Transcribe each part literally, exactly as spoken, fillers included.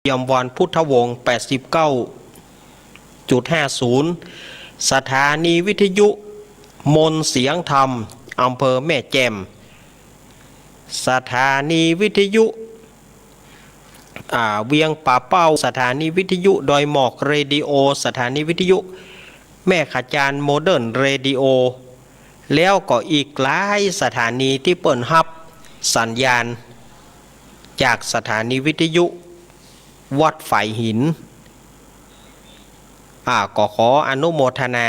ยมวรพุทธวงศ์ แปดสิบเก้าจุดห้าศูนย์ สถานีวิทยุมนต์เสียงธรรม อำเภอแม่แจ่ม สถานีวิทยุ อ่า เวียงป่าเป้า สถานีวิทยุดอยหมอกเรดิโอ สถานีวิทยุแม่ขะจานโมเดิร์นเรดิโอ แล้วก็อีกหลายสถานีตี้เปิ้นฮับสัญญาณจากสถานีวิทยุวัดฝายหิน อ่า ก็ขออนุโมทนา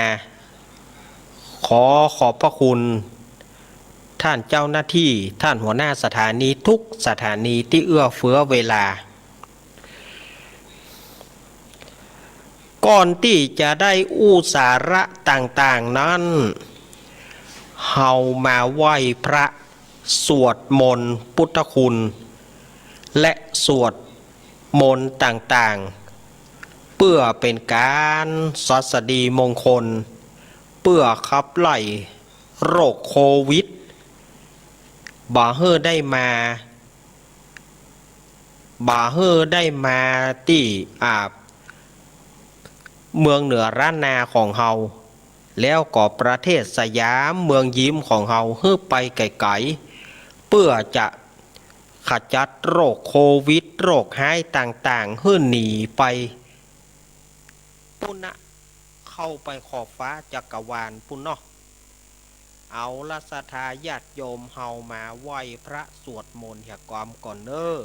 ขอขอบพระคุณท่านเจ้าหน้าที่ ท่านหัวหน้าสถานีทุกสถานีตี้เอื้อเฟื้อเวลา ก่อนตี้จะได้อู้สาระต่างๆ นั้น เฮามาไหว้พระ สวดมนต์พุทธคุณ และสวดมนต์ต่างๆ เปื้อเป๋นก๋านสัสดีมงคล เปื้อขับไล่โรคโควิด บ่หื้อได้มา บ่หื้อได้มาตี้ อ่า เมืองเหนือล้านนาของเฮา แล้วก็ประเทศสยามเมืองยิ้มของเฮาหื้อไปไก๋ๆ เปื้อจะขจัดโรคโควิด โรคฮ้ายต่างๆ หื้อหนีไปปู๊นนะ เข้าไปขอบฟ้าจักรวาลปู๊นเนาะ เอาละ ศรัทธาญาติโยม เฮามาไหว้พระสวดมนต์เหียกอมก่อนเน้อ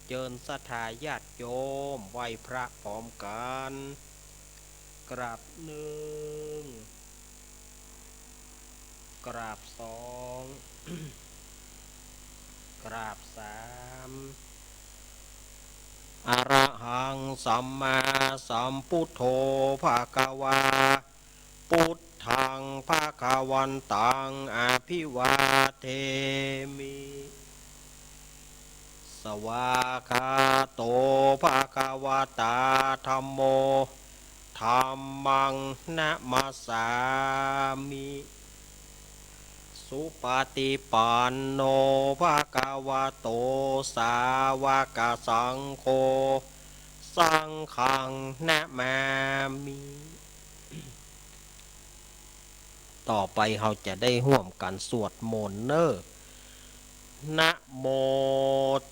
เจิญศรัทธาญาติโยมไหว้พระพร้อมกั๋น กราบหนึ่ง กราบสอง กราบสาม อะระหังสัมมาสัมพุทโธภะคะวา พุทธังภะคะวันตังอะภิวาเทมิ สวากขาโตภะคะวะตาธัมโม ธัมมังนะมัสสามิ สุปะฏิปันโนภะคะวะโต สาวกสังโฆ สังฆังนะมามิ ต่อไปเฮาจะได้ฮ่วมกั๋นสวดมนต์เน้อ นะโม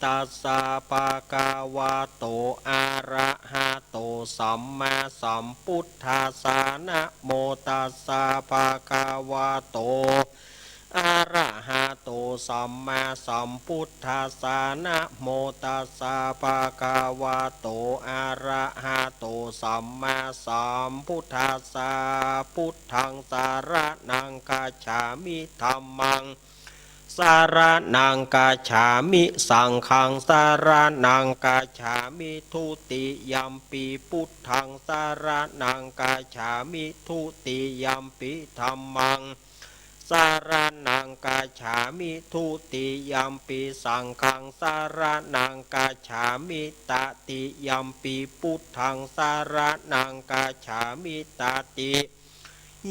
ตัสสะภะคะวะโต อะระหะโต สัมมาสัมพุทธัสสะ นะโมตัสสะภะคะวะโต อะระหะโต สัมมาสัมพุทธัสสะ นะโมตัสสะภะคะวะโต อะระหะโต สัมมาสัมพุทธัสสะ พุทธังสะระณังคัจฉามิ ธัมมังสะระณังคัจฉามิ สังฆังสะระณังคัจฉามิ ทุติยัมปิพุทธังสะระณังคัจฉามิ ทุติยัมปิธัมมัง สะระณังคัจฉามิ ทุติยัมปิสังฆัง สะระณังคัจฉามิ ตติยัมปิพุทธัง สะระณังคัจฉามิ ตติ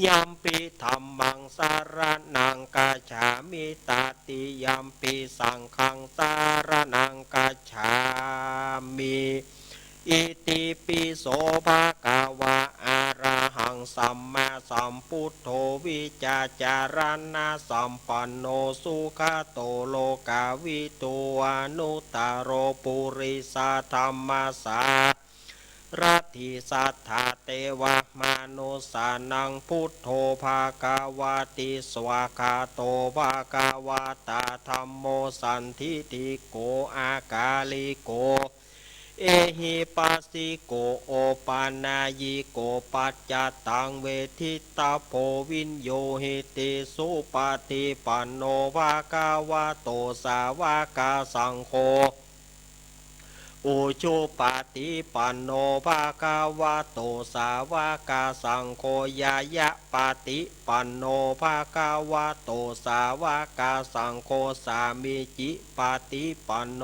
ยัมปิธัมมัง สะระณังคัจฉามิ ตติยัมปิสังฆัง สะระณังคัจฉามิ อิติปิโสภะคะวะ อะระหังสัมมาสัมพุทโธ วิจจารณสัมปันโน สุขะโต โลกะวิทู อนุตตะโร ปุริสะธัมมะสารัตถิ สัทธาเตวะมะนุสสานัง พุทโธภะคะวะติ สวากขาโตภะคะวะตา ธัมโม สันทิฏฐิโก อากาลิโก เอหิปัสสิโก โอปะนายยิโก ปัจจตัง เวทิตตะโพ วิญญูหิติ สุปะฏิปันโน ภะคะวะโต สาวะกะสังโฆ อุจุปะฏิปันโน ภะคะวะโต สาวะกะสังโฆ ญาญะปะฏิปันโน ภะคะวะโต สาวะกะสังโฆ สามีจิปะฏิปันโน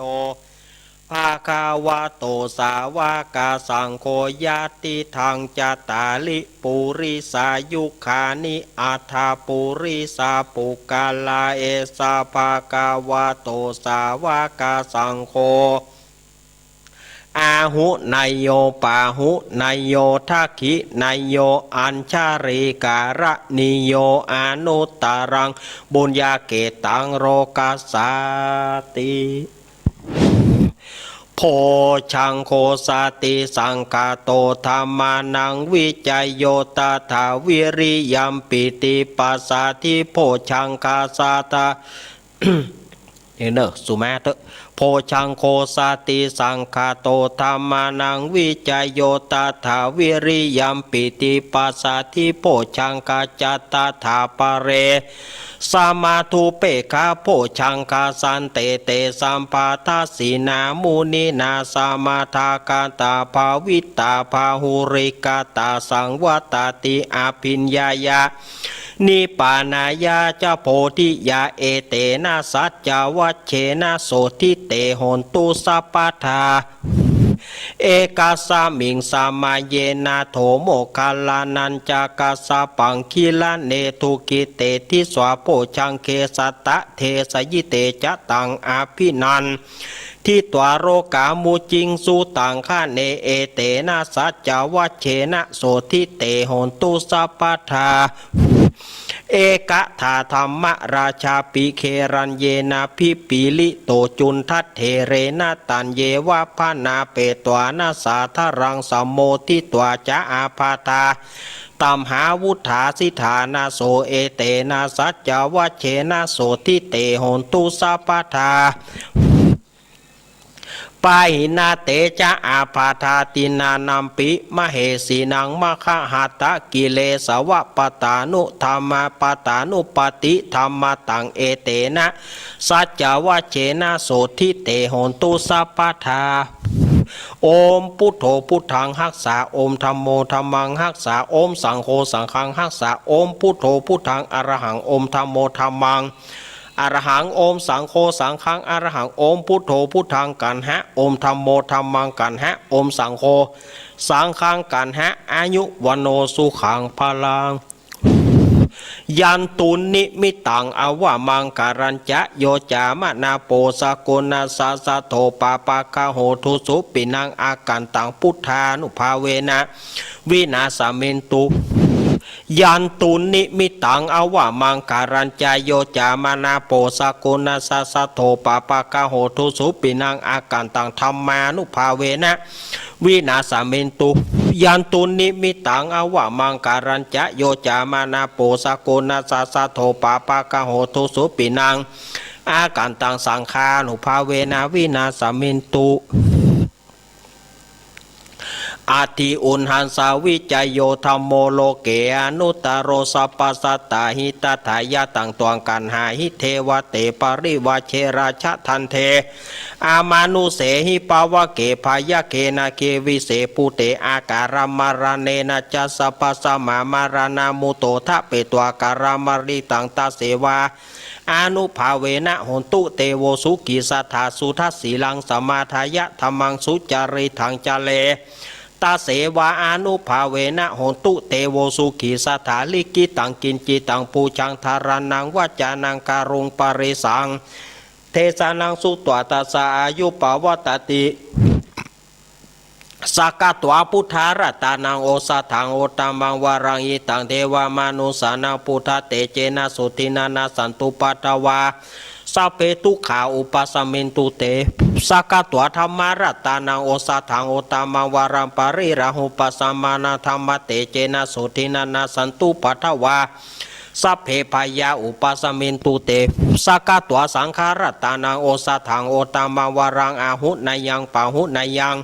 ภะคะวะโต สาวะกะสังโฆ ญาติทัง จัตตาริ ปุริสายุคานิ อัฏฐะปุริสะปุคคละ เอสะ ภะคะวะโต สาวะกะสังโฆ หุเนยโย ปาหุเนยโย ทักขิเนยโย อัญชลีกรณีโย อนุตตรัง ปุญญาเขตตัง โลกัสสาติ โพชฌังโค สติสังคาโต ธัมมานัง วิจโย ตถา วิริยัมปิติ ปัสสัทธิ โพชฌังคาสาทา เนี่ยเนอะ สุมาเตอะ โพชฌังโค สติสังคาโต ธัมมานัง วิจโย ตถา วิริยัมปิติ ปัสสัทธิ โพชฌังคา จัตตถาปะเร สมาธุปเปกขา โพชฌังคา สันเตเต สัมปาทัสสีนา มุนินา สมาทาคาตา ภาวิตา บาหุลีกาตา สังวัตติ อภิญญายา นิพพานายา จะ โพธิยา เอเตนะ สัจจวัชเชนะ โสตถิ เต โหนตุ สัพพทา เอกัสสมิง สมัยเย นะ โถ โมคคัลลานัญจะ กัสสปัง กิลาเน ทุกขิเต ทิสสา โพชฌังเข สัตตะเทสะยิเต จะ ตัง อภินัน ทิตวา โลกามุจิงสุตัง คะเน เอเตนะ สัจจวัชเชนะ โสตถิ เต โหนตุ สัพพทา เอกถาธัมมราชาปิ เขรัญเยนะ ภิปปลีโต จุณฑัฏเถเรนะ ตัญเยวะ บาณาเปตวานะ สาธารัง สัมโมทิตวา จะ อาบาธา ตัมหาวุฏฐา สิฏฐานะ โส เอเตนะ สัจจวัชเชนะ โสตถิ เต โหนตุ สัพพทา ปาหินา เต จะ อาบาธา ติณานัมปิ มะเหสีนัง มะคะหะตะ กิเลสวะปะตานุธัมมา ปะตานุปปาติธัมมาตัง เอเตนะ สัจจวัชเชนะ โสตถิ เต โหนตุ สัพพทา โอม พุทโธ พุทธัง ฮักษา โอม ธัมโม ธัมมัง ฮักษา โอม สังโฆ สังฆัง ฮักษา โอม พุทโธ พุทธัง อรหัง โอม ธัมโม ธัมมัง อรหัง โอม สังโฆ สังฆัง อรหัง โอม พุทโธ พุทธัง กัณหะ โอม ธัมโม ธัมมัง กัณหะ โอม สังโฆ สังฆัง กัณหะ อายุ วัณโณ สุขัง พลัง ยันตุ นิมิตตัง อวะมังคะลัญจะ โย จามะนา โป สะกุณัสสะ สัทโธ ปาปะกะโห ทุสสุ ปินัง อากันตัง พุทธานุภาเวนะ วินาสสะมินตุ ยันตุ นิมิตตัง อวะมังคะลัญจะ โย จามะนา โป สะกุณัสสะ สัทโธ ปาปะกะโห ทุสสุ ปินัง อากันตัง ธัมมานุภาเวนะ วินาสสะมินตุ ยันตุ นิมิตตัง อวะมังคะลัญจะ โย จามะนา โป สะกุณัสสะ สัทโธ ปาปะกะโห ทุสสุ ปินัง อากันตัง สังฆานุภาเวนะ วินาสสะมินตุ อัตถิอุณหัสสะ วิจโย ธัมโม โลเก อนุตตะโร สัพพะสัตตาหิตะถายะ ตัง ตวัง กัณหาหิ เทวะเต ปริวาเช ราชะทันเท อมานุเสหิ ปะวะเก ภะยะเก นาเก วิเส ปุเต อาการะมะระเณนะ จัสสะ ภัสสะมะ มะระนะ มุตโต ทะเปตวา การะมะริตัง ตะเสวา อานุภาเวนะ โหนตุ เตโว สุขี สัตถา สุทัสสีลัง สมาทายะ ธัมมัง สุจาริตัง จะเร ตะเสวา อานุภาเวนะ โหนตุ เตโว สุขี สัตถา ลิขิตัง กิจจิตัง ปูชัง ธารานัง วัจจานัง กะรุง ปะริสัง เทสะนัง สุตวา ตัสสะ อายุ ปะวัตติ สักขะตวา พุทธารัตตานัง โอสะถัง โอตตะมัง วะรัง หิตัง เทวะมะนุสสานัง พุทธะเตเจนะ โสตถินะ นัสสันตุ ปะทะวา สัพเพ ทุกขา อุปะสะมินตุ เต สักขะตวา ธัมมารัตตานัง โอสะถัง โอตตะมัง วะรัง ปะริราหู ปัสสะมานัง ธัมมะเตเจนะ โสตถินะ นัสสันตุ ปะทะวา สัพเพ ภะยา อุปะสะมินตุ เต สักขะตวา สังฆารัตตานัง โอสะถัง โอตตะมัง วะรัง อาหุเนยัง ปาหุเนยัง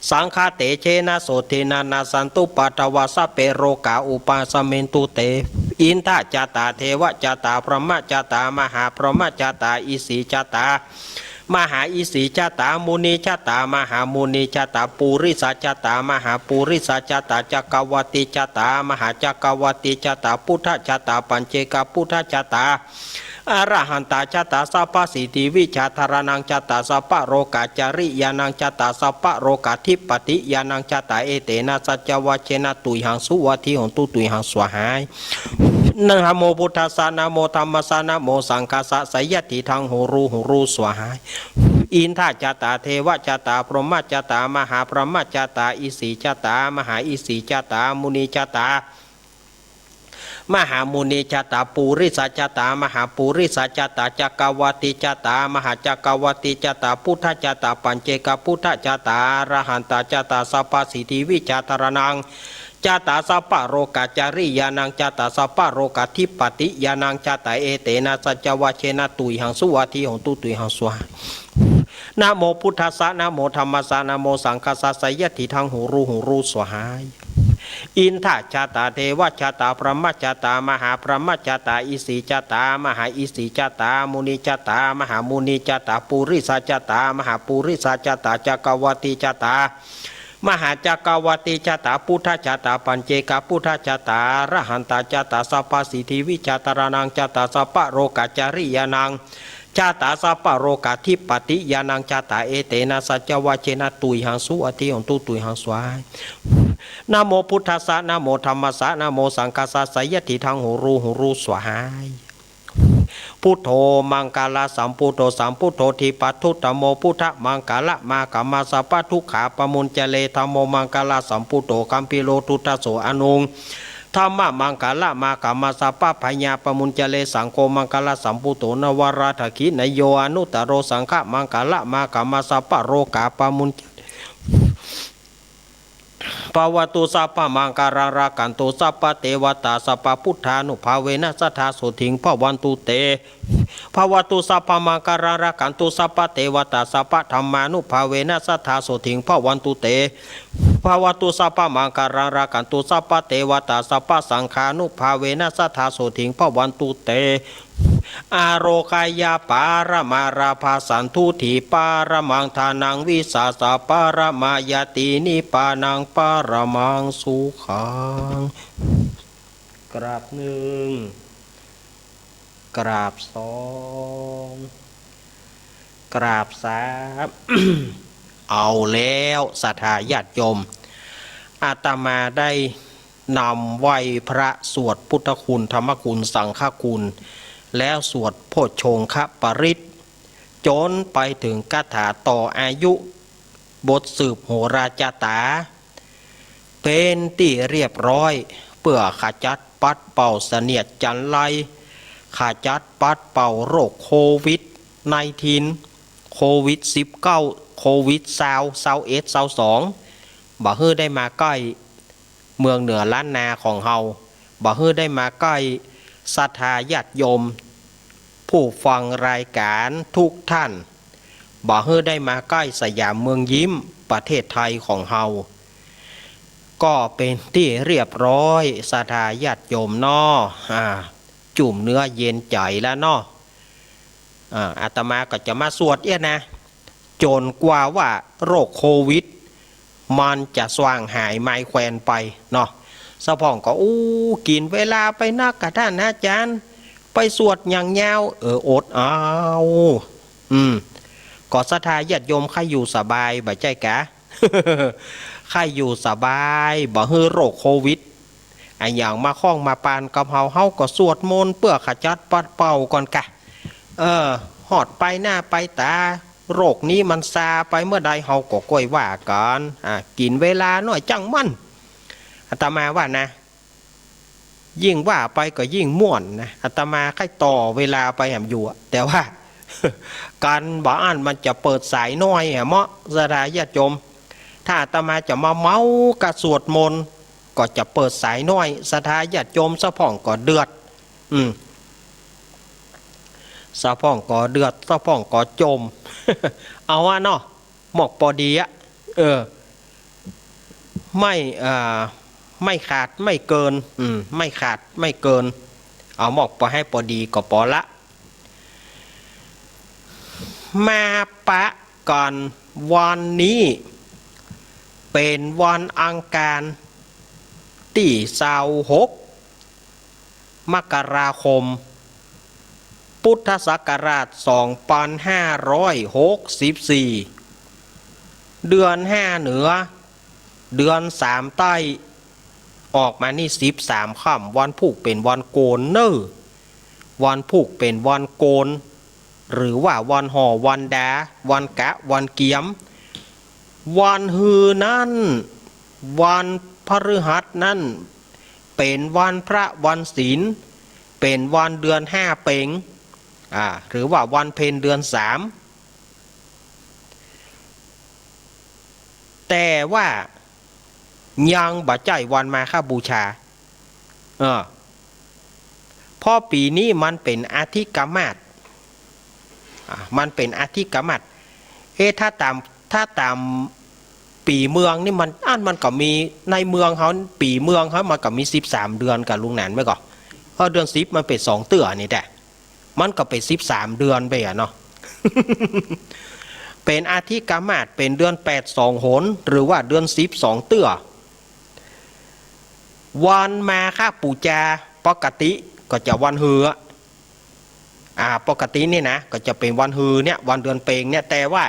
สังฆะเตเจนะ โสตถินะ นัสสันตุ ปะทะวา สัพเพ โรคา อุปะสะมินตุ เต อินทะจะตา เทวะจะตา พรหมะจะตา มหาพรหมะจะตา อิสสีจะตา มหาอิสสีจะตา มุนีจะตา มหามุนีจะตา ปุริสะจะตา มหาปุริสะจะตา จักกะวัตติจะตา มหาจักกะวัตติจะตา พุทธะจะตา ปัจเจกะพุทธะจะตา อรหันตะจะตา สัพพะสิทธิวิชาธารานังจะตา สัพพะโลกาจาริยานังจะตา สัพพะโลกาธิปติยานังจะตา เอเตนะ สัจจวัชเชนะ ตุยหัง สุวัตถิโหนตุ ตุยหัง สวาหาย นะโมพุทธัสสะ นะโมธัมมัสสะ นะโมสังฆัสสะ ไสยะถีทัง หูรู หูรู สวาหาย อินทะจะตา เทวะจะตา พรหมะจะตา มหาพรหมะจะตา อิสีจะตา มหาอิสีจะตา มุนีจะตา มหามุนีจะตา ปุริสะจะตา มหาปุริสะจะตา จักรวรรติจะตา มหาจักรวรรติจะตา พุทธะจะตา ปัจเจกพุทธะจะตา อรหันตะจะตา สัพพะสิทธิวิชาธารณัง จะตา สัพพะโรกะจริยานัง จะตา สัพพะโรกะธิปติยานัง จะตา เอเตนะสัจจวะเชนะ ตุยหัง สุวัตถิโหนตุ ตุยหัง สวาหา นะโมพุทธัสสะ นะโมธัมมัสสะ นะโมสังฆัสสะ ไสยะถีทัง ฮูรู ฮูรู สวาหา อินทะจะตา เทวะจะตา พรหมะจะตา มหาพรหมะจะตา อิสีจะตา มหาอิสีจะตา มุนีจะตา มหามุนีจะตา ปุริสะจะตา มหาปุริสะจะตา จักรวรรติจะตา มหาจักรวรรติจะตา พุทธะจะตา ปัจเจกพุทธะจะตา อรหันตะจะตา สัพพะสิทธิวิชาธารณังจะตา สัพพะโรกะจริยานังจะตา สัพพะโรกะธิปติยานังจะตา เอเตนะสัจจวะเชนะ ตุยหัง สุวัตถิโหนตุ ตุยหัง สวาหา นะโมพุทธัสสะ นะโมธัมมัสสะ นะโมสังฆัสสะ ไสยะถีทัง ฮูรู ฮูรู สวาหา พุทโธมังคละสัมพุทโธ สัมพุทโธ ทีปะทุตโม พุทธะมังคละมา ฆามา สัพพะทุกขาปะมุญจะเร ธัมโมมังคละสัมพุทโธ คัมภีโร ทุตโส อะนุง ธัมมะมังคละมา ฆามา สัพพะพยาปะมุญจะเร สังโฆมังคละสัมพุทโธ นวาระทักขิณโย อนุตโร สังฆะมังคละมา ฆามา สัพพะโรกาปะมุญจะเร ภะวะตุ สัพพะมังคลัง รักขันตุ สัพพะเตวะตา สัพพะพุทธานุภาเวนะ สัทธาโสติง ภะวันตุเต ภะวะตุ สัพพะมังคลัง รักขันตุ สัพพะเตวะตา สัพพะธัมมานุภาเวนะ สัทธาโสติง ภะวันตุเต ภะวะตุ สัพพะมังคลัง รักขันตุ สัพพะเตวะตา สัพพะสังฆานุภาเวนะ สัทธาโสติง ภะวันตุเต อาโรคยะปะระมาราภาสันตุถีปะระมัง ทานังวิสาสะปะระมายะติ นิปปานังปะระมังสุขัง กราบหนึ่ง กราบสอง กราบสาม เอาแล้วศรัทธาญาติโยม อาตมาได้นำไหว้พระ สวดพุทธคุณ ธรรมคุณ สังฆคุณ แล้วสวดโพชฌงคปริตร จนไปถึงคาถาต่ออายุ บทสืบโหราจาต๋า เป๋นตี้เรียบร้อย เปื้อขจัดปัดเป่าเสนียดจัญไร ขจัดปัดเป่าโรคโควิดไนน์ทีน โควิดสิบเก้า โควิดซาว ซาวเอ็ด ซาวสอง บ่หื้อได้มาใก้ เมืองเหนือล้านนาของเฮา บ่หื้อได้มาใก้ศรัทธาญาติโยม ผู้ฟังรายการทุกท่าน บ่หื้อได้มาใก้สยามเมืองยิ้มประเทศไทยของเฮา ก็เป๋นตี้เรียบร้อย ศรัทธาญาติโยมเนาะ อ่า จุ่มเนื้อเย็นใจ๋แล้วเนาะ อ่า อาตมาก็จะมาสวดเอี้ยนะ จ๋นกว่าว่าโรคโควิด มันจะส่างหายมายแควนไปเนาะ สะพ่องก็ อู้ กิ๋นเวลาไปนักก่ะต้านอาจ๋ารย์ ไปสวดหยังยาว เออ อดเอา อืม ก็ศรัทธาญาติโยมใค่อยู่สบาย บ่ใจ้กา ใค่อยู่สบาย บ่หื้อโรคโควิดอะหยังมาข้องมาปานกับเฮา เฮาก็สวดมนต์เปื้อขจัดปัดเป่าก่อนกา เออ ฮอดไปหน้าไปต๋า โรคนี้มันซาไปเมื่อใดเฮาก็ก้อยว่ากั๋น อ่า กิ๋นเวลาหน้อยจ้างมัน อาตมาว่านะ ยิ่งว่าไปก็ยิ่งม่วนนะ อาตมาใค่ต่อเวลาไปแหมอยู่อะ แต่ว่า กั๋นบ่อั้นมันจะเปิดสายน้อยอะเมาะ ศรัทธาญาติโยม ถ้าอาตมาจะมาเมากับสวดมนต์ ก็จะเปิดสายน้อย ศรัทธาญาติโยมสะพ่องก็เดือด อืม สะพ่องก็เดือด สะพ่องก็จ่ม เอาอะเนาะ หมอกปอดีอะ เออ ไม่ อ่า ไม่ขาดไม่เกิน อืม ไม่ขาดไม่เกิน เอาหมอกปอ หื้อปอดีก็ปอละ มาปะกั๋นวันนี้ เป๋นวันอังคาร ตี้ซาวหก มกราคม พุทธศักราชสองปันห้าร้อยหกสิบสี่ เดือนห้าเหนือ เดือนสามใต้ ออกมานี่สิบสามค่ำ วันพูกเป๋นวันโกนเน่อ วันพูกเป๋นวันโกน หรือว่าวันห่อ วันดา วันกะ วันเกียม วันฮือนั้น วันพฤหัสนั้น เป๋นวันพระวันศีล เป๋นวันเดือนห้าเป็ง อ่า หรือว่าวันเพ็ญเดือนสาม แต่ว่ายังบ่ใจ้วันมาฆบูชา เออ เพราะปี๋นี้มันเป๋นอาทิกมาส อ่า มันเป๋นอาทิกมาส เอ๊ะ ถ้าต๋าม ถ้าต๋ามปี๋เมืองนี่มัน อันมันก็มี ในเมืองเฮา ปี๋เมืองเฮามันก็มีสิบสามเดือนก่อลุงหนานแม่นก่อ เพราะเดือนสิบมันเป๋นสองเตื้อนี่แต๊ มันก็เป๋นสิบสามเดือนไปอะเนาะ เป๋นอาทิกมาส เป๋นเดือนแปดสองหน หรือว่าเดือนสิบสองเตื้อ วันมาฆบูชาปกติก็จะวันฮือ อ่า ปกตินี่นะ ก็จะเป๋นวันฮือเนี่ย วันเดือนเป็งเนี่ย แต่ว่า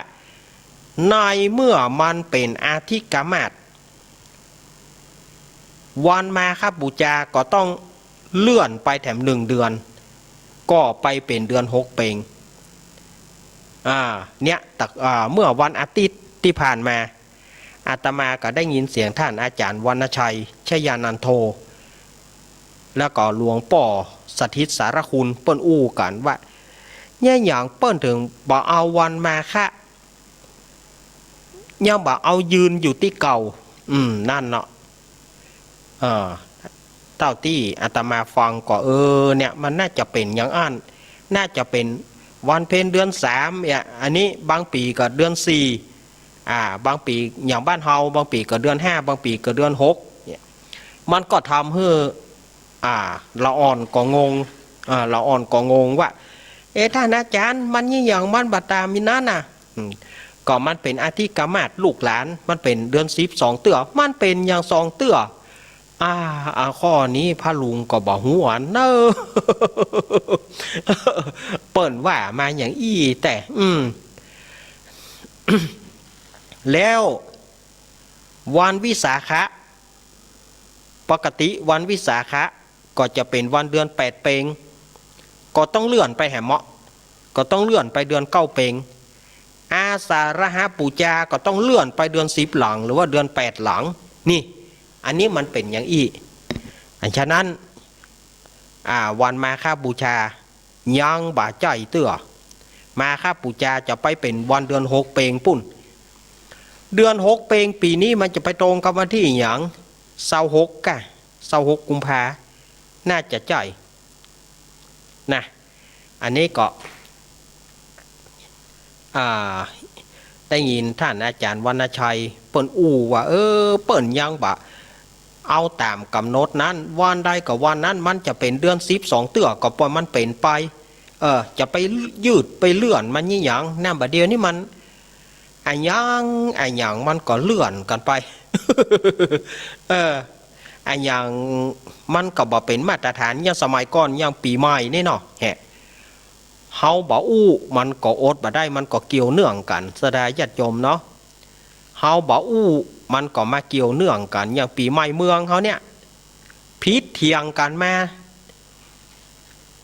ในเมื่อมันเป๋นอาทิกมาส วันมาฆบูชาก็ต้องเลื่อนไปแถมหนึ่งเดือน ก็ไปเป๋นเดือนหกเป็ง อ่า เนี่ย แต่ อ่า เมื่อวันอาทิตย์ตี้ผ่านมา อาตมาก็ได้ยินเสียงท่านอาจารย์วรรณชัย ชยานันโท แล้วก็หลวงป้อสถิตสารคุณ เปิ้นอู้กั๋นว่า เนี่ยหยังเปิ้นเถิงบ่เอาวันมาฆ ยังบ่เอายืนอยู่ตี้เก่า อืม นั่นเนาะ เออ เต้าตี้อาตมาฟังก็ เออ เนี่ย มันน่าจะเป๋นอย่างอั้น น่าจะเป๋นวันเพ็ญเดือนสามเนี่ย อันนี้บางปี๋ก็เดือนสี่ อ่า บางปี๋อย่างบ้านเฮา บางปี๋ก็เดือนห้า บางปี๋ก็เดือนหกเนี่ย มันก็ทำหื้อ อ่า ละอ่อนก็งง อ่า ละอ่อนก็งงว่า เอ๊ะ ท่านอาจารย์ มันยี่หยัง มันบ่ต๋ามอีนั้นน่ะ อืม ก็มันเป๋นอาทิกมาส ลูกหลาน มันเป๋นเดือนสิบสองเตื้อ มันเป๋นอย่างสองเตื้อ อ่า อ่า ข้อนี้พระลุงก็บ่ฮู้อันเน่อ เปิ้นว่ามาอย่างอี้แต๊ อืม แล้ววันวิสาขะ ปกติวันวิสาขะก็จะเป๋นวันเดือนแปดเป็ง ก็ต้องเลื่อนไปแหมเนาะ ก็ต้องเลื่อนไปเดือนเก้าเป็ง อาสาฬหบูชาก็ต้องเลื่อนไปเดือนสิบหลัง หรือว่าเดือนแปดหลัง นี่ อันนี้มันเป๋นอย่างอี้ อันฉะนั้น อ่า วันมาฆบูชายังบ่ใจ้เตื้อ มาฆบูชาจะไปเป๋นวันเดือนหกเป็งปู้น เดือนหกเป็งปี๋นี้มันจะไปตรงกับวันตี้หยัง ซาวหกก่ะ ซาวหกกุมภา น่าจะใจ้ นะ อันนี้ก็ อ่า ได้ยินท่านอาจารย์วรรณชัยเปิ้นอู้ว่า เออ เปิ้นยังบ่เอาต๋ามก๋ำหนดนั้น วันใดก็วันนั้น มันจะเป๋นเดือนสิบสองเตื้อก็ปล่อยมันเป๋นไป เออ จะไปยืดไปเลื่อนมันยี่หยัง นั่นบ่าเดี่ยวนี้มัน อะหยัง อะหยังมันก็เลื่อนกั๋นไป เออ อะหยังมันก็บ่เป๋นมาตรฐาน อย่างสมัยก่อน อย่างปี๋ใหม่นี่เนาะ แหะ เฮาบ่อู้มันก็อดบ่ได้ มันก็เกี่ยวเนื่องกั๋น ศรัทธาญาติโยมเนาะ เฮาบ่อู้มันก็มาเกี่ยวเนื่องกั๋น อย่างปี๋ใหม่เมืองเฮาเนี่ย ผิดเถียงกั๋นมา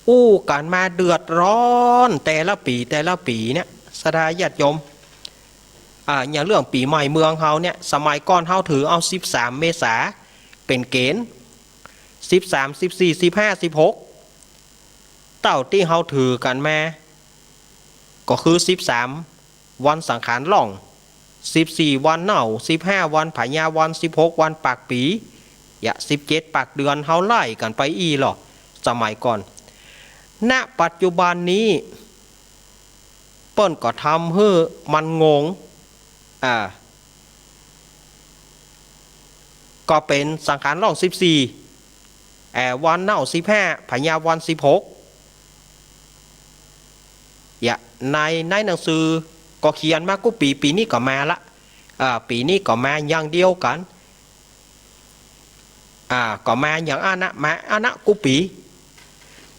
อู้กั๋นมาเดือดร้อนแต่ละปี๋แต่ละปี๋เนี่ย ศรัทธาญาติโยม อ่า อย่างเรื่องปี๋ใหม่เมืองเฮาเนี่ย สมัยก่อนเฮาถือเอาสิบสามเมษาเป๋นเกณฑ์ สิบสาม สิบสี่ สิบห้า สิบหก เต้าตี้เฮาถือกั๋นมา ก็คือสิบสามวันสังขารล่อง สิบสี่วันเน่า สิบห้าวันผายาวัน สิบหกวันปากปี๋ ยะ สิบเจ็ดปากเดือน เฮาไล่กั๋นไปอี้ลอ สมัยก่อน ณ ปัจจุบันนี้ เปิ้นก็ทำหื้อมันงง อ่า ก็เป๋นสังขารล่องสิบสี่ แอ่ วันเน่าสิบห้า ผายาวันสิบหก ยะ ใน ในหนังสือก็เขียนมากู้ปี๋ ปี๋นี้ก็มาละ อ่า ปี๋นี้ก็มาอย่างเดียวกั๋น อ่า ก็มาอย่างอั้นนะ มาอั้นนะกู้ปี๋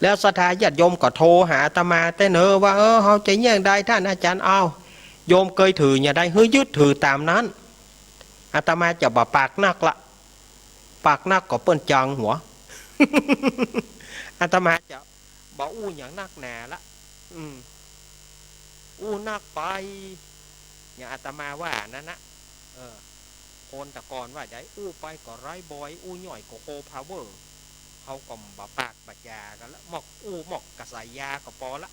แล้วศรัทธาญาติโยมก็โทรหาอาตมาแต๊เนอว่า เออ เฮาจะเยียะใด ท่านอาจารย์ อ้าว โยมเกยถืออย่างใด หื้อยึดถือต๋ามนั้น อาตมาจะบ่ปากนักละ ปากนักก็เปิ้นจังหัว อาตมาจะบ่อู้หยังนักหนาละ อืม อู้นักไป อย่างอาตมาว่านั้นนะ เออ คนแต่ก่อนว่าใด อู้ไปก็ไร้บ่อย อู้ย่อยก็โฮพาวเวอร์ เขาก็บ่ปากบ่จ๋ากั๋นละ มอกอู้มอกกระสายยาก็ปอละ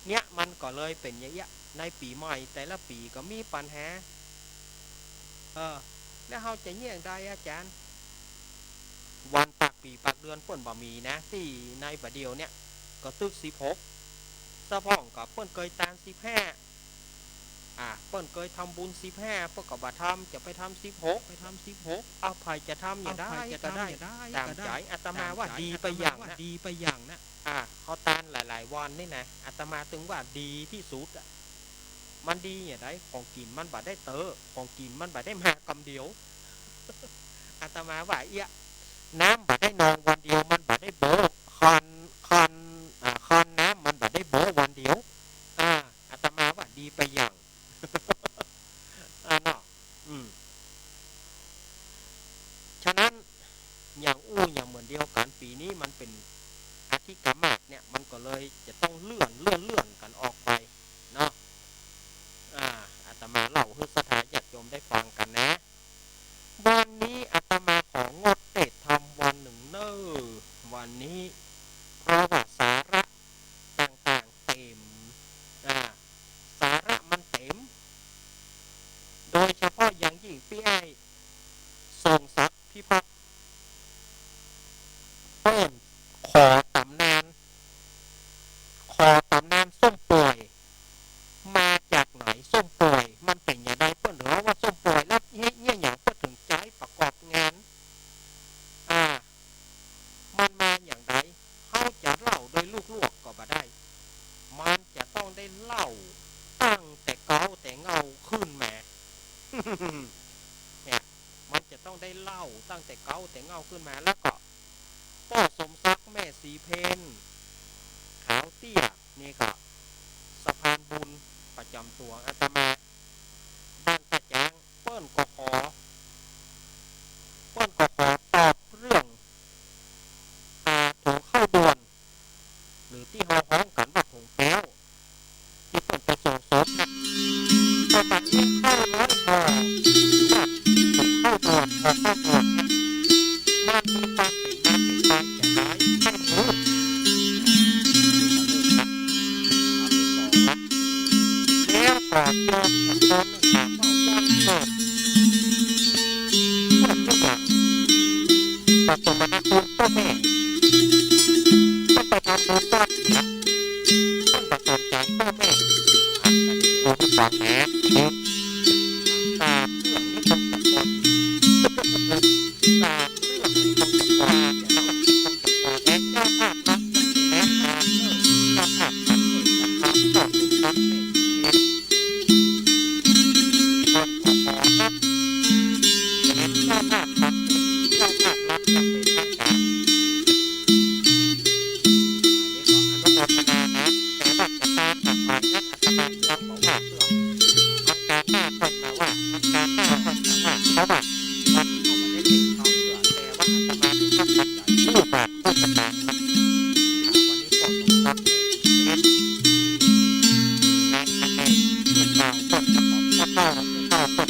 เนี่ยมันก็เลยเป๋นอย่างเงี้ย ในปี๋ใหม่แต่ละปี๋ก็มีปัญหา เออ แล้วเฮาจะเยียะใดอาจ๋ารย์ วันปากปี๋ปากเดือนเปิ้นบ่มีนะ ตี้ในบ่าเดี่ยวเนี่ย ก็ตึกสิบหก สะพ่องก็เปิ้นเกยตานสิบห้า อ่า เปิ้นเกยทำบุญสิบห้า เปิ้นก็บ่ทำ จะไปทำสิบหก ไปทำสิบหก เอาใผจะทำอย่างใดก็ได้ ต๋ามใจ๋ อาตมาว่าดีไปอย่างนะ ดีไปอย่างนะ อ่า เฮาตานหลายๆ วันนี่นะ อาตมาตึงว่าดีตี้สุดอะ มันดีอย่างใด ของกิ๋นมันบ่ได้เตอะ ของกิ๋นมันบ่ได้มากำเดียว อาตมาว่าเอี้ย น้ำบ่ได้นองวันเดียว มันบ่ได้โบ้ คาน คาน อ่า คานน้ำมันบ่ได้โบ้วันเดียว อ่า อาตมาว่าดีไปอย่าง อ่าเนาะ อืม ฉะนั้น อย่างอู้อย่างเหมือนเดียวกั๋น ปี๋นี้มันเป๋นอธิกมาสน์เนี่ย มันก็เลยจะต้องเลื่อน เลื่อน เลื่อนกั๋นออกไปเนาะ อ่า อาตมาเล่าหื้อศรัทธาญาติโยมได้ฟังกั๋นนะ วันนี้อาตมาของดเตศน์ธรรมวันนึ่งเน่อ วันนี้ เพราะว่าสาระต่างๆ เต๋ม อ่า สาระมันเต๋ม โดยเฉพาะอย่างยิ่งปี้อ้าย ทรงศักดิ์ พิพัฒน์ เปิ้นขอต๋ำนาน ขอต๋ำนานส้มป่วย มาจากไหน ส้มป่วย มันเป๋นอย่างใด เปิ้นเรียกว่าส้มป่วย แล้วเยียะ เยียะหยังเปิ้นถึงใจ๊ประกอบงาน อ่า มันมาอย่างใด เฮาจะเล่าโดยลวกๆ ก็บ่ได้ มันจะต้องได้เล่าตั้งแต่เก๊าแต่เง่าขึ้นมา เนี่ย มันจะต้องได้เล่าตั้งแต่เก๊าแต่เง่าขึ้นมา แล้วก็ป้อสมศักดิ์ แม่ศรีเพญ ขาวเตี้ย นี่ก็สะพานบุญประจ๋ำตั๋วอาตมา บ้านต้าจ๊าง เปิ้นก็ขอ เปิ้นก็ขอตอบเรื่อง อ่า ถุงข้าวด่วน หรือตี้เฮาฮ้องกั๋นว่าถุงแป๊ว ตี้เปิ้นไปส่งศพนะ ก็บัดนี้ข้าวร้อยห่อ ว่าถุงข้าวด่วน ห่อข้าวด่วนเนี่ย มันมีความเป๋นมาเป๋นไปอย่างใด ไม่รู้ เอาไปสองละ แล้วก็โยมอีกคนนึ่งถามว่าวันเกิด เปิ้นก็อยาก ปฐมนาคุณป้อแม่ เปิ้นไปทำบุญวัดเนี่ย เปิ้นบ่สนใจ๋ป้อแม่ อ่ะ อันนี้อู้หื้อฟังนะ นี่ สามเรื่องนี้คงจะพอดี สามเรื่องนี้คงจะพอดี เดี๋ยวเราคงจะพอดี เจ้าภาพรับนะ เจ้าภาพรับ เจ้าภาพรับ เจ้าภาพรับ เจ้าภาพรับ เจ้าภาพรับอย่างเป็นทางการ อันนี้ขออนุโมทนานะ แต่ว่าจะตามต่อไปนั้นอาตมายังบอกว่าเพื่อทางการหน้าค่อยมาว่า ทางการหน้าค่อยมาว่า เพราะว่าวันนี้เอามาได้เต็มทองเพื่อ แต่ว่าอาตมามีความสนใจผู้บาปผู้กระทำ อ่า วันนี้ก็สมทรัพย์เนี่ย เน้น งานทำให้เพื่อนบ่าวเพื่อนกระป๋อง เพื่อนบ่าวเพื่อน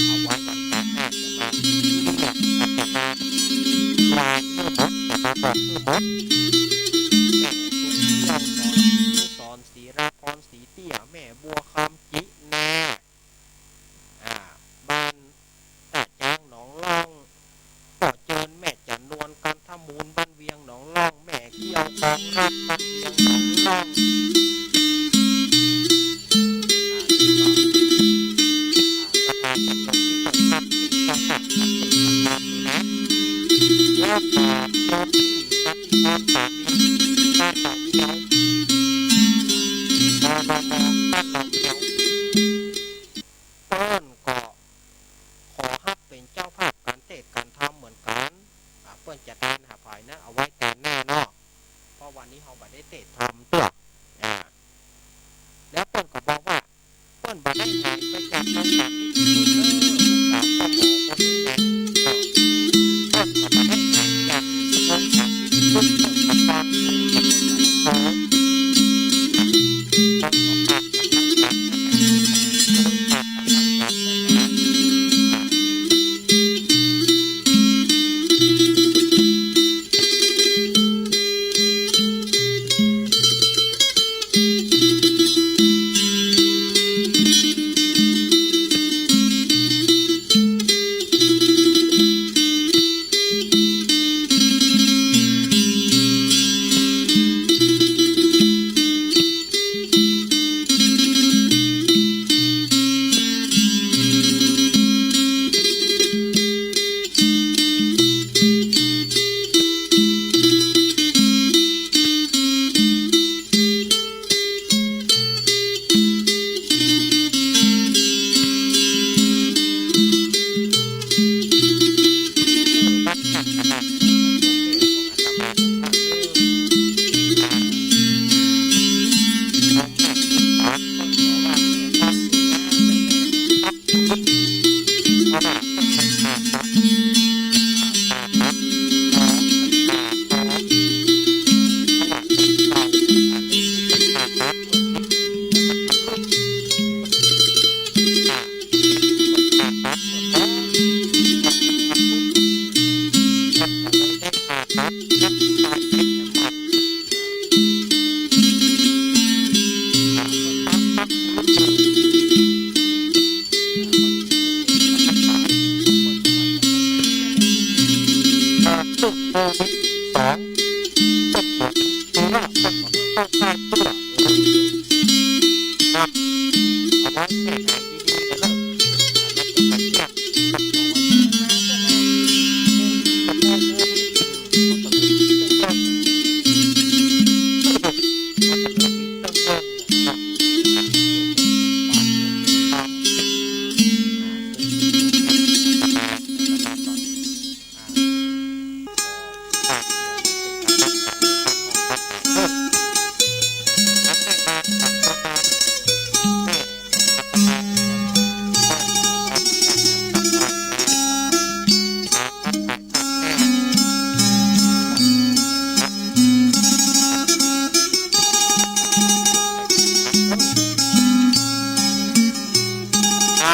เอาไว้วันจันทร์หน้าจะมาเรียก จะมาลาเมื่อมด จะมาบอกเมื่อมด แม่สุขเที่ยวสอน สอนศรีราพร ศรีเตี้ย แม่บัวคำ จินา อ่า บ้านต้าจ๊างหนองล่อง ป้อเจิญ แม่จันนวล กันทมูล บ้านเวียงหนองล่อง แม่เกี้ยว คลองรัก บ้านเวียงหนองล่อง อ่า นี่ก็ อ่า ประธานชมรมที่เปิดรับติดต่อกับติดต่อมานี่นะ แล้วก็โยมพี่สันติพร สามี บ้านหนอง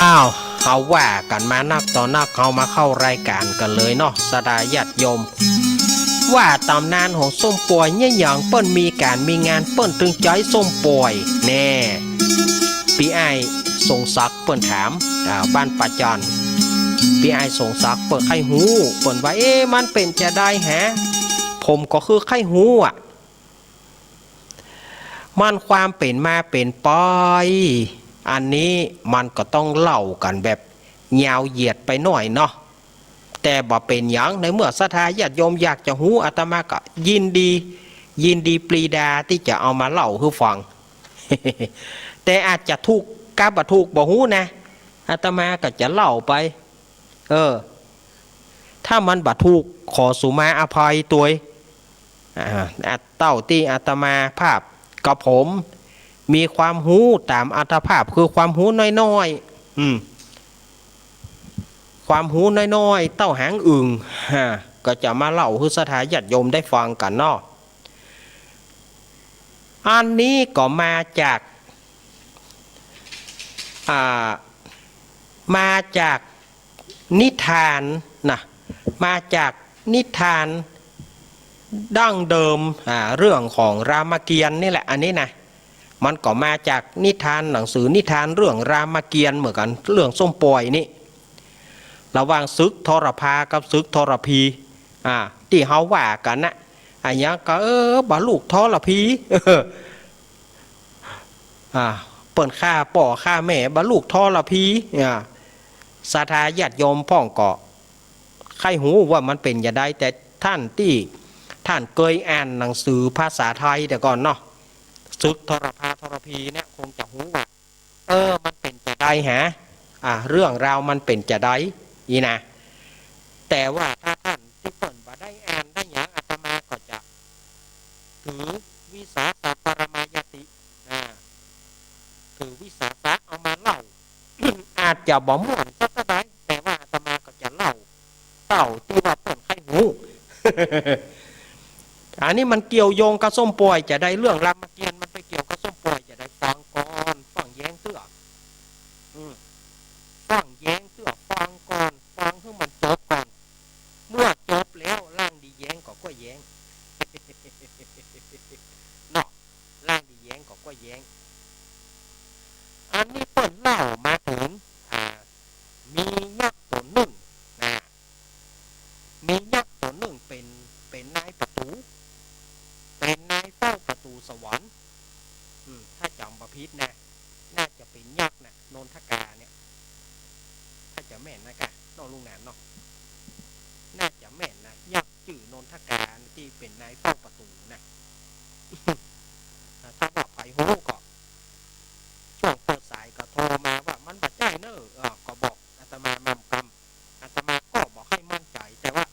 อ้าว เฮาว่ากั๋นมานักต่อนัก เฮามาเข้ารายก๋านกั๋นเลยเนาะ ศรัทธาญาติโยม ว่าต๋ำนานของส้มป่วยเนี่ย หยังเปิ้นมีก๋านมีงานเปิ้นตึงใจ๊ส้มป่วยแน่ ปี้อ้ายสงศักดิ์เปิ้นถาม อ่า บ้านป่าจันทน์ ปี้อ้ายสงศักดิ์เปิ้นใค่ฮู้ เปิ้นว่า เอ๊ะ มันเป๋นจาใดแหะ ผมก็คือใค่ฮู้อะ มันความเป๋นมาเป๋นไป อันนี้มันก็ต้องเล่ากั๋นแบบยาวเหยียดไปหน้อยเนาะ แต่บ่เป๋นหยัง ในเมื่อศรัทธาญาติโยมอยากจะฮู้ อาตมาก็ยินดี ยินดีปรีดาตี้จะเอามาเล่าหื้อฟัง แต่อาจจะถูกกับบ่ถูกบ่ฮู้นะ อาตมาก็จะเล่าไป เออ ถ้ามันบ่ถูก ขอสุมาอภัยตวย อ่า อ่ะ เต้าตี้อาตมาภาพกับผม มีความฮู้ต๋ามอัตภาพ คือความฮู้น้อยๆ อืม ความฮู้น้อยๆ เต้าหางอึ่ง ฮะ ก็จะมาเล่าหื้อศรัทธาญาติโยมได้ฟังกั๋นเนาะ อันนี้ก็มาจาก อ่า มาจากนิทานนะ มาจากนิทานดั้งเดิม อ่า เรื่องของรามเกียรติ์นี่แหละ อันนี้นะ มันก็มาจากนิทาน หนังสือนิทานเรื่องรามเกียรติ์เหมือนกั๋น เรื่องส้มป่วยนี่ ระหว่างศึกทรภากับศึกทรภี อ่า ตี้เฮาว่ากั๋นนะ อะหยังก็ เออ บ่ลูกทรภี อ่า เปิ้นฆ่าป้อฆ่าแม่ บ่ลูกทรภี อ่า ศรัทธาญาติโยมพ่องก็ใค่ฮู้ว่ามันเป๋นจาใด แต่ต้านตี้ ต้านเกยอ่านหนังสือภาษาไทยแต่ก่อนเนาะ ศึกทรภาทรภีเนี่ย คงจะฮู้ว่า เออ มันเป๋นจาใดแหะ อ่า เรื่องราวมันเป๋นจาใด อี้นะ แต่ว่าถ้าต้านตี้เปิ้นบ่ได้อ่านได้หยัง อาตมาก็จะถือวิสาสะปรมายติ อ่า ถือวิสาสะเอามาเล่า อาจจะบ่ม่วนสักเต้าใด แต่ว่าอาตมาก็จะเล่าเต้าตี้ว่าเปิ้นใค่ฮู้ อันนี้มันเกี่ยวโยงกับส้มป่อยจะใด เรื่องรามเกียรติ์มันไปเกี่ยวกับส้มป่อยจะใด ฟังก่อน ฟังแยงเตื้อ อืม ฟังแยงเตื้อ ฟังก่อน ฟังหื้อมันจบก่อน เมื่อจบแล้วล่างดีแยงก็ก้วยแยง เนาะ ล่างดีแยงก็ก้วยแยง อันนี้เปิ้นเล่ามาเถิง อ่า มียักษ์ต๋นนึ่ง นะ มียักษ์ต๋นนึ่งเป๋น เป๋นนายประตู๋ เป๋นนายเฝ้าประตู๋สวรรค์ อืม ถ้าจ๋ำบ่ผิดนะ น่าจะเป๋นยักษ์นะ นนทกาเนี่ย ถ้าจะแม่นนะก้า เนาะลุงหนานเนาะ น่าจะแม่นนะ ยักษ์จื้อนนทกาตี้เป๋นนายเฝ้าประตู๋นะ ถ้าว่าใผฮู้ก็ ช่วงเปิดสายก็โทรมาว่ามันบ่ใจ้เน่อ เออ ก็บอกอาตมาแม่นกำ อาตมาก็บ่ใค่มั่นใจ๋ แต่ว่า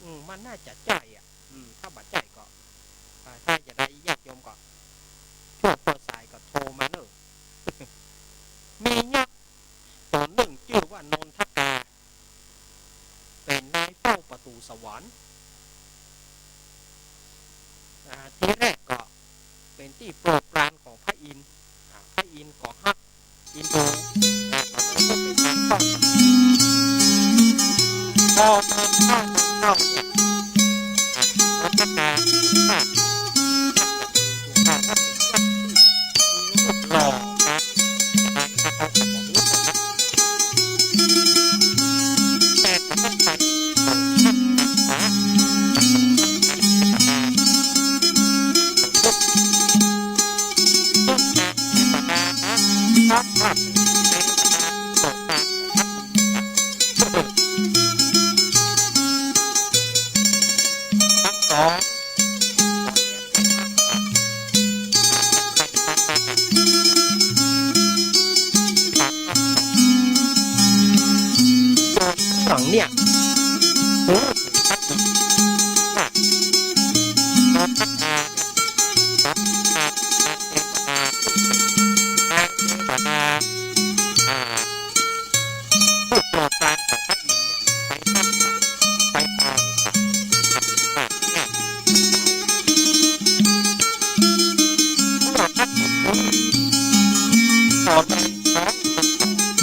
อืม มันน่าจะใจ้อะ อืม ถ้าบ่ใจ้ก็ อ่า ถ้าจะใดญาติโยมก็ ช่วงเปิดสายก็โทรมาเน่อ มียักษ์ต๋นนึ่งจื้อว่านนทกา เป๋นนายเฝ้าประตู๋สวรรค์ อ่า ทีแรกก็เป๋นตี้โปรดปรานของพระอินทร์ อ่า พระอินทร์ก็ฮัก อินดู อ่า ก็เลยเป๋นนายเฝ้าประตู๋ พอมาเฝ้า เฝ้าเนี่ย อ่า นนทกา อ่า หล่อนะ หลังเนี่ย ผู้โปรดปรานของพระอินทร์เนี่ย ไปตั้ง ไปปางสาม เนี่ย เมื่อพระอินทร์รู้ ต่อไปน้องคนต่อ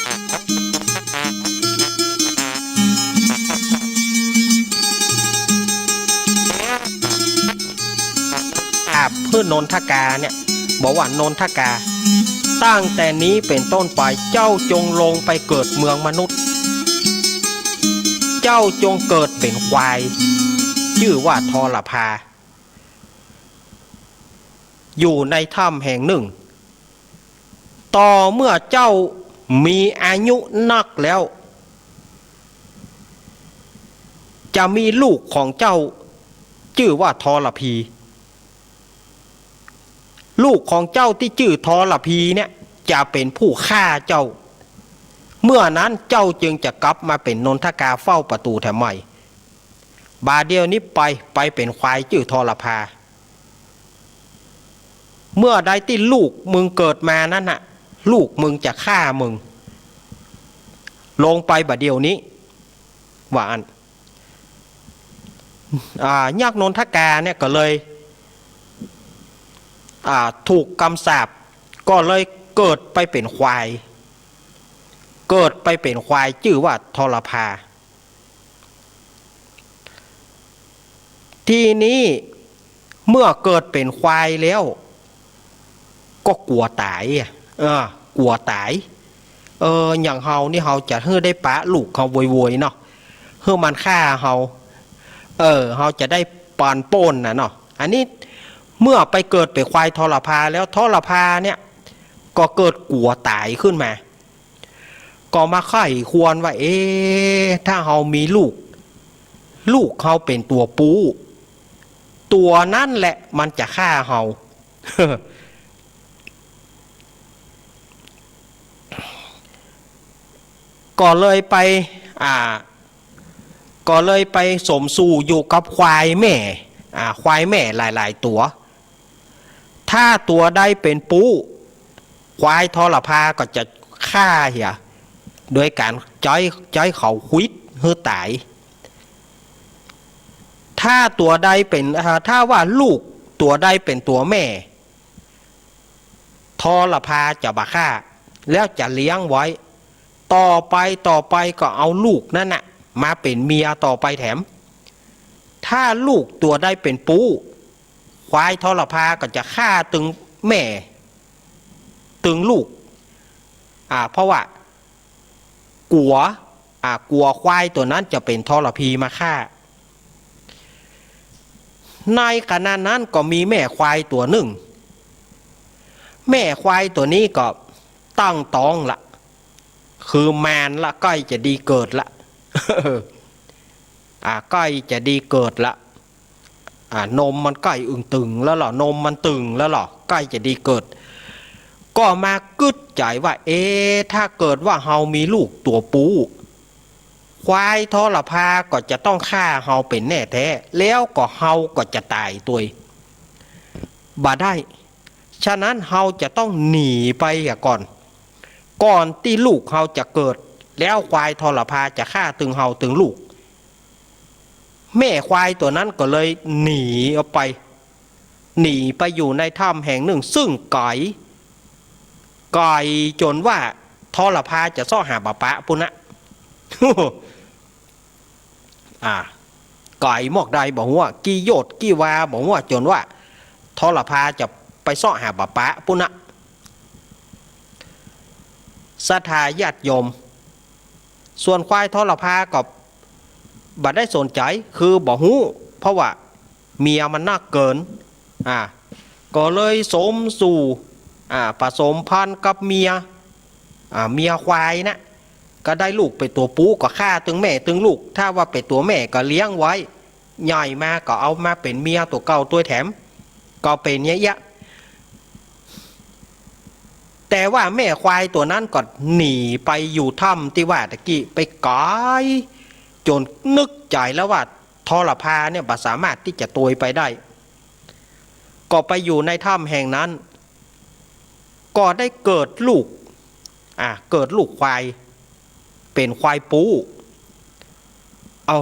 อ่า น้องคนต่อมา แล้ว อาบเพื่อนนนทกาเนี่ย บอกว่านนทกา ตั้งแต่นี้เป๋นต้นไป เจ้าจงลงไปเกิดเมืองมนุษย์ เจ้าจงเกิดเป๋นควาย จื้อว่าทรพา อยู่ในถ้ำแห่งนึ่ง ต่อเมื่อเจ้ามีอายุนักแล้ว จะมีลูกของเจ้าจื้อว่าทรพี ลูกของเจ้าตี้จื้อทรพีเนี่ยจะเป๋นผู้ฆ่าเจ้า เมื่อนั้นเจ้าจึงจะกลับมาเป๋นนนทกาเฝ้าประตู๋แถมใหม่ บ่าเดี่ยวนี้ไป ไปเป๋นควายจื้อทรพา เมื่อใดตี้ลูกมึงเกิดมานั้นน่ะ ลูกมึงจะฆ่ามึง ลงไปบ่าเดี่ยวนี้ ว่าอั้น อ่า ยักษ์นนทกาเนี่ยก็เลย อ่า ถูกกำสาป ก็เลยเกิดไปเป๋นควาย เกิดไปเป๋นควายจื้อว่าทรพา ทีนี้เมื่อเกิดเป๋นควายแล้ว ก็กั๋วต๋ายอะ เออ กั๋วต๋าย เออ อย่างเฮานี่เฮาจะหื้อได้ปะลูกเฮาโวยๆ เนาะ หื้อมันฆ่าเฮา เออ เฮาจะได้ปานป๊นน่ะเนาะ อันนี้เมื่อไปเกิดเป๋นควายทรพาแล้ว ทรพาเนี่ย ก็เกิดกั๋วต๋ายขึ้นมา ก็มาใค่ครวญว่า เอ๊ะ ถ้าเฮามีลูก ลูกเฮาเป๋นตั๋วปู๊ ตั๋วนั้นแหละมันจะฆ่าเฮา ก็เลยไป อ่า ก็เลยไปสมสู่อยู่กับควายแม่ อ่า ควายแม่หลายๆ ตั๋ว ถ้าตั๋วใดเป๋นปู๊ ควายทรพาก็จะ ฆ่าเหีย โดยก๋านใจ๊ ใจ๊เขาขวิดหื้อต๋าย ถ้าตั๋วใดเป๋น อ่า ถ้าว่าลูกตั๋วใดเป๋นตั๋วแม่ ทรภาจะบ่ฆ่า แล้วจะเลี้ยงไว้ ต่อไป ต่อไปก็เอาลูกนั้นน่ะ มาเป๋นเมียต่อไปแถม ถ้าลูกตั๋วใดเป๋นปู๊ ควายทรภาก็จะฆ่าตึงแม่ ตึงลูก อ่า เพราะว่ากั๋ว อ่า กั๋วควายตั๋วนั้นจะเป๋นทรภีมาฆ่า ในขณะนั้นก็มีแม่ควายตั๋วนึ่ง แม่ควายตั๋วนี้ก็ตั้งต๊องละ คือมานละ ใก้จะดีเกิดละ อ่า ใก้จะดีเกิดละ อ่า นมมันใก้อึ่งตึ่งแล้วล่อ นมมันตึ่งแล้วล่อ ใก้จะดีเกิด ก็มากึ๊ดใจ๋ว่า เอ๊ะ ถ้าเกิดว่าเฮามีลูกตั๋วปู๊ ควายทรภาก็จะต้องฆ่าเฮาเป๋นแน่แต๊ แล้วก็เฮาก็จะต๋ายตวย บ่ได้ ฉะนั้นเฮาจะต้องหนีไปเหียก่อน ก่อนตี้ลูกเฮาจะเกิด แล้วควายทรภาจะฆ่าตึงเฮาตึงลูก แม่ควายตั๋วนั้นก็เลยหนีออกไป หนีไปอยู่ในถ้ำแห่งนึ่ง ซึ่งไก๋ ไก๋จ๋นว่าทรภาจะเซาะหาบ่ปะปุ้นนะ อ่า ไก๋มอกใดบ่ฮู้ กี่โยชน์กี่วาบ่ฮู้ จ๋นว่าทรภาจะไปเซาะหาบ่ปะปุ้นนะ ศรัทธาญาติโยม ส่วนควายทรภาก็บ่ได้สนใจ๋ คือบ่ฮู้ เพราะว่าเมียมันนักเกิ๋น อ่า ก็เลยสมสู่ อ่า ผสมพันธุ์กับเมีย อ่า เมียควายนะ ก็ได้ลูกเป๋นตั๋วปู๊ ก็ฆ่าตึงแม่ตึงลูก ถ้าว่าเป๋นตั๋วแม่ก็เลี้ยงไว้ ใหญ่มาก็เอามาเป๋นเมียตั๋วเก่าตวยแถม ก็เป๋นอย่างเอี้ย แต่ว่าแม่ควายตั๋วนั้นก็หนีไปอยู่ถ้ำตี้ว่าตะกี้ ไปไก๋จ๋นนึกใจ๋แล้วว่าทรภาเนี่ยบ่สามารถตี้จะตวยไปได้ ก็ไปอยู่ในถ้ำแห่งนั้น ก็ได้เกิดลูก อ่า เกิดลูกควาย เป๋นควายปู๊ เอา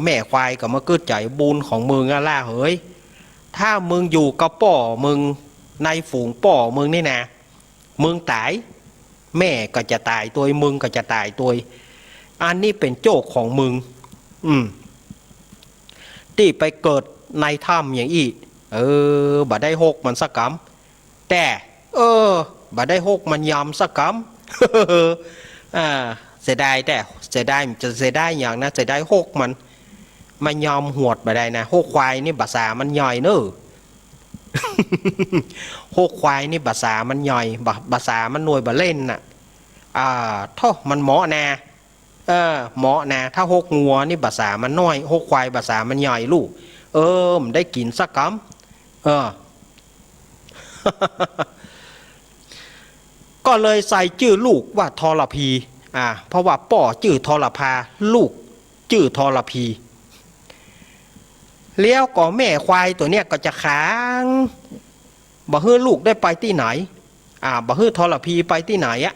แม่ควายก็มากึ๊ดใจ๋ บุญของมึงอะล่ะเหย ถ้ามึงอยู่กับป้อมึง ในฝูงป้อมึงนี่นะ มึงต๋าย แม่ก็จะต๋ายตวย มึงก็จะต๋ายตวย อันนี้เป๋นโจ้ของมึง อืม ตี้ไปเกิดในถ้ำอย่างอี้ เออ บ่ได้ฮกมันสักกำ แต่ เออ บ่ได้ฮกมันยำสักกำ อ่า เสียดาย แต่เสียดาย จะเสียดายหยังนะ เสียดายฮกมัน มันยำหวดบ่ได้นะ ฮกควายนี่บ่าสามันใหญ่เน่อ ฮกควายนี่บ่าสามันใหญ่ บ่า บ่าสามันหน่วยบ่าเล่นน่ะ อ่า โธ่ มันเหมาะนะ เออ เหมาะนะ ถ้าฮกงัวนี่บ่าสามันน้อย ฮกควายบ่าสามันใหญ่ลูก เออ มันได้กิ๋นสักกำ เออ ก็เลยใส่จื้อลูกว่าทรพี อ่า เพราะว่าป้อจื้อทรพา ลูกจื้อทรพี แล้วก็แม่ควายตั๋วเนี้ยก็จะขัง บ่หื้อลูกได้ไปตี้ไหน อ่า บ่หื้อทรพีไปตี้ไหนอะ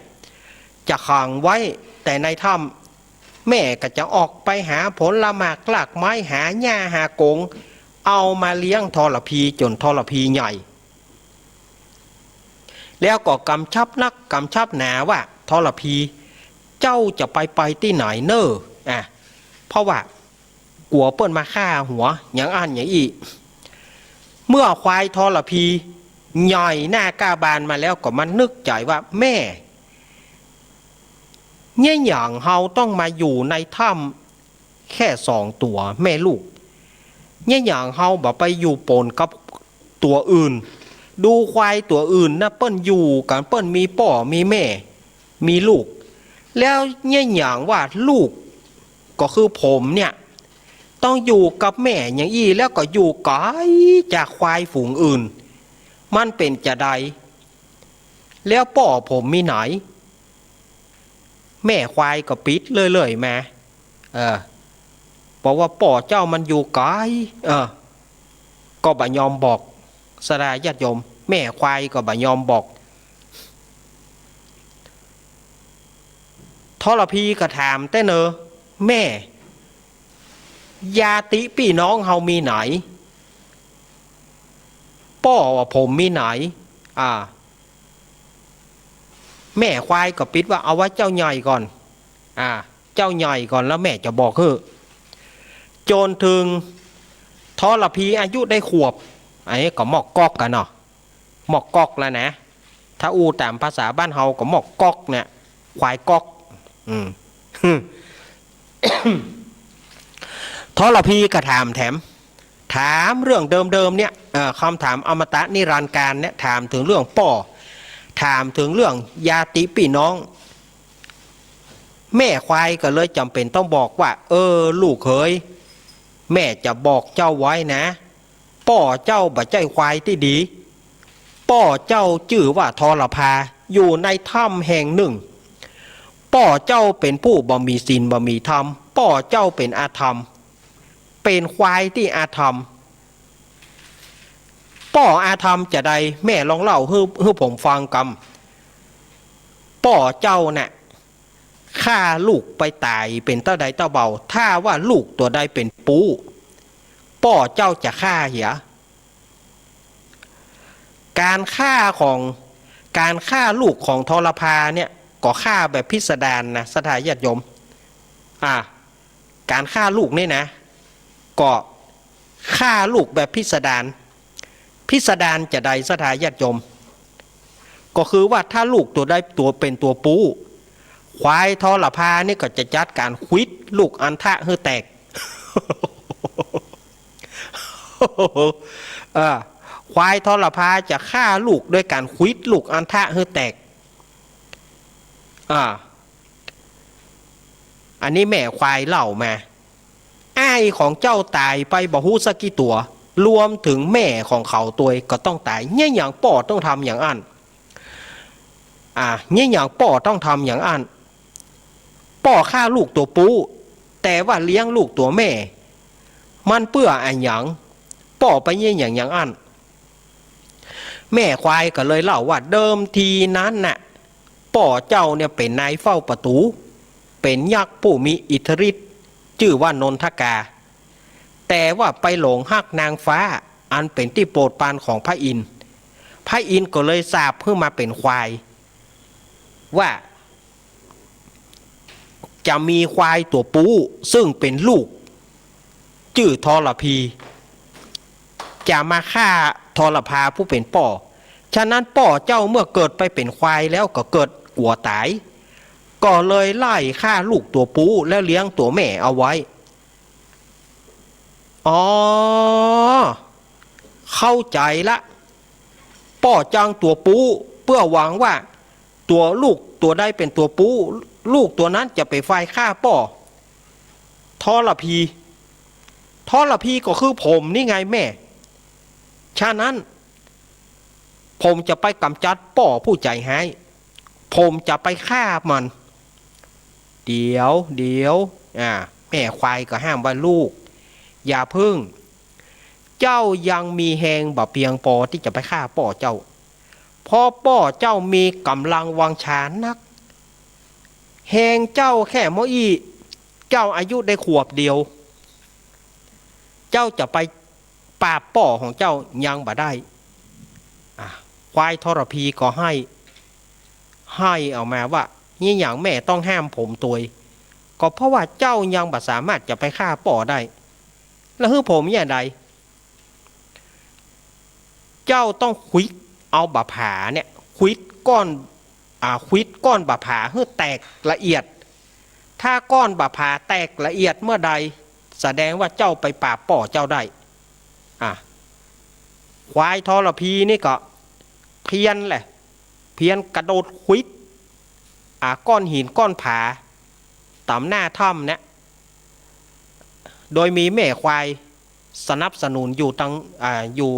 จะขังไว้แต่ในถ้ำ แม่ก็จะออกไปหาผลหมากรากไม้ หาหญ้าหากง เอามาเลี้ยงทรพีจ๋นทรพีใหญ่ แล้วก็กำชับนักกำชับหนาว่า ทรพี เจ้าจะไปไปตี้ไหนเน่อ อ่ะ เพราะว่ากั๋วเปิ้นมาฆ่าหัว อย่างอั้นอย่างอี้ เมื่อควายทรพีใหญ่หน้ากล้าบานมาแล้วก็มานึกใจ๋ว่า แม่ เยียะหยังเฮาต้องมาอยู่ในถ้ำ แค่สองตั๋วแม่ลูก เยียะหยังเฮาบ่ไปอยู่ปนกับตั๋วอื่น ดูควายตั๋วอื่นนะ เปิ้นอยู่กั๋น เปิ้นมีป้อมีแม่ มีลูก แล้วเยียะหยังว่าลูก ก็คือผมเนี่ย ต้องอยู่กับแม่อย่างอี้ แล้วก็อยู่ไก๋จากควายฝูงอื่น มันเป๋นจาใด แล้วป้อผมมีไหน แม่ควายก็ปิดเรื่อยๆ มา เออ บอกว่าป้อเจ้ามันอยู่ไก๋ เออ ก็บ่ยอมบอก ศรัทธาญาติโยม แม่ควายก็บ่ยอมบอก ทรพีก็ถามแต๊เนอ แม่ ญาติปี้น้องเฮามีไหน ป้อว่าผมมีไหน อ่า แม่ควายก็ปิ๊ดว่า เอาไว้เจ้าใหญ่ก่อน อ่า เจ้าใหญ่ก่อนแล้วแม่จะบอกหื้อ จ๋นเถิงทรพีอายุได้ขวบ อันนี้ก็มอกก๊อกกั๋นเนาะ มอกก๊อกแล้วนะ ถ้าอู้ต๋ามภาษาบ้านเฮาก็มอกก๊อกเนี่ย ควายก๊อก อืม ทรพีก็ถามแถม ถามเรื่องเดิมๆ เนี่ย เอ่อ คำถามอมตะนิรันดร์กาลเนี่ย ถามเถิงเรื่องป้อ ถามเถิงเรื่องญาติปี้น้อง แม่ควายก็เลยจ๋ำเป๋นต้องบอกว่า เออ ลูกเขย แม่จะบอกเจ้าไว้นะ ป้อเจ้าบ่ใจ้ควายตี้ดี ป้อเจ้าจื้อว่าทรพา อยู่ในถ้ำแห่งนึ่ง ป้อเจ้าเป๋นผู้บ่มีศีลบ่มีธรรม ป้อเจ้าเป๋นอธรรม เป๋นควายตี้อธรรม ป้ออธรรมจาใด แม่ลองเล่าหื้อ หื้อผมฟังกำ ป้อเจ้าน่ะ ฆ่าลูกไปต๋ายเป๋นเต้าใดเต้าเบา ถ้าว่าลูกตั๋วใดเป๋นปู๊ ป้อเจ้าจะฆ่าเหีย ก๋านฆ่าของ ก๋านฆ่าลูกของทรพาเนี่ย ก็ฆ่าแบบพิสดารนะ ศรัทธาญาติโยม อ่า ก๋านฆ่าลูกนี่นะ ก็ฆ่าลูกแบบพิสดาร พิสดารจาใด ศรัทธาญาติโยม ก็คือว่าถ้าลูกตั๋วใดตั๋วเป๋นตั๋วปู๊ ควายทรพานี่ก็จะจัดก๋านขวิดลูกอัณฑะหื้อแตก เออ ควายทรพาจะฆ่าลูกโดยก๋านขวิดลูกอัณฑะหื้อแตก อ่า อันนี้แม่ควายเล่ามา อ้ายของเจ้าต๋ายไปบ่ฮู้สักกี่ตั๋ว รวมเถิงแม่ของเขาตวยก็ต้องต๋าย เยียะหยังป้อต้องทำอย่างอั้น อ่า เยียะหยังป้อต้องทำอย่างอั้น ป้อฆ่าลูกตั๋วปู๊ แต่ว่าเลี้ยงลูกตั๋วแม่ มันเปื้ออะหยัง ป้อไปเยียะหยังอย่างอั้น แม่ควายก็เลยเล่าว่าเดิมทีนั้นน่ะ ป้อเจ้าเนี่ยเป๋นนายเฝ้าประตู๋ เป๋นยักษ์ผู้มีอิทธิฤทธิ์ จื้อว่านนทกา แต่ว่าไปหลงฮักนางฟ้า อันเป๋นตี้โปรดปรานของพระอินทร์ พระอินทร์ก็เลยสาปหื้อมาเป๋นควาย ว่า จะมีควายตั๋วปู๊ ซึ่งเป๋นลูก จื้อทรพี จะมาฆ่าทรพาผู้เป๋นป้อ ฉะนั้นป้อเจ้าเมื่อเกิดไปเป๋นควายแล้วก็เกิดกั๋วต๋าย ก็เลยไล่ฆ่าลูกตั๋วปู๊แล้วเลี้ยงตั๋วแม่เอาไว้ อ๋อ เข้าใจ๋ละ ป้อจังตั๋วปู๊ เปื้อหวังว่าตั๋วลูกตั๋วใดเป๋นตั๋วปู๊ ลูกตั๋วนั้นจะเป๋นฝ่ายฆ่าป้อ ทรพี ทรพีก็คือผมนี่ไงแม่ ฉะนั้น ผมจะไปก๋ำจัดป้อผู้ใจ๋ฮ้าย ผมจะไปฆ่ามัน เดี๋ยว เดี๋ยว อ่า แม่ควายก็ห้ามว่า ลูก อย่าเพิ่ง เจ้ายังมีแฮงบ่เปียงปอตี้จะไปฆ่าป้อเจ้า เพราะป้อเจ้ามีก๋ำลังวังชานัก แฮงเจ้าแค่เมื่ออี้ เจ้าอายุได้ขวบเดียว เจ้าจะไปปราบป้อของเจ้ายังบ่ได้ อ่ะ ควายทรพีก็ไห้ ไห้ออกมาว่า เยียะหยังแม่ต้องห้ามผมตวย ก็เพราะว่าเจ้ายังบ่สามารถจะไปฆ่าป้อได้ แล้วหื้อผมเยียะใด เจ้าต้องขวิดเอาบ่าผาเนี่ย ขวิดก้อน อ่า ขวิดก้อนบ่าผาหื้อแตกละเอียด ถ้าก้อนบ่าผาแตกละเอียดเมื่อใด แสดงว่าเจ้าไปปราบป้อเจ้าได้ อ่ะ ควายทรพีนี่ก็เพี้ยนแหละ เพี้ยนกระโดดขวิด อ่า ก้อนหินก้อนผา ต๋ามหน้าถ้ำเนี่ย โดยมีแม่ควายสนับสนุนอยู่ตัง อ่า อยู่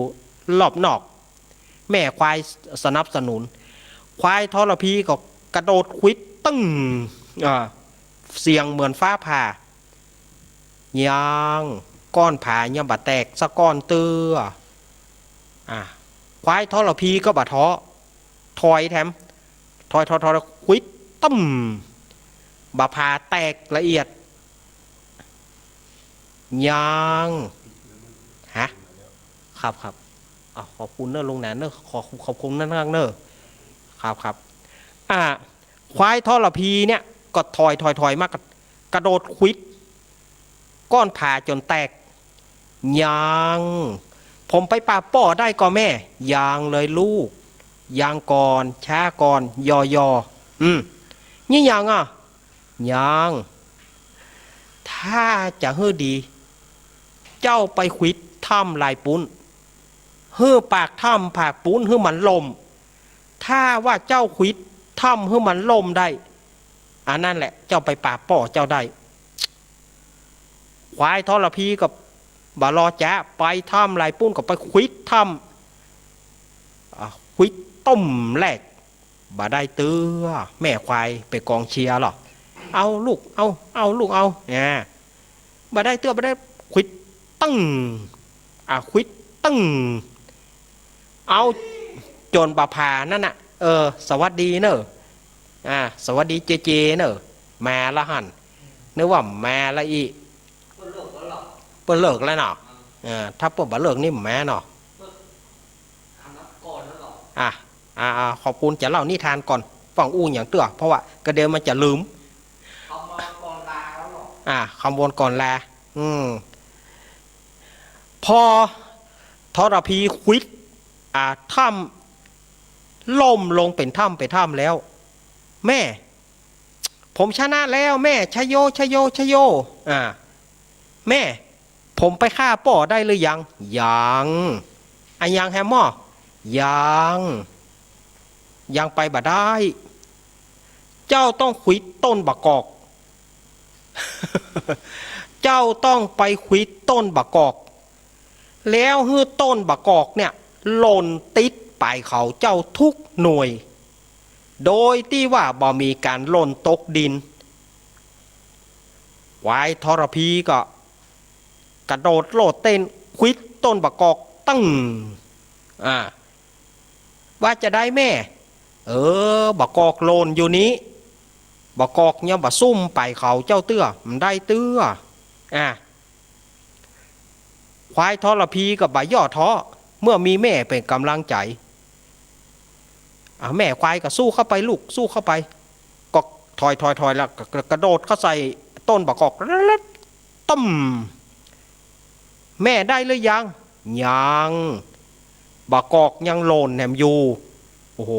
รอบนอก แม่ควายสนับสนุน ควายทรพีก็กระโดดขวิดตึ้ง อ่า เสียงเหมือนฟ้าผ่า ยัง ก้อนผายังบ่แตกสักก้อนเตื้อ อ่า ควายทรพีก็บ่ท้อ ถอยแถม ถอย ถอย ถอย ขวิดตึ้ม บ่าผ่าแตกละเอียด ยัง ฮะ ครับ ครับ อ้าว ขอบคุณเนอะลุงหนานเนอะ ขอ ขอบคุณนักๆเนอะ ครับ ครับ อ่า ควายทรพีเนี่ย ก็ถอย ถอย ถอยมา กระ กระโดดขวิด ก้อนผ่าจ๋นแตก ยัง ผมไปปราบป้อได้ก่อแม่ ยังเลยลูก ยังก่อน ช้าก่อน ยอ ยอ อืม นี่ยังอ่ะ ยัง ถ้าจะหื้อดี เจ้าไปขวิดถ้ำลายปุ้น หื้อปากถ้ำปากปุ้นหื้อมันล่ม ถ้าว่าเจ้าขวิดถ้ำหื้อมันล่มได้ อันนั้นแหละเจ้าไปปราบป้อเจ้าได้ ควายทรพีก็บ่รอจ๊ะ ไปถ้ำลายปุ้นก็ไปขวิดถ้ำ อ่ะ ขวิดต้มแรก บ่ได้เตื้อ แม่ควายเป๋นกองเชียร์ลอ เอาลูก เอา เอาลูก เอา เนี่ย บ่ได้เตื้อ บ่ได้ ขวิดตึ้ง อ่ะ ขวิดตึ้ง เอา จ๋นบ่าผ่านั่นน่ะ เออ สวัสดีเนอะ อ่า สวัสดีเจเจเนอะ มาละหั้น นึกว่ามาละอี้ เปิ้นเลิกแล้วเนาะ เออ ถ้าเปิ้นบ่เลิกนี่บ่มาเนาะ อ่ะ อ่า อ่า ขอบคุณ จะเล่านิทานก่อน ฟั่งอู้หยังเตื้อ เพราะว่าก็เดี๋ยวมันจะลืม อ่า คำวอนก่อนลา อืม พอทรพีขวิด อ่า ถ้ำล่มลงเป๋นถ้ำเป๋นถ้ำแล้ว แม่ ผมชนะแล้วแม่ ชะโย ชะโย ชะโย อ่า แม่ ผมไปฆ่าป้อได้หรือยัง ยัง อะยังแฮมม่อ ยัง ยังไปบ่ได้ เจ้าต้องขวิดต้นบ่ากอก เจ้าต้องไปขวิดต้นบ่ากอก แล้วหื้อต้นบ่ากอกเนี่ย หล่นติดป๋ายเขาเจ้าทุกหน่วย โดยตี้ว่าบ่มีก๋านหล่นตกดิน ควายทรพีก็กระโดดโลดเต้นขวิดต้นบ่ากอกตึ้ง อ่า ว่าจะใดแม่ เออ บ่ากอกหล่นอยู่นี้ บ่ากอกยังบ่ซุ่มป๋ายเขาเจ้าเตื้อ บ่ได้เตื้อ อ่า ควายทรพีก็บ่ย่อท้อ เมื่อมีแม่เป๋นก๋ำลังใจ๋ อ่ะ แม่ควายก็สู้เข้าไปลูก สู้เข้าไป ก็ถอย ถอย ถอย แล้วก็กระโดดเข้าใส่ต้นบ่ากอก ตึ้ม แม่ได้หรือยัง ยัง บ่ากอกยังหล่นแหมอยู่ โอ้โห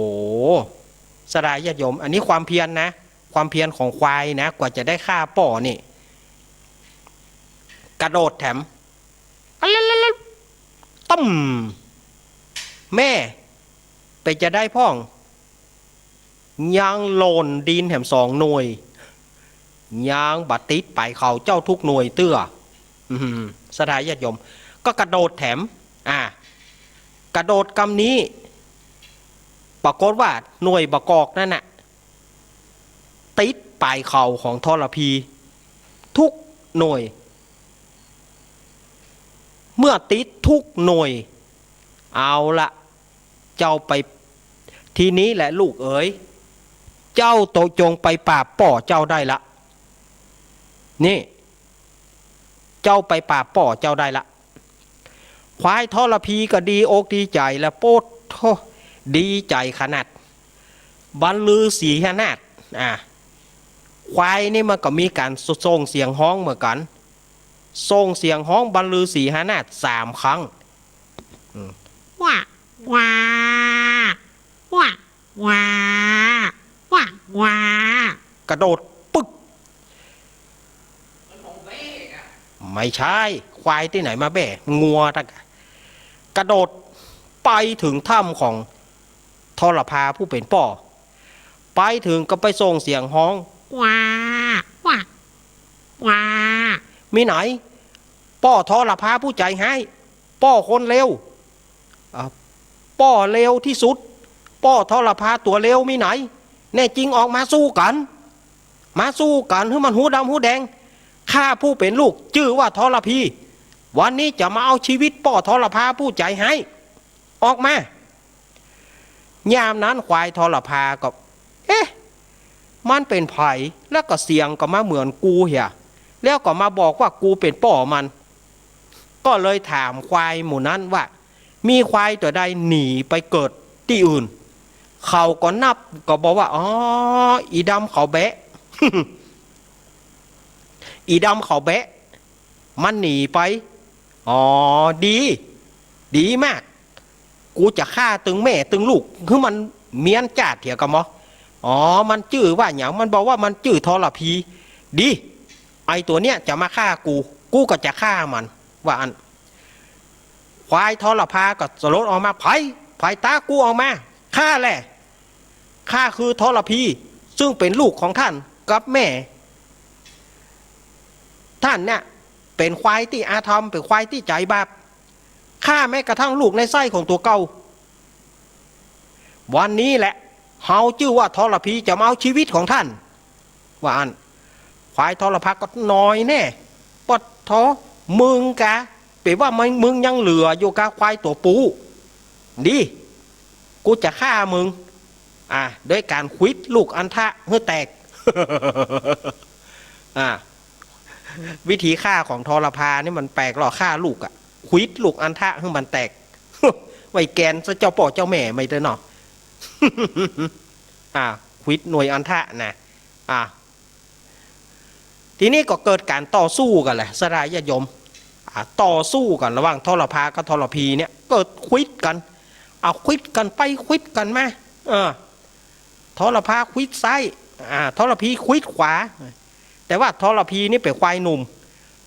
เสียดายญาติโยม อันนี้ความเพียรนะ ความเพียรของควายนะ กว่าจะได้ฆ่าป้อนี่ กระโดดแถม อะละละละ ตึ้ม แม่ เป๋นจะใดพ่อง ยังหล่นดินแหมสองหน่วย ยังบ่ติดป๋ายเขาเจ้าทุกหน่วยเตื้อ อืม เสียดายญาติโยม ก็กระโดดแถม อ่า กระโดดกำนี้ ปรากฏว่าหน่วยบ่ากอกนั่นน่ะ ติดป๋ายเขาของทรพี ทุกหน่วย เมื่อติดทุกหน่วย เอาละ เจ้าไป ทีนี้แหละลูกเอ๋ย เจ้าโตจงไปปราบป้อเจ้าได้ละ นี่ เจ้าไปปราบป้อเจ้าได้ละ ควายทรพีก็ดีอกดีใจ๋และ โป๊ดโธ่ ดีใจ๋ขนาด บรรลือสีหนาฏ อ่า ควายนี่มันก็มีก๋านส่งเสียงฮ้องเหมือนกั๋น ส่งเสียงฮ้องบรรลือสีหนาฏสามครั้ง อืม ว้า ว้า ว้า ว้า ว้า ว้า กระโดดปึ๊ก ไม่ใช่ ควายตี้ไหนมาแบ้ งัวตั๊ก กระโดดไปเถิงถ้ำของทรพาผู้เป๋นป้อ ไปเถิงก็ไปส่งเสียงฮ้อง ว้า ว้า ว้า มีไหน ป้อทรพาผู้ใจ๋ฮ้าย ป้อคนเลว อ่า ป้อเลวตี้สุด ป้อทรพาตั๋วเลวมีไหน แน่จริงออกมาสู้กั๋น มาสู้กั๋นหื้อมันหูดำหูแดง ข้าผู้เป๋นลูกจื้อว่าทรพี วันนี้จะมาเอาจีวิตป้อทรพาผู้ใจ๋ฮ้าย ออกมา ยามนั้นควายทรพาก็ เอ๊ะ มันเป๋นใผ แล้วก็เสียงก็มาเหมือนกูเหีย แล้วก็มาบอกว่ากูเป๋นป้อมัน ก็เลยถามควายหมู่นั้นว่า มีควายตั๋วใดหนีไปเกิดตี้อื่น เขาก็นับก็บอกว่า อ๋อ อีดำเขาแบะ อีดำเขาแบะ มันหนีไป อ๋อ ดี ดีมาก กูจะฆ่าตึงแม่ตึงลูก หื้อมันเมี้ยนจ้าดเถียก่อมอ อ๋อ มันจื้อว่าหยัง มันบอกว่ามันจื้อทรพี ดี ไอ้ตั๋วเนี้ยจะมาฆ่ากู กูก็จะฆ่ามัน ว่าอั้น ควายทรพาก็สลดออกมา ใผ ใผต๋ากูออกมา ข้าแหละ ข้าคือทรพี ซึ่งเป๋นลูกของท่านกับแม่ ท่านเนี่ยเป๋นควายตี้อาธรรม เป๋นควายตี้ใจ๋บาป ฆ่าแม้กระทั่งลูกในไส้ของตั๋วเก่า วันนี้แหละ เฮาจื้อว่าทรพีจะมาเอาชีวิตของท่าน ว่าอั้น ควายทรพาก็หน่อยแน่ ปะโถ มึงกา เป๋นว่ามึง มึงยังเหลืออยู่กา ควายตั๋วปู ดี กูจะฆ่ามึง อ่า ด้วยก๋านขวิดลูกอัณฑะหื้อแตก อ่า วิธีฆ่าของทรพานี่มันแปลกลอ ฆ่าลูกอะ ขวิดลูกอัณฑะหื้อมันแตก ไว้แกนซะเจ้าป้อเจ้าแม่ไม่ได้เนาะ อ่า ขวิดหน่วยอัณฑะนะ อ่า ทีนี้ก็เกิดก๋านต่อสู้กั๋นแหละ ศรัทธาญาติโยม อ่า ต่อสู้กั๋นระหว่างทรพากับทรพีเนี่ย เกิดขวิดกั๋น เอาขวิดกั๋นไปขวิดกั๋นมา เออ ทรพาขวิดซ้าย อ่า ทรพีขวิดขวา แต่ว่าทรพีนี่เป๋นควายหนุ่ม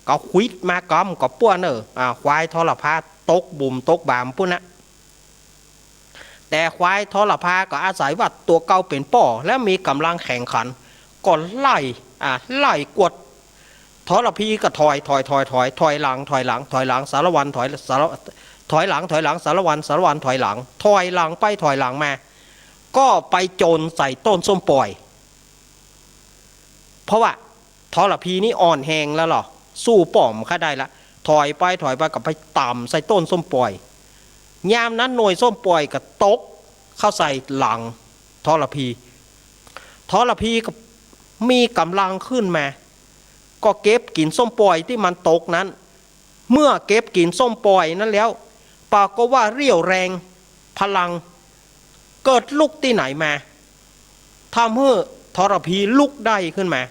ก็ขวิดมาก้ำก็ป้วนเน่อ อ่า ควายทรพาตกบุ๋มตกบามปู๊นนะ แต่ควายทรพาก็อาศัยว่าตั๋วเก่าเป๋นป้อ และมีก๋ำลังแข็งขัน ก็ไล่ อ่า ไล่กวด ทรพีก็ถอย ถอย ถอย ถอย ถอยหลัง ถอยหลัง ถอยหลัง สารวัณถอย สาร ถอยหลัง ถอยหลัง สารวัณ สารวัณถอยหลัง ถอยหลังไปถอยหลังมา ก็ไปโจนใส่ต้นส้มป่อย เพราะว่าทรพีนี่อ่อนแฮงแล้วลอ สู้ป้อบ่าได้ละ ถอยไปถอยไปก็ไปต่ำใส่ต้นส้มป่อย ยามนั้นหน่วยส้มป่อยก็ตกเข้าใส่หลังทรพี ทรพีก็มีก๋ำลังขึ้นมา ก็เก็บกิ๋นส้มป่อยตี้มันตกนั้น เมื่อเก็บกิ๋นส้มป่อยนั้นแล้ว ปรากฏว่าเรี่ยวแรงพลัง เกิดลุกตี้ไหนมา ทำหื้อทรพีลุกได้ขึ้นมา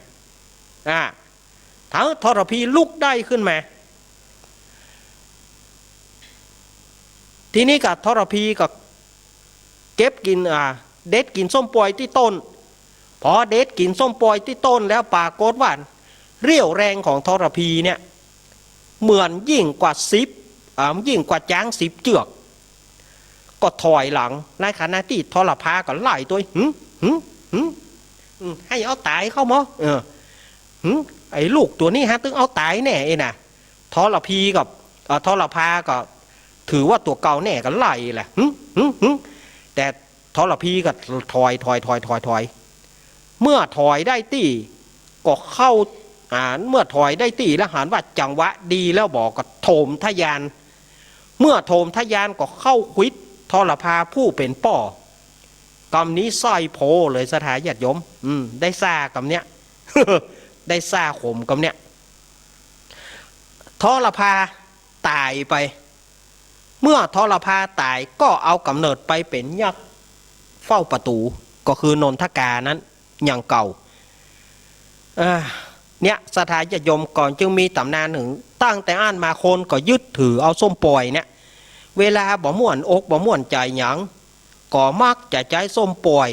อ่า ทำหื้อทรพีลุกได้ขึ้นมา ทีนี้ก็ทรพีก็เก็บกิ๋น อ่า เด็ดกิ๋นส้มป่อยตี้ต้น พอเด็ดกิ๋นส้มป่อยตี้ต้นแล้วปรากฏว่า เรี่ยวแรงของทรพีเนี่ย เหมือนยิ่งกว่าสิบ อ่า ยิ่งกว่าจ๊างสิบเจือก ก็ถอยหลัง ในขณะตี้ทรพาก็ไล่ตวย หึ หึ หึ อืม หื้อเอาต๋ายเข้าหมอ เออ หึ ไอ้ลูกตั๋วนี้ฮะ ตึงเอาต๋ายแน่ไอ้น่ะ ทรพีกับ เอ่อ ทรพาก็ถือว่าตั๋วเก่าแน่ก็ไล่แหละ หึ หึ หึ แต่ทรพีก็ถอย ถอย ถอย ถอย ถอย เมื่อถอยได้ตี้ก็เข้า อ่า เมื่อถอยได้ตี้แล้วหันว่าจังหวะดีแล้วบ่ ก็โถมทะยาน เมื่อโถมทะยานก็เข้าขวิดทรพาผู้เป๋นป้อ กำนี้ไส้โพเลยศรัทธาญาติโยม อืม ได้ซ่ากำเนี้ย ได้ซ่าขมกำเนี้ย ทรพาต๋ายไป เมื่อทรพาต๋ายก็เอาก๋ำเนิดไปเป๋นยักษ์เฝ้าประตู๋ ก็คือนนทกานั้นอย่างเก่า อ่า เนี่ยศรัทธาญาติโยม ก่อนจึงมีต๋ำนานหนึ่ง ตั้งแต่อั้นมาคนก็ยึดถือเอาส้มป่อยเนี่ย เวลาบ่ม่วนอกบ่ม่วนใจ๋หยัง ก็มักจะใจ๊ส้มป่อย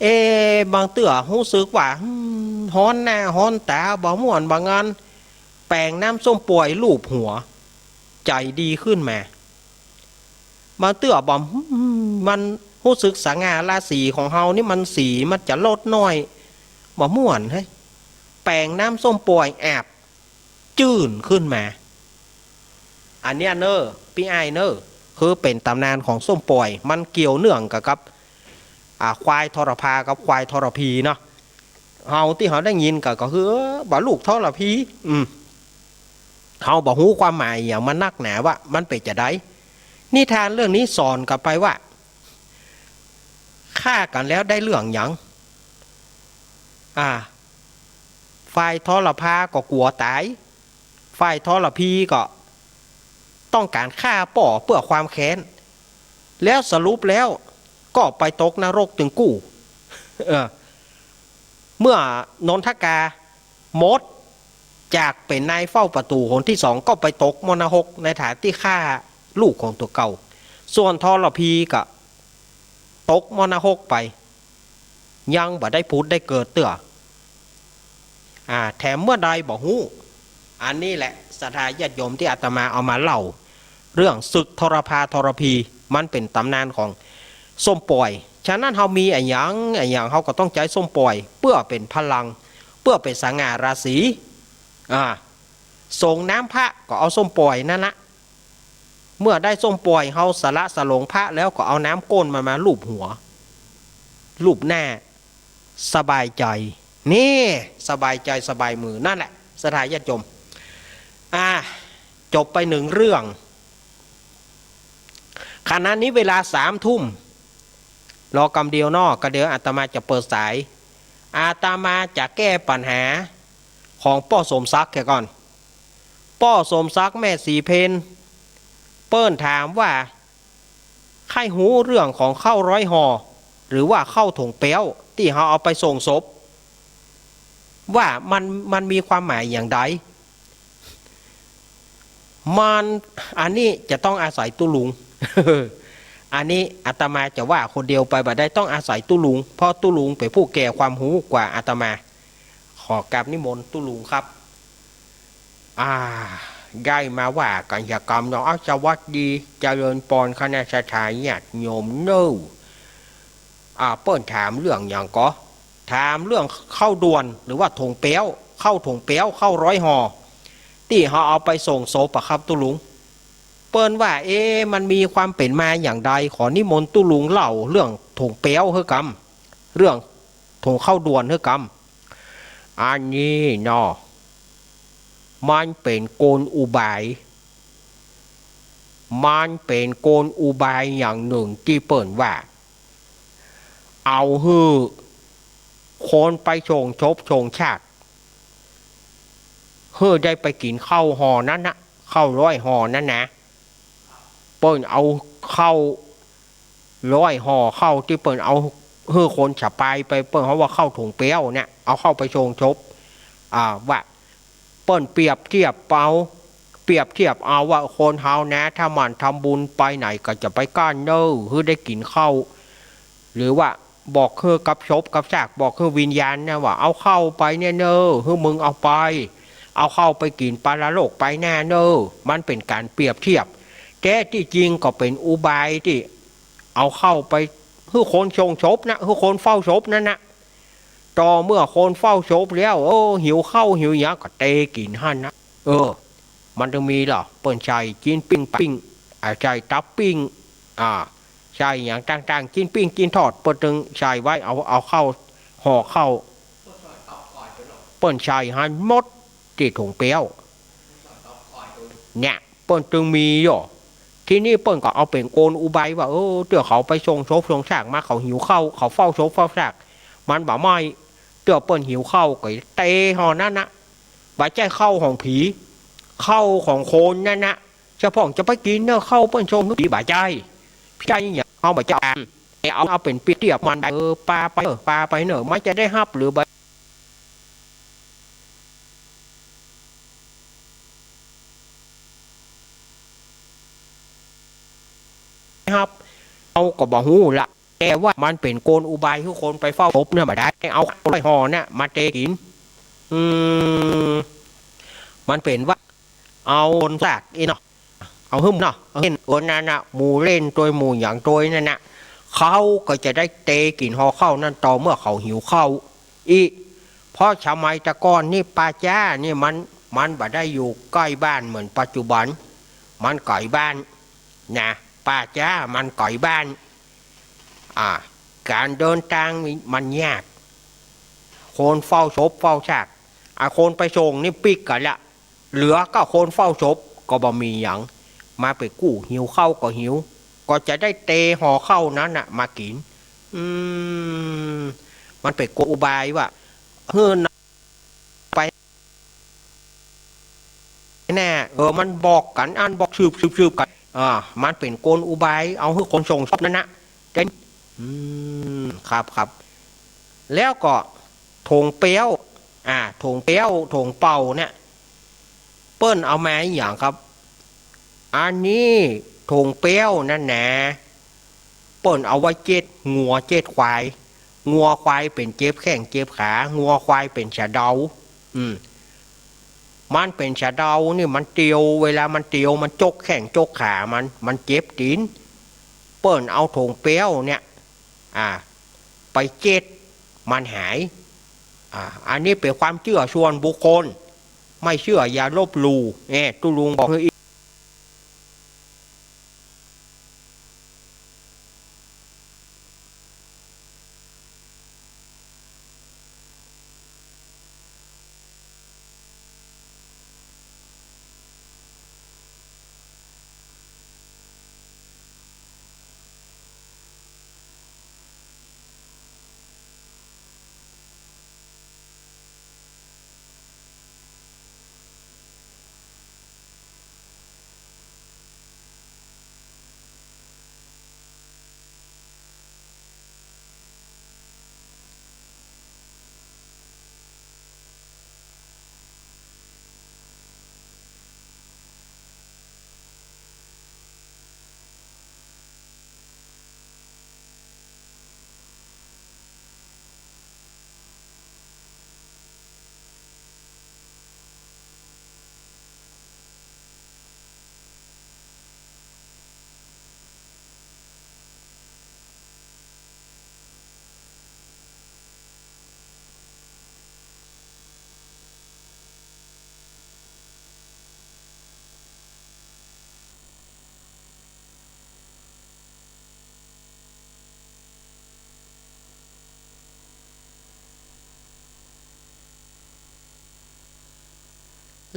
เอ๊ะ บางเตื้อฮู้สึกว่า อืม ฮ้อนหน้าฮ้อนต๋า บ่ม่วนบ่งัน แป๋งน้ำส้มป่อยลูบหัว ใจ๋ดีขึ้นมา บางเตื้อบ่ อืม มันฮู้สึกสง่าราศีของเฮานี่มันสีมันจะลดน้อย บ่ม่วนเฮ้ย แป๋งน้ำส้มป่อยอาบ จื้นขึ้นมา อันเนี้ยเน่อ ปี้อ้ายเน่อ คือเป๋นต๋ำนานของส้มป่อย มันเกี่ยวเนื่องกับ กับ อ่า ควายทรพากับควายทรพีเนาะ เฮาตี้เฮาได้ยินก็ ก็คือ เออ บ่าลูกทรพี อืม เฮาบ่ฮู้ความหมายหยังมันนักหนาว่ามันเป๋นจาใด นิทานเรื่องนี้สอนกั๋นไปว่า ฆ่ากั๋นแล้วได้เรื่องหยัง อ่า ฝ่ายทรพาก็กั๋วต๋าย ฝ่ายทรพีก็ต้องก๋านฆ่าป้อเปื้อความแค้น แล้วสรุปแล้วก็ไปตกนรกตึงกู้ เออ เมื่อนนทกาหมดจากเป๋นนายเฝ้าประตู๋หนตี้สอง ก็ไปตกมรณะหกในฐานะตี้ฆ่าลูกของตั๋วเก่า ส่วนทรพีก็ตกมรณะหกไป ยังบ่ได้ผุดได้เกิดเตื้อ อ่า แถมเมื่อใดบ่ฮู้ อันนี้แหละศรัทธาญาติโยมตี้อาตมาเอามาเล่า เรื่องศึกทรพาทรพี มันเป๋นต๋ำนานของส้มป่อย ฉะนั้นเฮามีอะหยังอะหยัง เฮาก็ต้องใจ๊ส้มป่อย เปื้อเป๋นพลัง เปื้อเป๋นสง่าราศี อ่า สรงน้ำพระก็เอาส้มป่อยนั่นละ เมื่อได้ส้มป่อย เฮาสละสลงพระแล้วก็เอาน้ำก้นมันมาลูบหัว ลูบหน้า สบายใจ๋ นี่ สบายใจ๋สบายมือ นั่นแหละศรัทธาญาติโยม อ่า จบไปหนึ่งเรื่อง ขณะนี้เวลาสามทุ่ม รอกำเดียวเนาะ ก็เดี๋ยวอาตมาจะเปิดสาย อาตมาจะแก้ปัญหาของป้อสมศักดิ์เหียก่อน ป้อสมศักดิ์แม่ศรีเพญ เปิ้นถามว่า ใค่ฮู้เรื่องของข้าวร้อยห่อ หรือว่าข้าวถงแป๊ว ตี้เฮาเอาไปส่งศพ ว่ามัน มันมีความหมายอย่างใด มัน อันนี้จะต้องอาศัยตุ๊ลุง อันนี้อาตมาจะว่าคนเดียวไปบ่ได้ ต้องอาศัยตุ๊ลุง เพราะตุ๊ลุงเป๋นผู้แก่ความฮู้กว่าอาตมา ขอกราบนิมนต์ตุ๊ลุงครับ อ่า ได้มาว่ากั๋นเหียกำเนาะ อ้าว สวัสดี เจริญปอน คณะศรัทธาญาติโยมเน่อ อ่า เปิ้นถามเรื่องหยังก่อ ถามเรื่องข้าวด่วน หรือว่าถงแป๊ว ข้าวถงแป๊ว ข้าวร้อยห่อ ตี้เฮาเอาไปส่งศพอะครับตุ๊ลุง เปิ้นว่า เอ๊ะ มันมีความเป๋นมาอย่างใด ขอนิมนต์ตุ๊ลุงเล่าเรื่องถงแป๊วหื้อกำ เรื่องถงข้าวด่วนหื้อกำ อันนี้เนาะ มันเป๋นกลอุบาย มันเป๋นกลอุบายอย่างนึ่งตี้เปิ้นว่า เอาหื้อคนไปส่งศพส่งซาก หื้อได้ไปกิ๋นข้าวห่อนั้นนะ ข้าวร้อยห่อนั้นนะ เปิ้นเอาข้าว ร้อยห่อข้าวตี้เปิ้นเอาหื้อคนสะปายไป เปิ้นเฮาว่าข้าวถงแป๊วเนี่ย เอาข้าวไปส่งศพ อ่า ว่าเปิ้นเปรียบเทียบเอา เปรียบเทียบเอาว่าคนเฮานะ ถ้าหมั่นทำบุญไปไหนก็จะไปก้านเน่อ หื้อได้กิ๋นข้าว หรือว่าบอกหื้อกับศพกับซาก บอกหื้อวิญญาณเนี่ยว่า เอาข้าวไปเนี่ยเน่อ หื้อมึงเอาไป เอาข้าวไปกิ๋นปรโลกไปแน่เน่อ มันเป๋นก๋านเปรียบเทียบ แต๊ตี้จริงก็เป๋นอุบายตี้ เอาข้าวไปหื้อคนส่งศพนะ หื้อคนเฝ้าศพนั้นนะ ต่อเมื่อคนเฝ้าศพแล้ว โอ้ หิวข้าวหิวหยังก็เตกิ๋นหั้นนะ เออ มันตึงมีล่ะ เปิ้นใส่จิ๊นปิ้ง ปิ้ง อ่า ใส่ตับปิ้ง อ่า ใส่หยังต่างๆ จิ๊นปิ้งจิ๊นทอด เปิ้นตึงใส่ไว้ เอา เอาข้าว ห่อข้าว เปิ้นใส่หั้นหมดตี้ถงแป๊ว เนี่ย เปิ้นตึงมีอยู่ ทีนี้เปิ้นก็เอาเป๋นกลอุบายว่า เออ เตื้อเขาไปส่งศพส่งซากมา เขาหิวข้าว เขาเฝ้าศพเฝ้าซาก มันบ่ไหม้ เตื้อเปิ้นหิวข้าวก็เตห่อนั้นนะ บ่ใจ้ข้าวของผี ข้าวของคนนั้นนะ เฉพาะจะไปกิ๋นเน่อข้าวเปิ้นส่งผี บ่ใจ้ ใจ้หยัง เฮาบ่ใจ้ เอา เอาเป๋นเปรียบเทียบมัน เออ ปาไป เออ ปาไปเน่อ มันจะได้ฮับหรือบ่ ฮับ เฮาก็บ่ฮู้ละ แต่ว่ามันเป๋นกลอุบายหื้อคนไปเฝ้าศพเนี่ยบ่ได้ เอาร้อยห่อเนี่ยมาเตกิ๋น อืม มันเป๋นว่า เอาคนซากอี้เนาะ เอาหื้มเนาะ เอาเห็น เออ นั่นน่ะ หมู่เล่นตวยหมู่หยังตวยนั่นน่ะ เขาก็จะได้เตกิ๋นห่อข้าวนั้นต่อเมื่อเขาหิวข้าวอี้ เพราะสมัยแต่ก่อนนี่ป่าจ๊านี่มัน มันบ่ได้อยู่ใก้บ้านเหมือนปัจจุบัน มันไก๋บ้านนะ ป่าจ๊ามันไก๋บ้าน อ่า ก๋านเดินตางนี่มันยาก คนเฝ้าศพเฝ้าซาก อ่า คนไปส่งนี่ปิ๊กกั๋นละ เหลือก็คนเฝ้าศพก็บ่มีหยัง มาไปกู้หิวข้าวก็หิว ก็จะได้เตห่อข้าวนั้นน่ะมากิ๋น อืม มันเป๋นกลอุบายว่า หื้อไปแน่ เออ มันบอกกั๋น อันบอกสืบ สืบ สืบกั๋น อ่า มันเป๋นกลอุบาย เอาหื้อคนส่งศพนั้นนะ เจ๊ง อืม ครับ ครับ แล้วก็ ถงเป๊ว อ่า ถงเป๊ว ถงเป่าเนี่ย เปิ้นเอามาอะหยังครับ อันนี้ถงเป๊วนั่นนะ เปิ้นเอาไว้เจ็ดงัวเจ็ดควาย งัวควายเป๋นเจ็บแข้งเจ็บขา งัวควายเป๋นสะเดา อืม มันเป๋นสะเดานี่มันเตียว เวลามันเตียวมันจกแข้งจกขามัน มันเจ็บตี๋น เปิ้นเอาถงเป๊วเนี่ย อ่า ไปเจ็ด มันหาย อ่า อันนี้เป๋นความเจื้อส่วนบุคคล ไม่เชื่ออย่าลบหลู่ แหม ตุ๊ลุงบอกหื้ออีก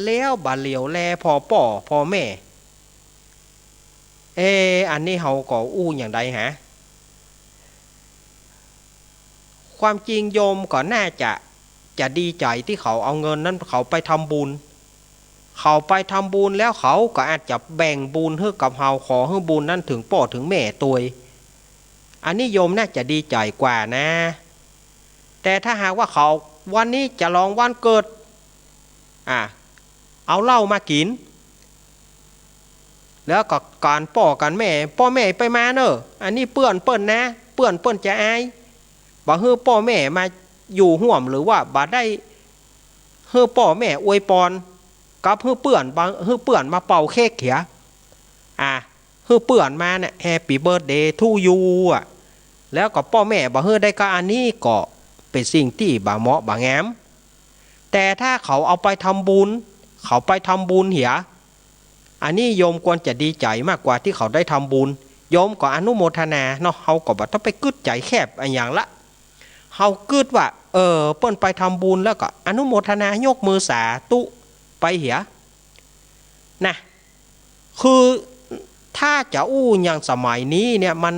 แล้วบ่าเหลียวแลผ่อป้อผ่อแม่ เอ๊ะ อันนี้เฮาก็อู้อย่างใดฮะ ความจริงโยมก็น่าจะ จะดีใจ๋ตี้เขาเอาเงินนั้นเขาไปทำบุญ เขาไปทำบุญแล้วเขาก็อาจจะแบ่งบุญหื้อกับเฮา ขอหื้อบุญนั้นเถิงป้อเถิงแม่ตวย อันนี้โยมน่าจะดีใจ๋กว่านะ แต่ถ้าหากว่าเขาวันนี้ฉลองวันเกิด อ่ะ เอาเหล้ามากิ๋น แล้วก็ก๋านป้อก๋านแม่ ป้อแม่ไปมาเน่อ อันนี้เปื้อนเปิ้นนะ เปื้อนเปิ้นจะอาย บ่หื้อป้อแม่มาอยู่ฮ่วม หรือว่าบ่ได้หื้อป้อแม่อวยปอน กับหื้อเปื้อน บ่หื้อเปื้อนมาเป่าเค้กเหีย อ่ะ หื้อเปื้อนมาเนี่ย Happy birthday to you อ่ะ แล้วก็ป้อแม่บ่หื้อได้ก็ อันนี้ก็เป๋นสิ่งตี้บ่เหมาะบ่งาม แต่ถ้าเขาเอาไปทำบุญ เขาไปทำบุญเหีย อันนี้โยมควรจะดีใจ๋มากกว่าตี้เขาได้ทำบุญ โยมก็อนุโมทนาเนาะ เฮาก็บ่ต้องไปกึ๊ดใจ๋แคบอะหยังละ เฮากึ๊ดว่า เออ เปิ้นไปทำบุญแล้วก็อนุโมทนายกมือสาธุไปเหีย นะ คือถ้าจะอู้อย่างสมัยนี้เนี่ย มัน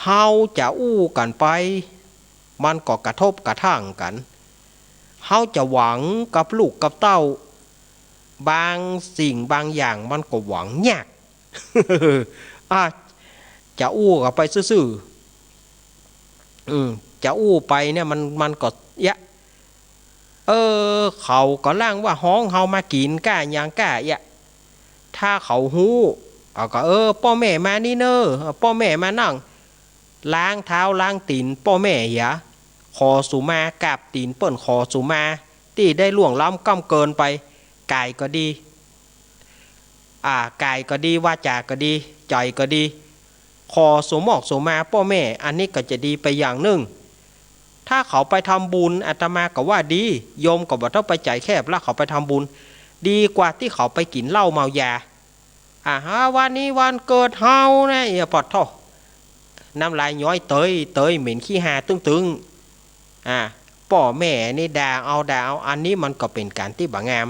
เฮาจะอู้กั๋นไป มันก็กระทบกระทั่งกั๋น เฮาจะหวังกับลูกกับเต้า บางสิ่งบางอย่างมันก็หวังยาก อ่ะ จะอู้กั๋นไปซื่อๆ อืม จะอู้ไปเนี่ยมัน มันก็เยียะ เออ เขาก็ล่างว่าฮ้องเฮามากิ๋นก้าหยังก้าเยียะ ถ้าเขาฮู้ เขาก็ เออ ป้อแม่มานี่เน่อ ป้อแม่มานั่ง ล้างเท้าล้างตี๋นป้อแม่เหีย ขอสุมา กราบตี๋นเปิ้นขอสุมา ตี้ได้ล่วงล้ำก้ำเกินไป ก๋ายก็ดี อ่า ก๋ายก็ดี วาจาก็ดี ใจ๋ก็ดี ขอสุมอกสุมาป้อแม่ อันนี้ก็จะดีไปอย่างนึ่ง ถ้าเขาไปทำบุญ อาตมาก็ว่าดี โยมก็บ่ต้องไปใจ๋แคบละ เขาไปทำบุญ ดีกว่าตี้เขาไปกิ๋นเหล้าเมายา อ่า วันนี้วันเกิดเฮานะ เอีย ปะโธ่ น้ำลายย้อยเตยเตย เหม็นขี้ห่าตึงๆ อ่า ป้อแม่นี่ด่าเอาด่าเอา อันนี้มันก็เป๋นก๋านตี้บ่งาม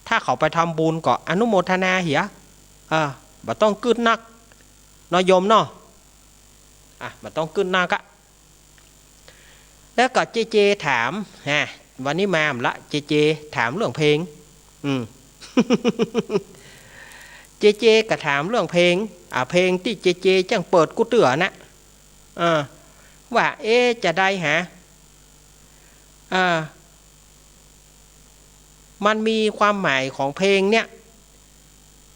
ถ้าเขาไปทำบุญก็อนุโมทนาเหีย อ่า บ่ต้องกึ๊ดนัก เนาะโยมเนาะ อ่ะ บ่ต้องกึ๊ดนักอะ แล้วก็เจเจถาม ฮะ วันนี้มาละ เจเจถามเรื่องเพลง อืม เจเจก็ถามเรื่องเพลง อ่า เพลงตี้เจเจจั้งเปิดกู้เตื้อนะ เออ ว่า เอ๊ะ จะใดหา อ่า มันมีความหมายของเพลงเนี่ย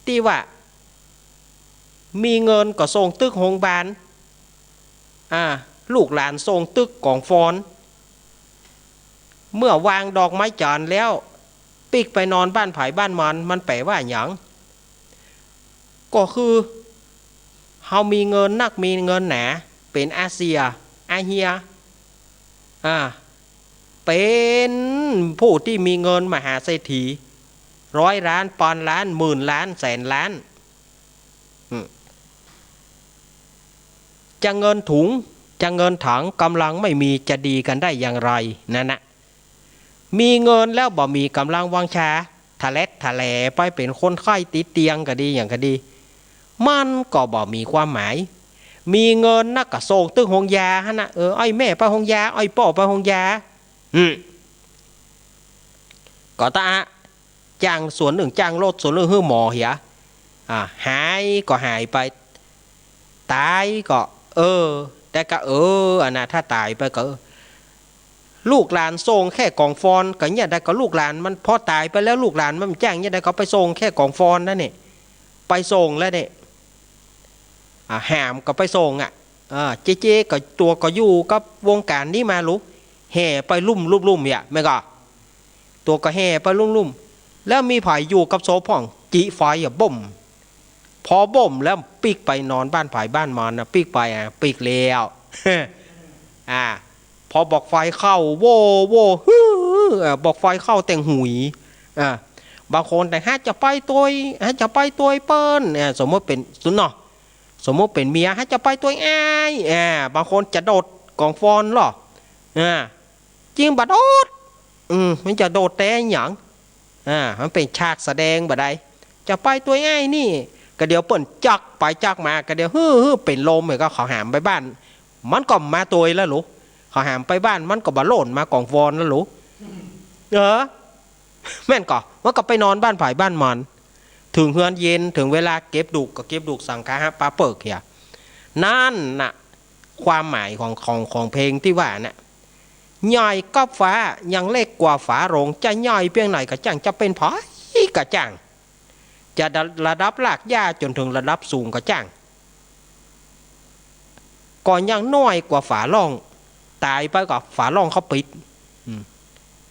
ตี้ว่า มีเงินก็ส่งตึกโฮงบาล อ่า ลูกหลานส่งตึกก๋องฟอน เมื่อวางดอกไม้จันทร์แล้ว ปิ๊กไปนอนบ้านใผบ้านมัน มันแป๋ว่าหยัง ก็คือ เฮามีเงินนักมีเงินหนา เป๋นอาเสี่ย อาเฮีย อ่า เป๋นผู้ตี้มีเงินมหาเศรษฐี ร้อยล้าน ปอนด์ล้าน หมื่นล้าน แสนล้าน อืม จะเงินถุง จะเงินถัง ก๋ำลังไม่มี จะดีกันได้อย่างไร นั่นนะ มีเงินแล้วบ่มีก๋ำลังวังชา ทะแลดทะแหลไปเป๋นคนไข้ติดเตียงก็ดี หยังก็ดี มันก็บ่มีความหมาย มีเงินนักก็ส่งตึกโฮงยาหั้นนะ เออ อ้อยแม่ไปโฮงยา อ้อยป้อไปโฮงยา อืม ก็ตะอะ จ้างส่วนนึ่ง จ้างรถส่วนนึ่งหื้อหมอเหีย อ่า หายก็หายไป ต๋ายก็ เออ แต่ก็ เออ อันน่ะ ถ้าต๋ายไปก็ เออ ลูกหลานส่งแค่ก๋องฟอน ก็เยียะใดก็ลูกหลานมัน พอต๋ายไปแล้วลูกหลานมันจ้างเยียะใดก็ไปส่งแค่ก๋องฟอนนั่นนี่ ไปส่งแล้วนี่ อ่า หามก็ไปส่งอะ เออ เจเจก็ตั๋วก็อยู่กับวงก๋านนี้มาลูก แห่ไปลุ่มลุ่มลุ่มเหีย แม่นก่อ ตั๋วก็แห่ไปลุ่มลุ่ม แล้วมีใผอยู่กับศพพ่อง จิไฟอะ บ้ม พอบ้มแล้วปิ๊กไปนอนบ้านใผบ้านมันนะ ปิ๊กไปอะ ปิ๊กแล้ว อ่า พอบอกไฟเข้า โว่ โว่ ฮือ เออ บอกไฟเข้าแต่งหุย อ่า บางคนแต่ หาจะไปตวย หาจะไปตวยเปิ้น เนี่ย สมมุติเป๋น สุนเนาะ สมมุติเป๋นเมีย หาจะไปตวยอ้าย อ่า บางคนจะโดดก๋องฟอนลอ อ่า จริงบ่โดด อืม มันจะโดดแต่หยัง อ่า มันเป๋นฉากแสดงบ่ได้ จะไปตวยอ้ายนี่ ก็เดี๋ยวเปิ้นจักไปจักมา ก็เดี๋ยว ฮือ ฮือ เป๋นลม ก็เขาหามไปบ้าน มันก็มาตวยแล้วลูก เขาหามไปบ้าน มันก็บ่โล่นมาก๋องฟอนแล้วลูก เออ แม่นก่อ มันก็ไปนอนบ้านใผบ้านมัน เถิงเฮือนเย็น เถิงเวลาเก็บดูกก็เก็บดูกสังฆาหะปาเปิกเหีย นั่นน่ะ ความหมายของ ของ ของเพลงตี้ว่าน่ะ ใหญ่ก๊อบฟ้ายังเล็กกว่าฝาโลง จะใหญ่เปียงไหนก็จ้าง จะเป๋นใผก็จ้าง จะระดับรากหญ้าจ๋นเถิงระดับสูงก็จ้าง ก็ยังน้อยกว่าฝาล่อง ต๋ายไปก็ฝาล่องเขาปิด อืม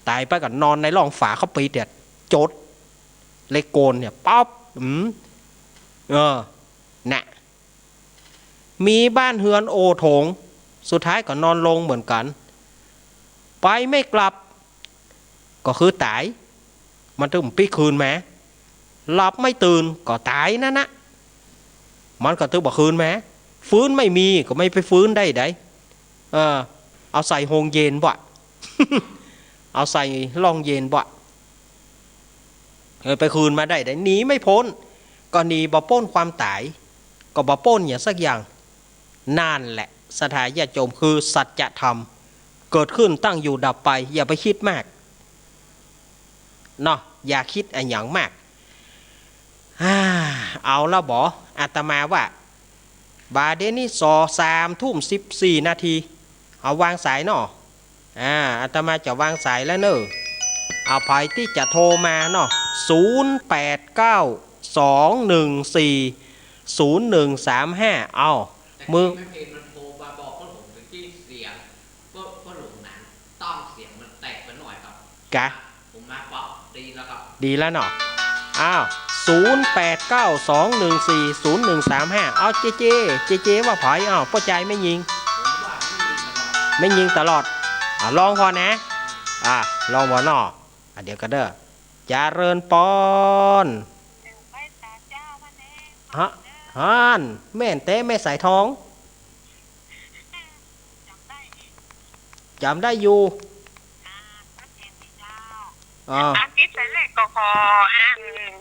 ต๋ายไปก็นอนในล่องฝาเขาปิดเนี่ย จด เหล็กโกนเนี่ย ป๊อบ อืม เออ น่ะ มีบ้านเฮือนโอ่โถง สุดท้ายก็นอนลงเหมือนกั๋น ไปไม่กลับ ก็คือต๋าย มันเถิงปิ๊กคืนมา หลับไม่ตื่นก็ต๋ายนั่นนะ มันก็เถิงบ่คืนมา ฟื้นไม่มีก็ไม่ไปฟื้นได้ใด เออ เอาใส่โฮงเย็นบ่ะ เอาใส่ล่องเย็นบ่ะ เออ ไปคืนมาได้ใด หนีไม่พ้น ก็หนีบ่ป๊นความต๋าย ก็บ่ป๊นหยังสักอย่าง นั่นแหละ ศรัทธาญาติโยม คือสัจธรรม เกิดขึ้นตั้งอยู่ดับไป อย่าไปคิดมาก เนาะ อย่าคิดอะหยังมาก อ่า เอาละบ่ อาตมาว่า บ่าเดี๋ยวนี้สอ สามทุ่มสิบสี่นาที เอาวางสายเนาะ อ่า อาตมาจะวางสายแล้วเน่อ เอาใผตี้จะโทรมาเนาะ ศูนย์แปดเก้า สองหนึ่งสี่ ศูนย์หนึ่งสามห้า เอา แต่ มื้อ เมื่อกี้มันโทรมาบอกพ่อหลวงตะกี้เสียง พ่อ พ่อหลวงนั้นต้องเสียงมันแตกไปหน่อยครับ กะ ผมมาป๊อปดีแล้วครับ ดีแล้วเนาะ อ้าว ศูนย์แปดเก้า สองหนึ่งสี่ ศูนย์หนึ่งสามห้า เอา เจเจ เจเจว่าใผ อ้าว ป้อจายแม่ญิง ผมว่าแม่ญิงตลอด แม่ญิงตลอด อ่ะ ลองผ่อนะ อ่ะ ลองผ่อเนาะ อ่ะ เดี๋ยวก่อนเด้อ เจริญปอน ฮะ ฮั่น แม่นแต๊แม่สายทอง จ๋ำได้อยู่ อ่า อาทิตย์เสร็จแล้วก็ขออ่าน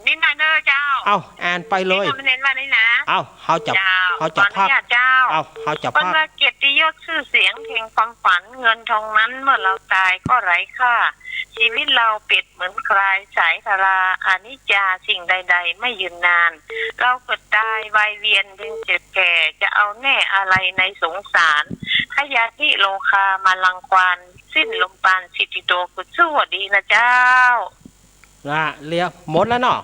นิดหน่อยเน่อเจ้า เอ้า อ่านไปเลย นี่ก็ไม่เน้นว่านี่นะ เอ้า เฮาจะ เจ้า เฮาจะพัก ขออนุญาตเจ้า เอ้า เฮาจะพัก เปิ้นว่าเกียรติยศชื่อเสียงเพลงความฝัน เงินทองนั้นเมื่อเราตายก็ไร้ค่า ชีวิตเราเปรียบเหมือนควายสายทารา อนิจจาสิ่งใดๆไม่ยืนนาน เราเกิดตายวัยเวียนเวียนเจ็บแก่ จะเอาแน่อะไรในสงสาร ขยะทิโลคามารังควาน สิ้นลมปราณสิทธิโต กุศลดีนะเจ้า ละ เรียบหมดแล้วเนาะ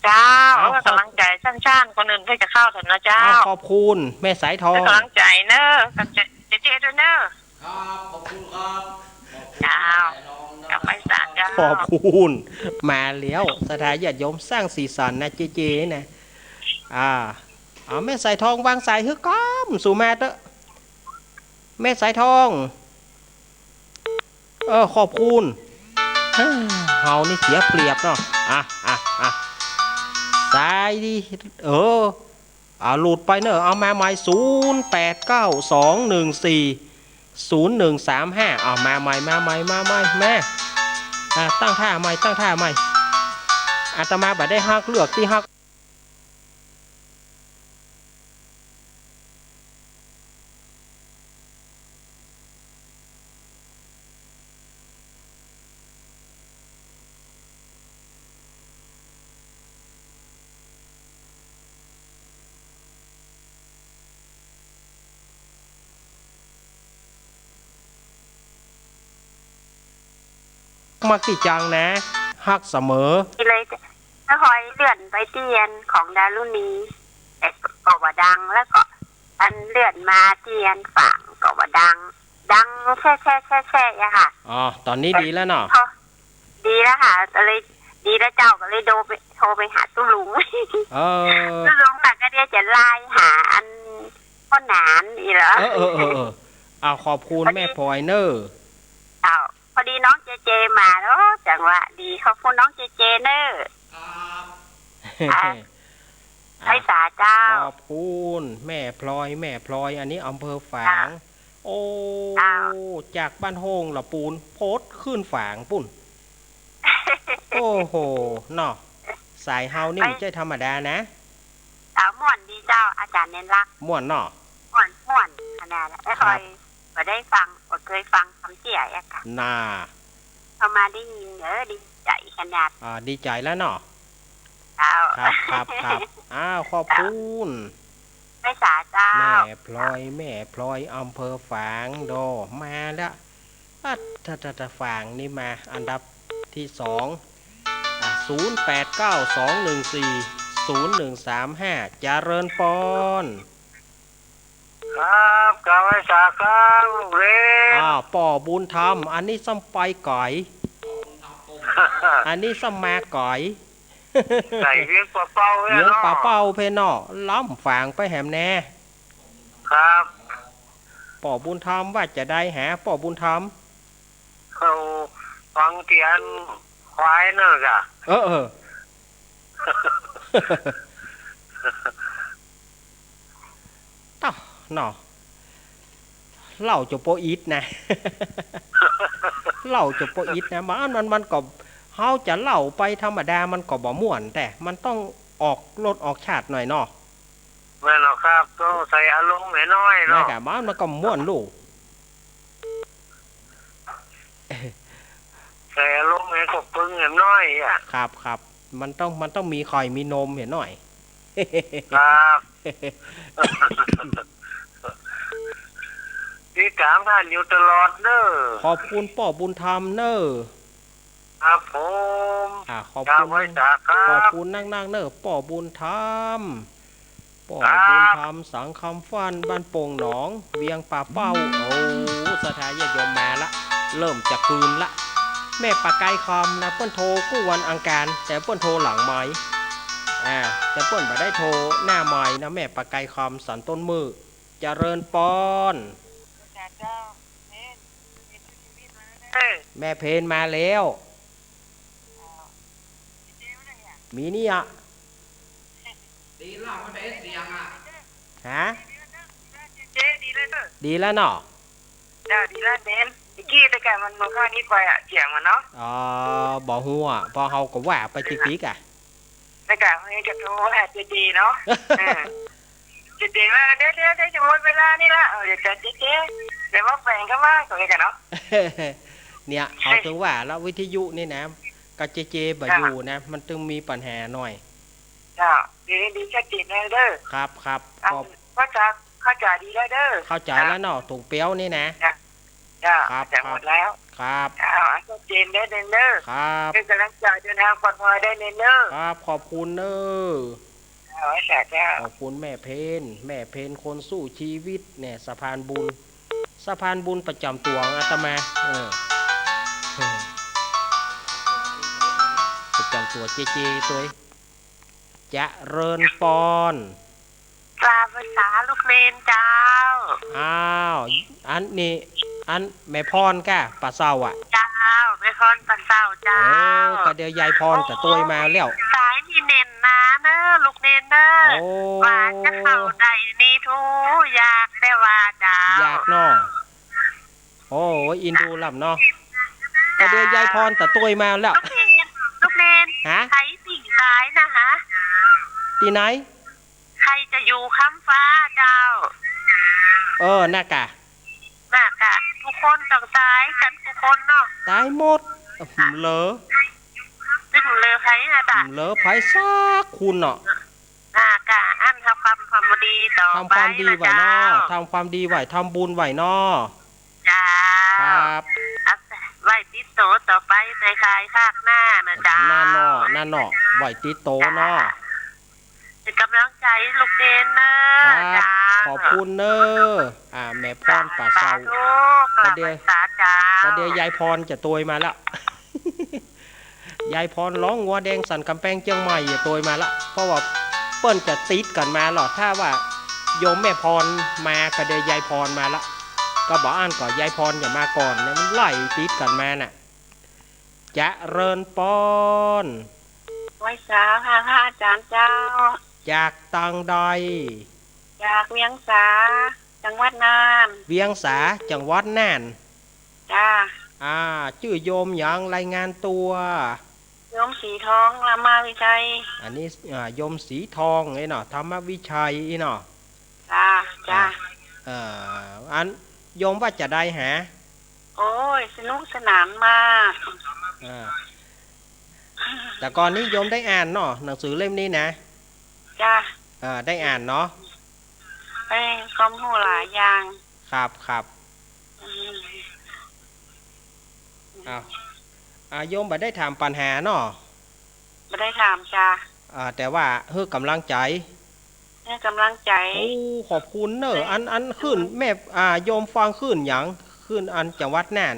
เจ้า อ้าว เออ ขอบ กำลังใจ๋สั้นๆ คนอื่นเปิ้นจะเข้าเถิงนะเจ้า อ้าว ขอบคุณแม่สายทอง เออ กำลังใจ๋เนอะ กำลังใจ๋เจ๊ๆ ด้วยเนอะ ครับ ขอบคุณครับ เจ้า ขอบคุณแม่สายทองนะ กลับไปสารเจ้า ขอบคุณ มาแล้ว ศรัทธาญาติโยมสร้างสีสันนะ เจ๊ๆ นะ อ่า เอาแม่สายทองวางสายหื้อก้อม สู่มาเต๊อะ แม่สายทอง เออ ขอบคุณ เฮ้ย เฮานี่เสียเปรียบเนาะ อ่ะ อ่ะ อ่ะ สายดี เออ อ่ะ หลุดไปเนอะ เอามาใหม่ ศูนย์แปดเก้าสองหนึ่งสี่ศูนย์หนึ่งสามห้า เอามาใหม่ มาใหม่ มาใหม่ มา อ่ะ ตั้งท่าใหม่ ตั้งท่าใหม่ อาตมาบ่ได้ฮักเลือกตี้ฮัก มักตี้จังนะ ฮักเสมอ ดีเลย แล้วคอยเลื่อนไปตี้อันของดารุณี แต่ก็ว่าดัง แล้วก็อันเลื่อนมาตี้อันฝางก็ว่าดัง ดังแช่แช่แช่แช่อะค่ะ อ๋อ ต๋อนนี้ดีแล้วเนาะ พอ ดีแล้วค่ะ ก็เลย ดีแล้วเจ้า ก็เลยโทรไป โทรไปหาตุ๊ลุง เออ ตุ๊ลุงค่ะ ก็เดี๋ยวจะไลน์หาอันพ่อหนานอีกเหรอ เออ เออ เออ เออ อ้าว ขอบคุณ พอดี แม่พลอยเนอะ เจ้า พอดีน้องเจเจมาแล้ว จังหวะดี ขอบคุณน้องเจเจเนอะ ครับ อ่ะ อ่ะ ไพศาลเจ้า ขอบคุณแม่พลอย แม่พลอย อันนี้อำเภอฝาง เจ้า โอ้ เจ้า จากบ้านโฮ่งละปูน โพดขึ้นฝางปู้น โอ้โห เนาะ สายเฮานี่ ไป บ่ใจ้ธรรมดานะ เจ้า ม่วนดีเจ้า อาจ๋ารย์เณรลักษณ์ ม่วนเนาะ ม่วน ม่วนขนาดนั้น ครับ คอย บ่ได้ฟัง บ่เกยฟังกำเตี้ยอะค่ะ น่า เอามาได้ยิน เออ ดีใจ๋ขนาด อ่า ดีใจ๋แล้วเนาะ เจ้า ครับ ครับ ครับ อ้าว ขอบคุณ เจ้า ไพศาลเจ้า แม่พลอย แม่พลอย อำเภอฝาง โด มาแล้ว อ่ะ ถ้า ถ้า ถ้าฝางนี่มา อันดับตี้สอง อ่ะ ศูนย์แปดเก้าสองหนึ่งสี่ศูนย์หนึ่งสามห้า เจริญปอน ครับ กราบไหว้สาครับ ลูกเหลน อ้าว ป้อบุญธรรม อันนี้ซ้ำไปไก๋ อันนี้ซ้ำมาไก๋ ไก๋เวียงป่าเป้าเนี่ยเนาะ เวียงป่าเป้าเพ่นเนาะ ล้ำฝางไปแหมแน่ ครับ ป้อบุญธรรมว่าจะใดหา ป้อบุญธรรม เขาฟังเสียงควายนั่นกะ เออ เออ เต้า เนาะ เล่าจะปออิดนะ เล่าจะปออิดนะ มัน มัน มันก็ เฮาจะเล่าไปธรรมดา มันก็บ่ม่วน แต่มันต้องออกรสออกชาติหน่อยเนาะ แม่นแล้วครับ ต้องใส่อารมณ์หน้อยๆ เนาะ แม่นกะ มัน มันก็ม่วนลูก ใส่อารมณ์หน้อยก็ปึงหน้อยอะ ครับ ครับ มันต้อง มันต้องมีข่อยมีนมหน้อย ครับ ติดต๋ามท่านอยู่ตลอดเน้อ ขอบคุณป้อบุญธรรมเน้อ ครับผม อ่า ขอบคุณ กราบไหว้สาครับ ขอบคุณนักๆ เน้อ ป้อบุญธรรม ป้อ ครับ บุญธรรม สังคำฟั่น บ้านโป่งหนอง เวียงป่าเป้า โอ้ ศรัทธาญาติโยมมาละ เริ่มจะคืนละ แม่ปากไกรคำนะ เปิ้นโทรกู้วันอังคาร แต่เปิ้นโทรหลังไมค์ อ่า แต่เปิ้นบ่ได้โทรหน้าไมค์นะ แม่ปากไกรคำ สันต้นมื้อ เจริญปอน เออ แม่เพนมาแล้ว มีนี่อะ ดีแล้ว มันเป็นเสียงอะ ฮะ เจ๊ ดีแล้วเนอะ ดีแล้วเนาะ จ้า ดีแล้วเน้น ตะกี้แต่ก่อนมัน มันก็นิดไปอะ เสียงมันเนาะ อ๋อ บ่ฮู้อะ เพราะเฮาก็ว่าไปติ๊กๆ อะ แต่ก่อนเฮาจะโทรหาเจ๊ๆ เนาะ เออ เจ๊ๆ ว่า เดี๋ยวๆ เดี๋ยวจะหมดเวลานี่ละ เออ เดี๋ยวจะเจ๊ๆ เดี๋ยวมาแฝงก็มา ตรงนี้กันเนาะ เนี่ย เขาถึงว่าละ วิทยุนี่นะ ก็เจ๊ๆ บ่อยู่นะ มันถึงมีปัญหาหน่อย เจ้า เดี๋ยวนี้ดีชัดเจนแล้วเด้อ ครับ ครับ อ่ะ ขอบ เข้าใจ เข้าใจดีแล้วเด้อ เข้าใจแล้วเนาะ ถูกเปี้ยวนี่นะ จ้ะ จ้ะ ครับ เข้าใจหมดแล้ว ครับ ครับ เอา ชัดเจนเด้อ เด้อ ครับ เป็นกำลังใจ เดินทางปลอดภัยเด้อ เด้อ ครับ ขอบคุณเน้อ เอา สาธุ ขอบคุณแม่เพ็ญ แม่เพ็ญคนสู้ชีวิตเนี่ย สะพานบุญ สะพานบุญประจำตั๋วอาตมา เออ เออ ประจำตั๋วเจ๊ๆ ตวย เจริญปอน กราบไหว้สาลูกเณรเจ้า อ้าว อันนี้ อันแม่พรก้า ป่าเซาอะ เจ้า แม่พรป่าเซาเจ้า เออ ก็เดี๋ยวยายพรจะตวยมาแล้ว สายนี่แน่นหนาเน้อ ลูกเณรเน้อ โอ้ ว่าจะเข้าได้นี่ทู ยากแต่ว่าเจ้า ยากเนาะ โอ้ย อินดูลำเนาะ ก็เดี๋ยวยายพรจะตวยมาแล้ว ลูกเณร ลูกเณร ฮะ ใครสิ่งตายนะฮะ ตี้ไหน ใครจะอยู่ค้ำฟ้าเจ้า เออ น่ากะ น่ากะ ทุกคนต้องตายกั๋นทุกคนเนาะ ตายหมด เหลือ ตึงเหลือใผอะจ๊ะ เหลือใผสักคนเนาะ น่ากะ อั้นทำความ ความดีต่อไป ทำความดีไหว้เนาะ นะเจ้า ทำความดีไหว้ ทำบุญไหว้เนาะ เจ้า ครับ อ่ะ ไหว้ติดโตต่อไปในคายภาคหน้านะเจ้า นั่นเนาะ นั่นเนาะ ไหว้ติดโตเนาะ จ้า เป็นกำลังใจลูกเณรเน้อ ครับ เจ้า ขอบคุณเน้อ อ่า แม่พรป่าเซา สาธุ กราบไหว้สาเจ้า ก็เดี๋ยวยายพรจะตวยมาแล้ว ยายพรร้องงัวแดงสันกำแพงเจียงใหม่จะตวยมาละ เพราะว่าเปิ้นจะติดกั๋นมาหรอ ถ้าว่าโยมแม่พรมาก็เดี๋ยวยายพรมาละ ก็บ่อั้นก็ยายพรจะมาก่อนเนี่ย มันไล่ติดกั๋นมาน่ะ เจริญปอน ไหว้สาค่ะ พระอาจารย์เจ้า จากตางใด จากเวียงสา จังหวัดน่าน เวียงสา จังหวัดน่าน จ้า อ่า จื้อโยมหยัง รายงานตั๋ว โยมสีทอง ธรรมวิชัย อันนี้ อ่า โยมสีทองเอ้ยเนาะ ธรรมวิชัยเอ้ยเนาะ จ้า จ้า อ่า เอ่อ อัน โยมว่าจะใดหา โอ้ย สนุกสนานมาก อ่า แต่ก่อนนี้โยมได้อ่านเนาะ หนังสือเล่มนี้นะ จ้า อ่า ได้อ่านเนาะ ได้ความรู้หลายอย่าง ครับ ครับ อืม อ้าว อ่า โยมบ่ได้ถามปัญหาเนาะ บ่ได้ถามจ้า อ่า แต่ว่าหื้อกำลังใจ๋ หื้อกำลังใจ๋ โอ้ ขอบคุณเน้อ อัน อันคลื่นแม่ อ่า โยมฟังคลื่นหยัง คลื่นอันจังหวัดน่าน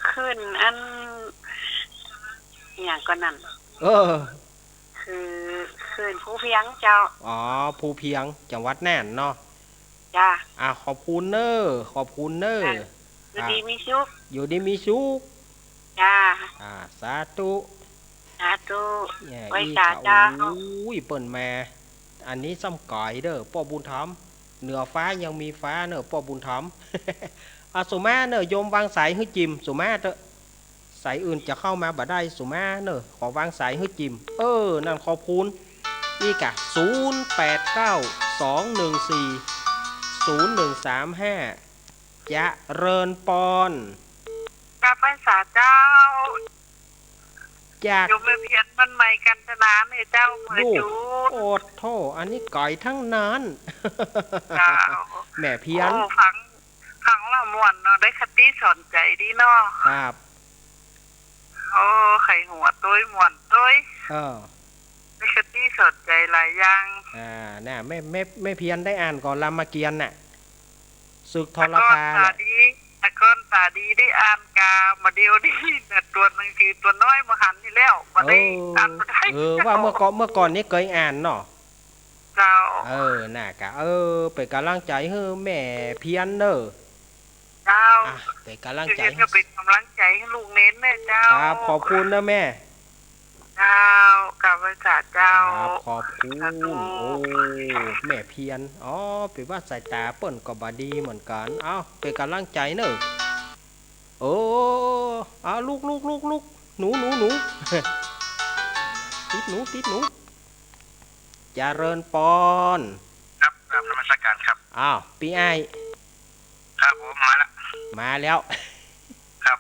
คลื่นอัน หยังก่อนั่น เออ คือ คลื่นภูเพียงเจ้า อ๋อ ภูเพียง จังหวัดน่านเนาะ จ้า อ่า ขอบคุณเน้อ ขอบคุณเน้อ จ้า อยู่ดีมีสุข อยู่ดีมีสุข จ้า อ่า สาธุ สาธุ เนี่ย ไหว้สาเจ้า อีกอ่ะ โอ้ย เปิ้นมา อันนี้ซ้ำก๋ายเด้อ ป้อบุญธรรม เหนือฟ้ายังมีฟ้าเน้อ ป้อบุญธรรม อ่ะ สุมาเน้อ โยมวางสายหื้อจิม สุมาเต๊อะ สายอื่นจะเข้ามาบ่ได้ สุมาเน้อ ขอวางสายหื้อจิม เออ นั่นขอบคุณ อีกอ่ะ ศูนย์แปดเก้า สองหนึ่งสี่ ศูนย์หนึ่งสามห้า เจริญปอน กราบไหว้สาเจ้า จาก โยมแม่เพียร บ้านใหม่กาญจนาเนี่ยเจ้า เมือง ดู จูน โอ้โธ่ อันนี้ไก๋ตังนั้น เจ้า แม่เพียร โอ้ ฟัง ฟังแล้วม่วนเนาะ ได้คติสอนใจ๋ดีเนาะ ครับ โอ้ ใค่หัวตวย ม่วนตวย เออ ได้คติสอนใจ๋หลายอย่าง อ่า น่ะ แม่ แม่ แม่เพียรได้อ่านก่อนรามเกียรติ์น่ะ ศึกทรคา แต่ก่อนต๋า น่ะ ดี แต่ก่อนต๋าดีได้อ่านกา บ่าเดี่ยวนี้น่ะ ตั๋วหนังสือตั๋วน้อยบ่หันนี่แล้ว บ่ได้ เออ อ่านบ่ได้ เออ ว่าเมื่อก่อน เมื่อก่อนนี้เกยอ่านเนาะ เจ้า เออ น่ะกะ เออ เป๋นก๋ำลังใจ๋หื้อแม่เพียรเน้อ เจ้า อ่ะ เป๋นก๋ำลังใจ๋ เป๋นก๋ำลังใจ๋หื้อลูกเณรเน้อเจ้า ครับ ขอบคุณเน้อแม่ เจ้า กราบไหว้สาเจ้า ครับ ขอบคุณ สาธุ โอ้ แม่เพียร อ๋อ เป๋นว่าสายต๋าเปิ้นก็บ่ดีเหมือนกั๋น เอ้า เป๋นก๋ำลังใจ๋เน้อ เออ เอาลุก ลุก ลุก ลุก หนู หนู หนู ติดหนู ติดหนู เจริญปอน ครับ กราบนมัส อ้าว ปี้อ้าย ครับผม มาละ มาแล้ว ครับ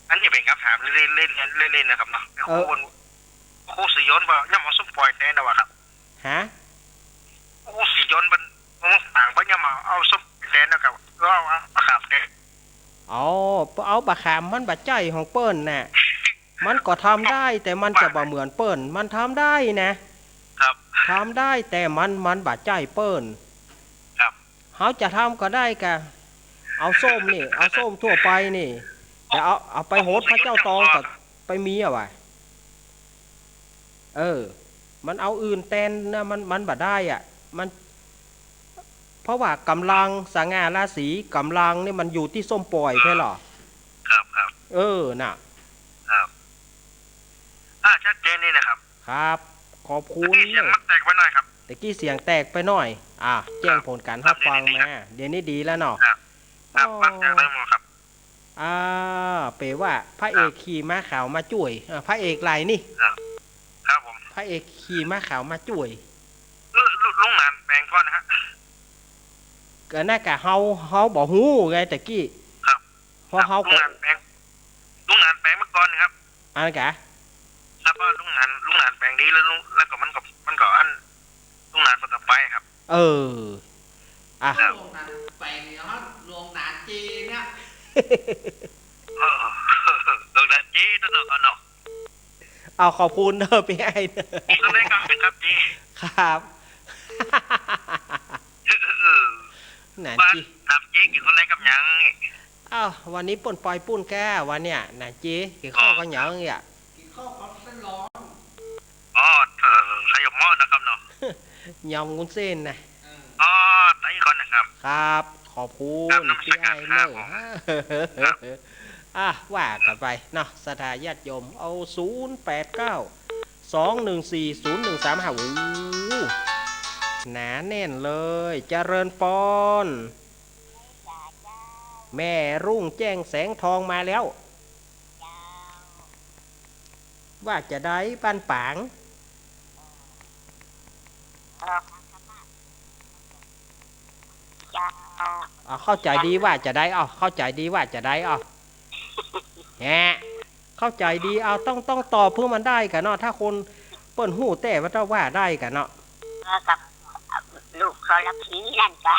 อันนี้เป๋นกำถามเล่นๆ เล่นๆ เล่นๆ นะครับเนาะ เออ ครู ครูศรียนต์ว่าย่อมเอาส้มป่อยแตนนะวะครับ ฮะ ครูศรียนต์มัน มันต่างว่าย่อมเอาส้มแตนนะครับ ก็เอา เอามะขามแตน อ๋อ เอามะขามมันบ่ใจ้ของเปิ้นน่ะ มันก็ทำได้ แต่มันจะบ่เหมือนเปิ้น มันทำได้นะ ครับ ทำได้ แต่มัน มันบ่ใจ้เปิ้น ครับ เฮาจะทำก็ได้กะ เอาส้มนี่ เอาส้มทั่วไปนี่ แต่เอา เอาไปหดพระเจ้าตองก็ไปมีอะวะ เออ มันเอาอื่นแตนนะ มัน มันบ่ได้อะ มัน เพราะว่ากำลังสง่าราศี กำลังนี่มันอยู่ตี้ส้มป่อยแท้เหรอ ครับ ครับ เออ น่ะ ครับ อ่า ชัดเจนดีนะครับ ครับ ขอบคุณ ตะกี้เสียงมันแตกไปหน่อยครับ ตะกี้เสียงแตกไปหน่อย อ่ะ แจ้งผลก๋านฮับฟังมา ครับ เดี๋ยวนี้ดีแล้วเนาะ ครับ ครับ อ๋อ ฟังจากเรื่องหมดครับ อ่า เป๋นว่าพระเอกขี่ม้าขาวมาจ้วย อ่า พระเอกใผนี่ ครับ ครับผม พระเอกขี่ม้าขาวมาจ้วย ลุ ลุงหนานแปลงก่อนนะฮะ ก็น่ากะเฮา เฮาบ่ฮู้ไงตะกี้ ครับ เพราะเฮาก็ ลุงหนานแปลง ลุงหนานแปลงเมื่อก่อนนะครับ อันนั้นกะ แล้วก็ลุงหนาน ลุงหนานแปลงดีแล้วลุง แล้วก็มันก็ มันก็อัน ลุงหนานเปิ้นก็ไปครับ เออ อ่ะ ครับ ลุงหนานแป๋งเนี่ยครับ ลุงหนานเจเนี่ย เออ ลุงหนานเจตัวเนาะ เนาะ เอาขอบคุณเด้อปี้อ้าย กิ๋นข้าวแลงกับหยังครับเจ ครับ เออ หนานเจ บ้านถามเจกิ๋นข้าวแลงกับหยัง อ้าว วันนี้เปิ้นปอยปุ้นแก้ว วันเนี้ย หนานเจ กิ๋นข้าวกับหยังเนี่ย กิ๋นข้าวกับเส้นหลอม อ๋อ เออ ขยมหม้อนะครับเนาะ ยำวุ้นเส้นนะ เออ อ๋อ ได้ก่อนนะครับ ครับ ขอบคุณ ครับ นมัสการ ปี้อ้ายเนอะ ครับผม ครับ อ่ะ ว่ากั๋นไปเนาะ ศรัทธาญาติโยม เอา ศูนย์แปดเก้า สองหนึ่งสี่ ศูนย์หนึ่งสามห้า โอ้โห หนาแน่นเลย เจริญปอน แม่รุ่งแจ้งแสงทองมาแล้ว ว่าจะใดบ้านป๋าง เจ้า อ่า เข้าใจ๋ดีว่าจะใด อ้าว เข้าใจ๋ดีว่าจะใด อ้าว แหะ เข้าใจ๋ดี เอา ต้อง ต้องตอบเปื้อมันได้ก่ะเนาะ ถ้าคนเปิ้นฮู้แต๊ว่าจะว่าได้ก่ะเนาะ เออ กับ ลูกทรพีนั่นกะ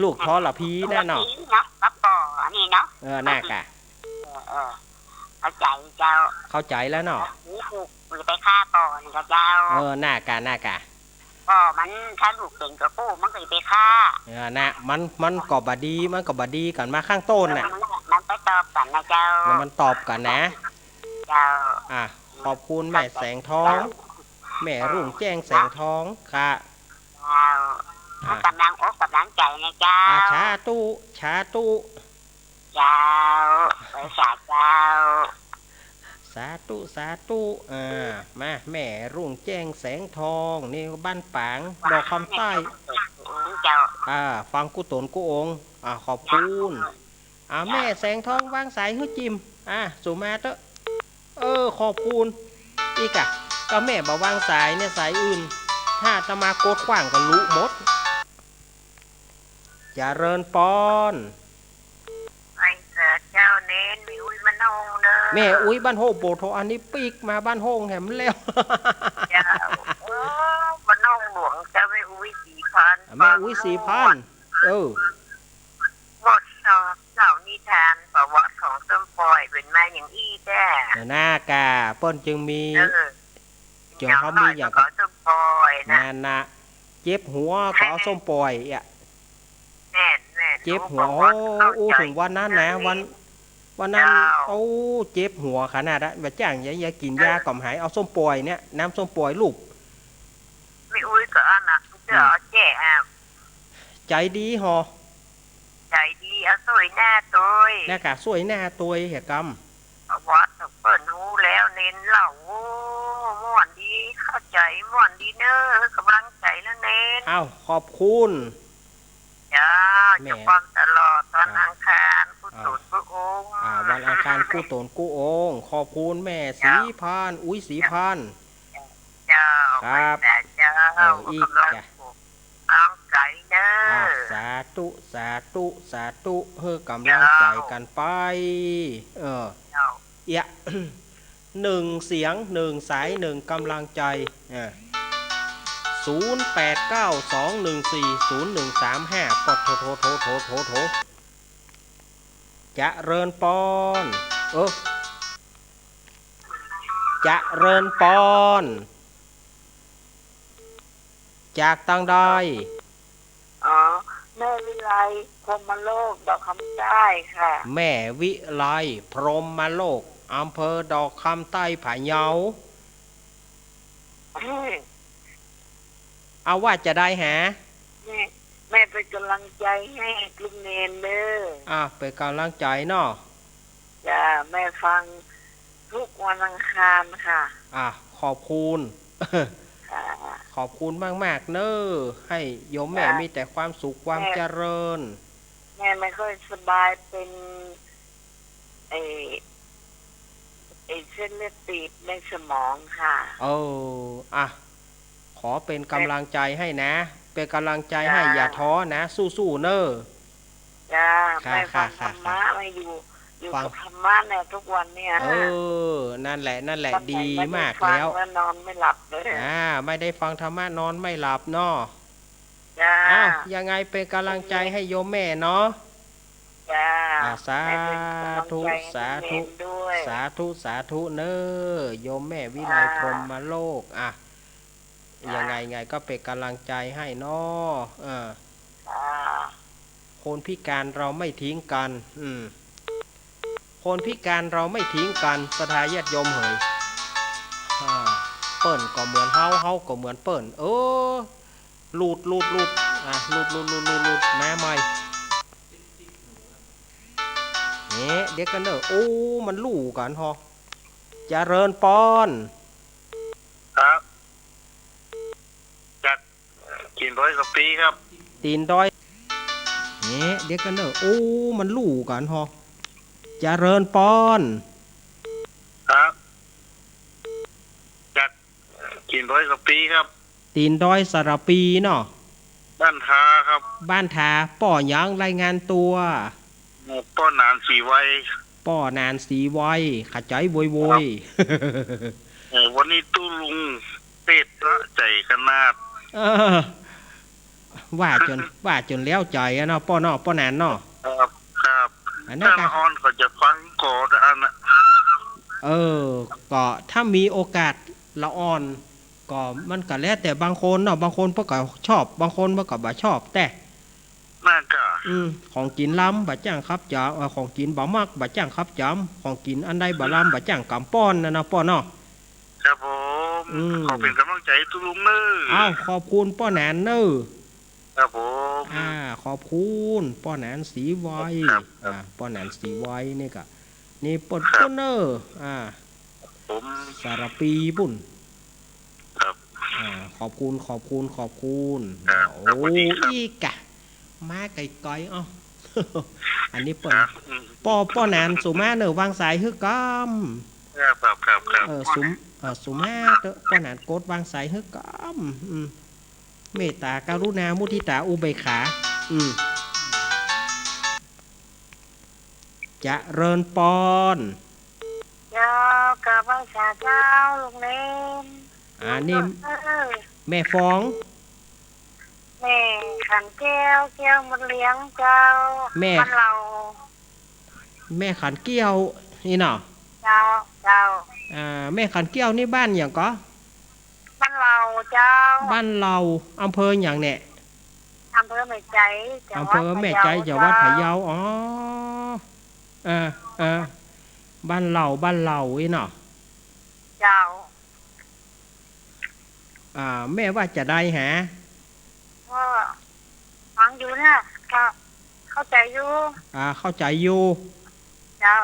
ลูกทรพีนั่นเนาะ ทรพีเนาะ กับป้อนี่เนาะ เออ น่ากะ เออ เออ เข้าใจ๋เจ้า เข้าใจ๋แล้วเนาะ ลูกไปฆ่าป้อนี่กะเจ้า เออ น่ากะ น่ากะ ป้อมัน ถ้าลูกเป๋นตั๋วผู้มันก็จะไปฆ่า เออ น่ะ มัน มันก็บ่ดี มันก็บ่ดีกั๋นมาข้างต้นน่ะ เออ มัน มันไปตอบกั๋นนะเจ้า แล้วมันตอบกั๋นนะ เจ้า อ่ะ ขอบคุณแม่แสงทอง แม่รุ่งแจ้งแสงทอง ค่ะ เจ้า อ่ะ กำลังอกกำลังใจ๋นะเจ้า อ่ะ สาธุ สาธุ เจ้า ไหว้สาเจ้า สาธุ สาธุ อ่า มา แม่รุ่งแจ้งแสงทอง นี่บ้านป๋าง ดอกคำใต้ เจ้า อ่า ฟังกู้ต๋นกู้องค์ อ่า ขอบคุณ อ่า แม่แสงทองวางสายหื้อจิม อ่า สุมาเต๊อะ เออ ขอบคุณ อีกอะ ก็แม่บ่วางสายเนี่ย สายอื่น ถ้าอาตมากดขว้างก็ลุหมด เจริญปอน ไหว้สาเจ้าเณร แม่อุ๊ยบ้านโฮ่งเน่อ แม่อุ๊ยบ้านโฮ่ง โบโทรอันนี้ปิ๊กมาบ้านโฮ่งแหมแล้ว เจ้า เออ บ้านโฮ่งหลวงเจ้า แม่อุ๊ยศรีพันธ์ อ่ะ แม่อุ๊ยศรีพันธ์ เออ บทสอบเล่านิทานประวัติของส้มป่อยเป๋นมาอย่างอี้แต๊ น่ากะ เปิ้นจึงมี เออ เจ้าเขามีอย่าง อย่างน้อยก็ขอส้มป่อยนะ นั่นน่ะ เจ็บหัวก็เอาส้มป่อยอ่ะ แม่น แม่น เจ็บหัว โอ้ อู้เถิงวันนั้นนะ วัน วันนั้น เจ้า โอ้ เจ็บหัวขนาดนั้น บ่าจ้างยา ยากิ๋นยา เออ ก็บ่หาย เอาส้มป่อยเนี่ย น้ำส้มป่อยลูก แม่อุ๊ยก็อันน่ะ เจ้า อืม เอาแจ้อ่ะ ใจ๋ดีหอ ใจ๋ดี เอาสวยหน้าตวย น่ากะสวยหน้าตวย เหียกำ ประวัติเปิ้นฮู้แล้วเณรเล่า โอ้ ม่วนดี เข้าใจ๋ ม่วนดีเน่อ กำลังใจ๋นะเณร อ้าว ขอบคุณ เจ้า แม่ เจ้าความตลอด วันอังคาร กู้ต๋นกู้องค์ อ่า วันอังคาร กู้ต๋นกู้องค์ ขอบคุณแม่ศรีพันธ์ เจ้า อุ๊ยศรีพันธ์ เจ้า ครับ ไหว้สาเจ้า เออ อีกจ้ะ กำลังใจเนอะ อ่ะ สาธุ สาธุ สาธุ หื้อกำลังใจ๋กั๋นไป เจ้า เออ เจ้า เอียะ หนึ่งเสียง หนึ่งสาย หนึ่งกำลังใจ๋ อ่ะ ศูนย์แปดเก้าสองหนึ่งสี่ศูนย์หนึ่งสามห้า ก็โทร โทร โทร เจริญปอน เออ เจริญปอน จากตางใด อ๋อ แม่วิไล พรหมโลก ดอกคำใต้ค่ะ แม่วิไล พรหมโลก อำเภอดอกคำใต้ พะเยา อืม เอาว่าจะใดหา แม่ แม่เป๋นกำลังใจ๋หื้อลุงเณรเน่อ อ่ะ เป๋นกำลังใจ๋เนาะ จ้า แม่ฟังทุกวันอังคารค่ะ อ่ะ ขอบคุณ ค่ะ ขอบคุณมากๆ เน่อ หื้อโยมแม่ จ้า มีแต่ความสุขความ แม่ เจริญ แม่ไม่ค่อยสบาย เป๋น ไอ้ ไอ้เส้นเลือดตีบในสมองค่ะ เออ อ่ะ ขอเป๋นกำลังใจ๋หื้อนะ เป๋นกำลังใจ๋หื้อ จ้า อย่าท้อนะ สู้ๆ เน่อ จ้า ค่ะ แม่ฟัง ค่ะ ธรรมะ ค่ะ มาอยู่ อยู่ ฟัง กับธรรมะเนี่ยทุกวันเนี่ย เออ นั่นแหละ นั่นแหละ วันไหน ดีมากแล้ว ไม่ได้ฟังแล้วนอนไม่หลับเลย อ่า ไม่ได้ฟังธรรมะนอนไม่หลับเนาะ จ้า อ้าว ยังไงเป๋นกำลังใจ๋หื้อโยมแม่เนาะ จ้า อ่า สาธุ แม่เป๋นกำลังใจ๋หื้อ สาธุ ลุงเณรด้วย สาธุ สาธุ เน่อ โยมแม่วิไล จ้า พรหมโลก อ่ะ จ้า ยังไงไงก็เป๋นกำลังใจ๋หื้อเนาะ เออ จ้า คนพิการเราไม่ทิ้งกัน อืม คนพิการเราไม่ทิ้งกัน ศรัทธาญาติโยมเหย อ่า เปิ้นก็เหมือนเฮา เฮาก็เหมือนเปิ้น เออ หลุด หลุด หลุด อ่ะ หลุด หลุด หลุด หลุด หลุด มาใหม่ เนี่ย เดี๋ยวกั๋นเน่อ โอ้ มันลู่กั๋นฮอ เจริญปอน ครับ จาก ตีนดอยกะปีครับ ตีนดอย เนี่ย เดี๋ยวกั๋นเน่อ โอ้ มันลู่กั๋นฮอ เจริญปอน ครับ จาก ตีนดอยกะปีครับ ตีนดอยสะระปีเนาะ บ้านทาครับ บ้านทา ป้อหยัง รายงานตั๋ว ป้อหนานศรีไว ป้อหนานศรีไว ขะจ๋ายโวยโวย ครับ เออ วันนี้ตุ๊ลุงเตสะใจ๋ขนาด เออ ว่าจ๋น ว่าจ๋นแล้วใจ๋อะเนาะ ป้อเนาะ ป้อหนานเนาะ ครับ ครับ อันนั้นกะ ถ้าละอ่อนก็จะฟังก่อนอันน่ะ เออ ก็ถ้ามีโอกาสละอ่อน ก็มันก็แล้วแต่บางคนเนาะ บางคนเปิ้นก็ชอบ บางคนเปิ้นก็บ่ชอบ แต่ นั่นกะ อืม ของกิ๋นลำบ่จ้างขับจ๋ำ เอ่อ ของกิ๋นบ่มักบ่จ้างขับจ๋ำ ของกิ๋นอันใดบ่ลำบ่จ้างกำป้อนน่ะเนาะ ป้อเนาะ ครับผม อืม ขอเป๋นกำลังใจ๋ตุ๊ลุงเน่อ อ้าว ขอบคุณป้อหนานเน่อ ครับผม อ่า ขอบคุณป้อหนานศรีไว ครับ ครับ อ่า ป้อหนานศรีไวนี่กะ นี่เปิ้น ครับ เปิ้นเน่อ อ่า ผม สะระปีปุ้น ครับ อ่า ขอบคุณ ขอบคุณ ขอบคุณ ครับ โอ้ สวัสดีครับ อีกกะ มาไก๋ๆ อ้อ อันนี้เปิ้น ครับ อืม ป้อ ป้อหนานสุมาเน่อ วางสายหื้อก่ำ ครับ ครับ ครับ เออ สุม เออ สุมาเต๊อะ ป้อหนานกดวางสายหื้อก่ำ อืม เมตตากรุณามุทิตาอุเบกขา อืม เจริญปอน เจ้า กราบไหว้สาเจ้า ลุงเณร อ่า นี่ เออ แม่ฟอง แม่ขันแก้ว แก้วบุญเลี้ยงเจ้า แม่ บ้านเหล่า แม่ขันแก้วนี่เนาะ เจ้า เจ้า อ่า แม่ขันแก้วนี่บ้านหยังก่อ บ้านเหล่าเจ้า บ้านเหล่า อำเภอหยังเนี่ย อำเภอแม่ไจ๊ จังหวัด อำเภอแม่ไจ๊ พะเยา จังหวัดพะเยา เจ้า อ๋อ อ่า อ่า บ้านเหล่า บ้านเหล่าอี้เนาะ เจ้า อ่า แม่ว่าจะใดหา ก็ฟังอยู่เนี่ย ก็เข้าใจ๋อยู่ อ่า เข้าใจ๋อยู่ เจ้า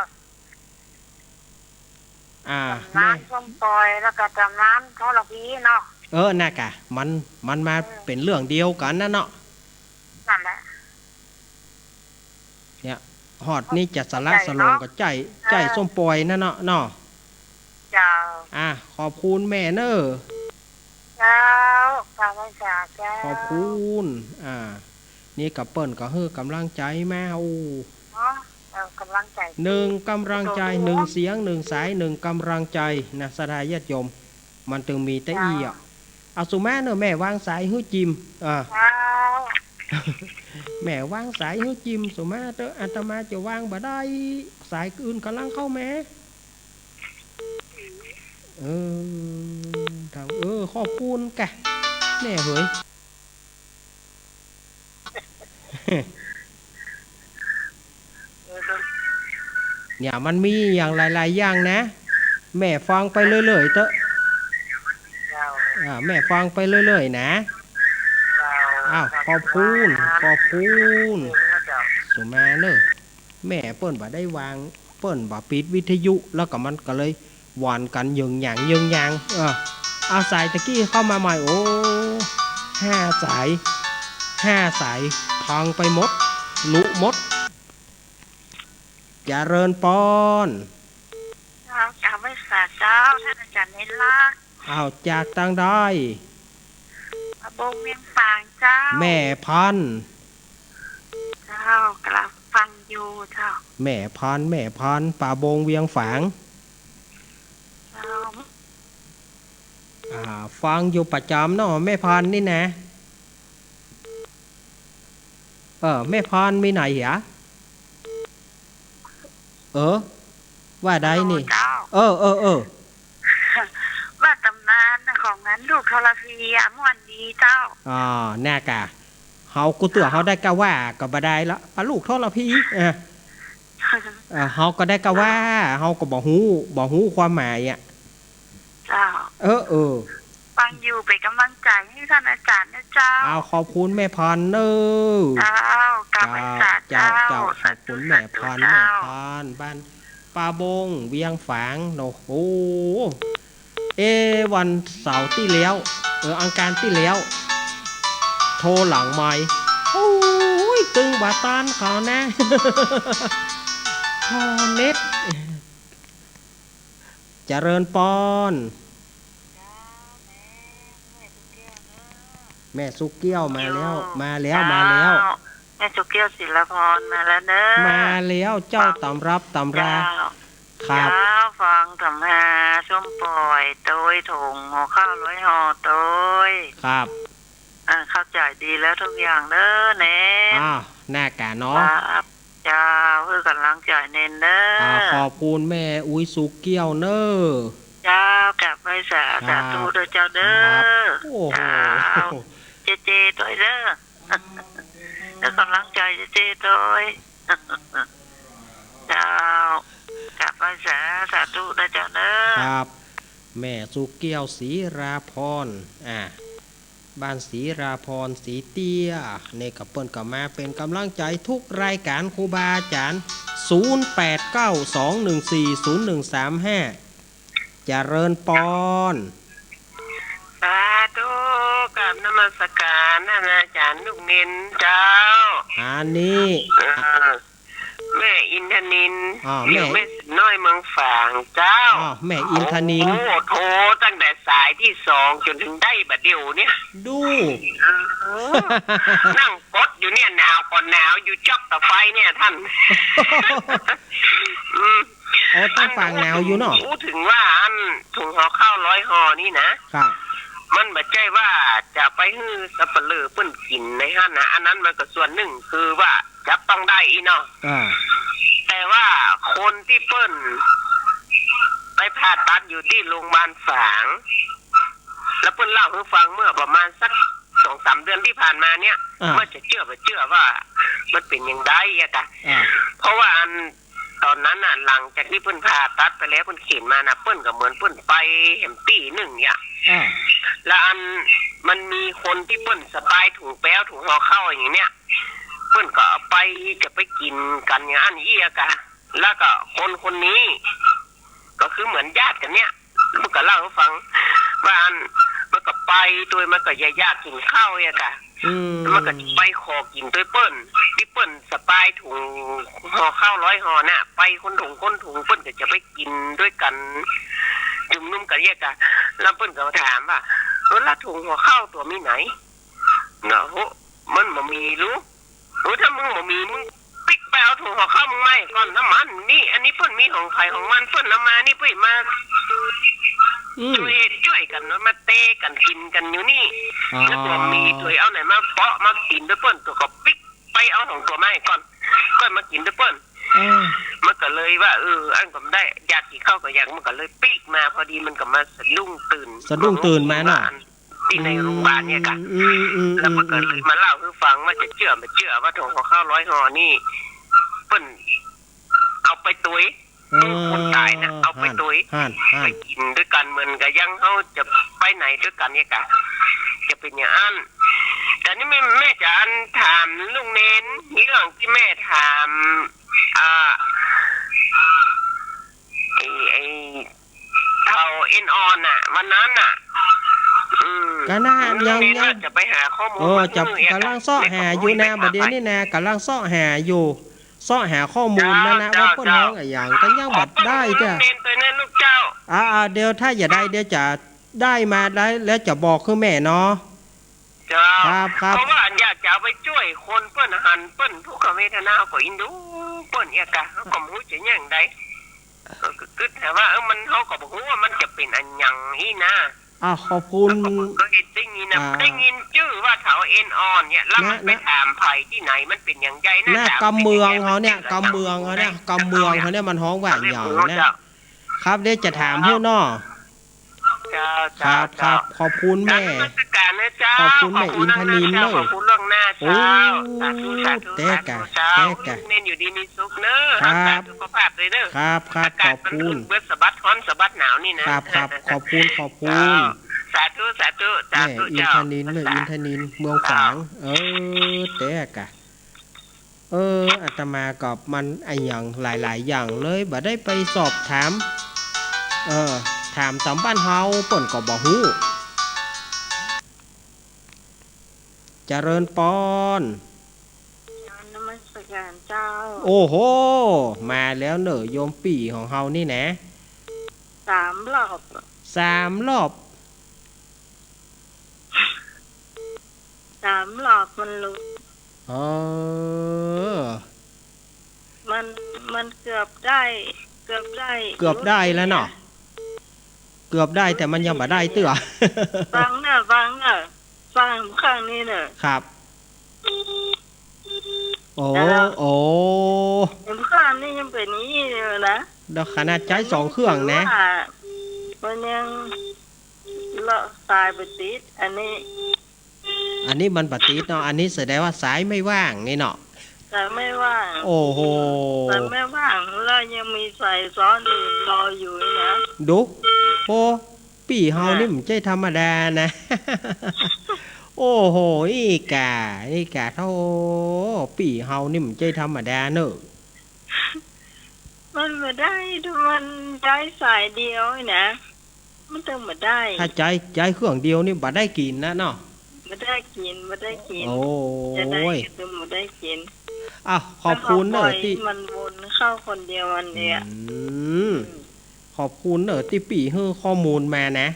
อ่า ต๋ำนาน แม่ ส้มปอย แล้วก็ต๋ำนานทรพีเนาะ เออ น่ะกะ มัน มันมา เออ เป๋นเรื่องเดียวกั๋นนั่นเนาะ นั่นแหละ เนี่ย ฮอดนี่จะสละสลงกับใจ๋ เจ้า ใจ๋ส้มปอยนั่นเนาะ เนาะ เจ้า อ่ะ ขอบคุณแม่เน่อ เจ้า กราบไหว้สา ขอบคุณ อ่า นี่ก็เปิ้นก็หื้อก๋ำลังใจ๋มา โอ้ อ๋อ เออ ก๋ำลังใจ๋ หนึ่งก๋ำลังใจ๋ หนึ่งเสียง หนึ่งสาย หนึ่งก๋ำลังใจ๋นะ ศรัทธาญาติโยม มันตึงมีแต่อี้อะ เจ้า เอาสุมาเน่อ แม่วางสายหื้อจิม อ่า เจ้า แม่วางสายหื้อจิม สุมาเต๊อะ อาตมาจะวางบ่ได้ สายอื่นก๋ำลังเข้ามา เออ ทาง เออ ขอบคุณกะ แม่เหย เนี่ยมันมีอย่างหลายๆ อย่างนะ แม่ฟังไปเรื่อยๆ เต๊อะ เจ้า อ่า แม่ฟังไปเรื่อยๆ นะ เจ้า อ้าว ขอบคุณ ขอบคุณ สุมาเน่อ แม่เปิ้นบ่ได้วาง เปิ้นบ่ปิดวิทยุ แล้วก็มันก็เลยหว่อนกั๋นเยิงหยางเยิงหยาง เออ เอาสายตะกี้เข้ามาใหม่ โอ้ ห้าสาย ห้าสาย พังไปหมด ลุหมด เจริญปอน เจ้า กราบไหว้สาเจ้า ต้านอาจ๋ารย์เณรลักษณ์ อ้าว จากตางใด ป่าบงเวียงฝางเจ้า แม่พันธุ์ เจ้า กำลังฟังอยู่เจ้า แม่พันธุ์ แม่พันธุ์ ป่าบงเวียงฝาง เจ้า อ่า ฟังอยู่ประจ๋ำเนาะ แม่พันธุ์นี่นะ เออ แม่พันธุ์มีไหนเหรอ เออ ว่าใดนี่ เจ้า เออ เออ เออ ว่าต๋ำนานของอันลูกทรพีอะ ม่วนดีเจ้า อ๋อ แน่กะ เฮากู้เตื้อเฮาได้กะว่าก็บ่ได้ละ ปะลูกทรพี เออ เออ เฮาก็ได้กะว่า เฮาก็บ่ฮู้ บ่ฮู้ความหมายอะ เจ้า เออ เออ ฟังอยู่ เป๋นก๋ำลังใจ๋หื้อต้านอาจ๋ารย์เน่อเจ้า อ้าว ขอบคุณแม่พันธุ์เน่อ เจ้า กราบไหว้สาเจ้า เจ้า เจ้า ขอบคุณแม่พันธุ์ สาธุ สาธุเจ้า แม่พันธุ์ บ้านป่าบง เวียงฝางเนาะ โอ้ เอ๊ะ วันเสาร์ตี้แล้ว เออ อังคารตี้แล้ว โทรหลังไมค์ โอ้ย ตึงบ่ต้านเขานะ พอเน็ต เจริญปอน แม่สุเกี้ยวมาแล้ว มาแล้ว มาแล้ว แม่สุเกี้ยวศิลาพรมาแล้วเน่อ มาแล้วเจ้า ต๋ำรับต๋ำรา เจ้า ครับ เจ้า ฟังต๋ำราส้มป่อยโตย ถุงห่อข้าวร้อยห่อโตย ครับ อ่า เข้าใจ๋ดีแล้วทุกอย่างเน่อเณร อ้าว แน่กะเนาะ ครับ เจ้า หื้อก๋ำลังใจ๋เณรเน่อ อ่า ขอบคุณแม่อุ๊ยสุเกี้ยวเน่อ เจ้า กราบไหว้สา ครับ สาธุเน่อเจ้าเน่อ ครับ โอ้โห เจ้า เจเจโตยเน่อ หื้อก๋ำลังใจ๋เจเจโตย เจ้า กราบไหว้สา สาธุเน่อเจ้าเน่อ ครับ แม่สุเกี้ยว ศิลาพร อ่า บ้านศิลาพร สีเตี้ย นี่ก็เปิ้นก็มาเป๋นก๋ำลังใจ๋ทุกรายก๋านครูบาอาจ๋ารย์ ศูนย์แปดเก้า สองหนึ่งสี่ ศูนย์หนึ่งสามห้า เจริญปอน สาธุ กราบนมัสก๋านต้านอาจ๋ารย์ลูกเณรเจ้า อันนี้ เออ แม่อินทนิล อ่า อยู่ แม่ แม่น้อยเมืองฝางเจ้า อ่า แม่อินทนิล โอ้โห โทรตั้งแต่สายตี้สองจ๋นเถิงได้บ่าเดี่ยวเนี่ย ดู เออ นั่งกดอยู่เนี่ย หนาวก็หนาว อยู่จ๊อกต่อไปเนี่ยต้าน อืม โอ้ ตางฝางหนาวอยู่เนาะ อู้เถิงว่าอันถุงห่อข้าวร้อยห่อนี่นะ ครับ มันบ่ใจ้ว่าจะไปหื้อสัปเหร่อเปิ้นกิ๋นในหั้นนะ อันนั้นมันก็ส่วนนึ่ง คือว่าจับต้องได้อี้เนาะ อ่า แต่ว่าคนตี้เปิ้นไปผ่าตัดอยู่ตี้โรงพยาบาลฝาง แล้วเปิ้นเล่าหื้อฟังเมื่อประมาณสักสองสามเดือนตี้ผ่านมาเนี่ย อ่า ว่าจะเจื้อบ่เจื้อว่ามันเป๋นอย่างใดอะกะ อ่า เพราะว่าอัน ต๋อนนั้นน่ะ หลังจากตี้เปิ้นผ่าตัดไปแล้ว เปิ้นเข็นมาน่ะ เปิ้นก็เหมือนเปิ้นไปแหมตี้นึ่งเนี่ย อ่า แล้วอันมันมีคนตี้เปิ้นสะปายถุงแป๊ว ถุงห่อข้าวอย่างเนี้ย เปิ้นก็เอาไปจะไปกิ๋นกั๋นอย่างอั้นอี้อะกะ แล้วก็คนคนนี้ ก็คือเหมือนญาติกั๋นเนี่ย มันก็เล่าหื้อฟังว่าอันมันก็ไปตวย มันก็อยากกิ๋นข้าวเนี่ยกะ อืม มันก็ไปขอกิ๋นตวยเปิ้น ตี้เปิ้นสะปายถุงห่อข้าวร้อยห่อน่ะ ไปคนถุงคนถุง เปิ้นก็จะไปกิ๋นตวยกั๋น จุมนุมกั๋นเนี่ยกะ แล้วเปิ้นก็ถามว่า เออ แล้วถุงห่อข้าวตั๋วมีไหน นะ โห มันบ่มีลูก โอ้ ถ้ามึงบ่มี มึงปิ๊กไปเอาถุงห่อข้าวมึงมาก่อน น้ำมันนี่ อันนี้เปิ้นมีของใผของมัน เปิ้นเอามานี่ เปิ้นมา อืม จ้วย จ้วยกั๋นเนาะ มาเตกั๋นกิ๋นกั๋นอยู่นี่ อ๋อ แล้วตั๋วมีตั๋วเอาไหนมาเปาะมากิ๋นตวยเปิ้น ตั๋วก็ปิ๊กไปเอาของตั๋วมาก่อน ก่อนมากิ๋นตวยเปิ้น เออ มันก็เลยว่า เออ อันก็บ่ได้ อยากกิ๋นข้าวก็อยาก มันก็เลยปิ๊กมา พอดีมันก็มาสะดุ้งตื่น สะดุ้งตื่นมาเนาะ ว่าอัน ตี้ในโรงบาลเนี่ยก่ะ อืม อืม อืม แล้วมันก็เลยมาเล่าหื้อฟังว่าจะเจื้อบ่เจื้อว่าถุงห่อข้าวร้อยห่อนี่ เปิ้นเอาไปตวย เออ คนต๋ายนะ เอาไปตวย หั้น หั้น ไปกิ๋นตวยกั๋นเหมือนกั๋น อย่างเฮาจะไปไหนตวยกั๋นเนี่ยก่ะ จะเป๋นอย่างอั้น แต่นี่แม่ แม่จะอันถามลุงเณร เรื่องตี้แม่ถาม อ่า ไอ้ ไอ้ เฒ่าเอ็นอ่อนน่ะ วันนั้นน่ะ อืม ก็น่า ยัง ลุงเณร ยัง ว่าจะไปหาข้อมูล เออ มาหื้อ จะ เนี่ย ก๋ำลังเซาะหาอยู่นะ เดี๋ยวนี้นะ ก๋ำลังเซาะหาอยู่ เซาะหาข้อมูลมานะ เจ้า ว่าเปิ้นฮ้องอะหยัง ก็ยังบ่ได้เตื้อ ลุงเณรตวยนะลูกเจ้า อ่า อ่า เดี๋ยวถ้าจะได้ เดี๋ยวจะได้มาได้ แล้วจะบอกหื้อแม่เนาะ เจ้า ครับ ครับ เพราะว่าอยากจะเอาไปจ้วยคนเปิ้นหันเปิ้นทุกขเวทนา ก็อินดูเปิ้นเนี่ยก่ะ เฮาก็บ่ฮู้จะอย่างใด ก็กึ๊ดหาว่า เออ มัน เฮาก็บ่ฮู้ว่ามันจะเป๋นอะหยังอี้นะ อ่ะ ขอบคุณ เฮาก็บ่เกยได้ยินนะ อ่า ได้ยินจื้อว่าเฒ่าเอ็นอ่อนเนี่ย แล้วมันไปถามใผตี้ไหน มันเป๋นอย่างใดนะ ถามเป๋นอย่างใด กำเมืองเฮาเนี่ย มันเป๋นอย่างใด กำเมืองเฮาเนี่ย กำเมืองเฮาเนี่ย มันฮ้องว่าอะหยังนะ เจ้า ครับ เดี๋ยวจะถามหื้อเนาะ เจ้า ครับ เจ้า ครับ ขอบคุณแม่ กราบนมัสการนะเจ้า ขอบคุณแม่อินทนิลเนอะ ขอบคุณล่วงหน้าเจ้า โอ้ สาธุ สาธุ แต๊ก่ะ สาธุเจ้า แต๊ก่ะ เน้นอยู่ดีมีสุขเนอะ ครับ รักษาสุขภาพด้วยเนอะ ครับ ครับ อากาศมัน ขอบคุณ อุ่นเบิดสะบัดฮ้อนสะบัดหนาวนี่นะ ครับ ครับ ขอบคุณ ขอบคุณ เจ้า สาธุ สาธุ สาธุ แม่อินทนิล เจ้า เนอะ อินทนิล เมืองฝาง เจ้า เออ แต๊ก่ะ เออ อาตมาก็มันอะหยังหลายๆ อย่างเลย บ่ได้ไปสอบถาม เออ ถามต๋ามบ้านเฮา เปิ้นก็บ่ฮู้ เจริญปอน กราบนมัสการเจ้า โอ้โห มาแล้วเนอะ โยมปี้ของเฮานี่นะ สามรอบ สามรอบ สามรอบมันหลุด เออ มัน มันเกือบได้ เกือบได้ เกือบได้แล้วเนาะ เกือบได้ แต่มันยังบ่ได้เตื้อ ฟังเน่อ ฟังเน่อ ฟังข้างนี้เน่อ ครับ โอ้ แล้ว โอ้ เห็นข้างนี้ยังเป๋นอย่างนี้อยู่นะ เดี๋ยวขนาดใจ๊สองเครื่องนะ ว่ามันยังเลาะสายบ่ติด อันนี้ อันนี้มันบ่ติดเนาะ อันนี้แสดงว่าสายไม่ว่างนี่เนาะ สายไม่ว่าง โอ้โห สายไม่ว่าง แล้วยังมีสายซ้อนอื่นรออยู่นะ ดู โอ้ ปี้เฮานี่ อ่ะ มันบ่ใจ้ธรรมดานะ โอ้โห อี้ก่า อี้ก่า โธ่ ปี้เฮานี่มันบ่ใจ้ธรรมดาเนอะ มันบ่ได้ ถ้ามันใจ๊สายเดียวนี่นะ มันต้องบ่ได้ ถ้าใจ๊ ใจ๊เครื่องเดียวนี่บ่ได้กิ๋นนะเนาะ บ่ได้กิ๋น บ่ได้กิ๋น โอ้ย จะได้ก็ต้องบ่ได้กิ๋น อ้าว ขอบคุณเนอะ แล้วเฮาปล่อย ตี้ มันวนเข้าคนเดียวอันเนี้ย อืม อืม ขอบคุณเนอะ ตี้ปี้หื้อข้อมูลมานะ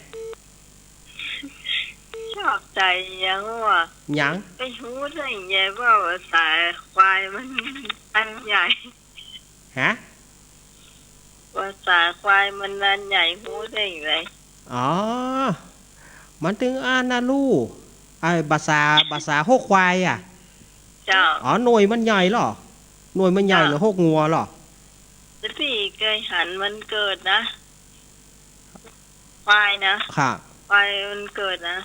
ชอบใจ๋ยังวะ ยัง ไปฮู้ได้ไงว่าสายควายมันอันใหญ่ ฮะ ว่าสายควายมันอันใหญ่ฮู้ได้ไง อ๋อ มันตึงอันนะลูก ไอ้บ่าสา บ่าสาฮกควายอะ เจ้า อ๋อ หน่วยมันใหญ่เหรอ หน่วยมันใหญ่ เจ้า หรือฮกงัวเหรอ แต่ปี้เกยหันมันเกิดนะ ควายนะ ค่ะ ควายมันเกิดนะ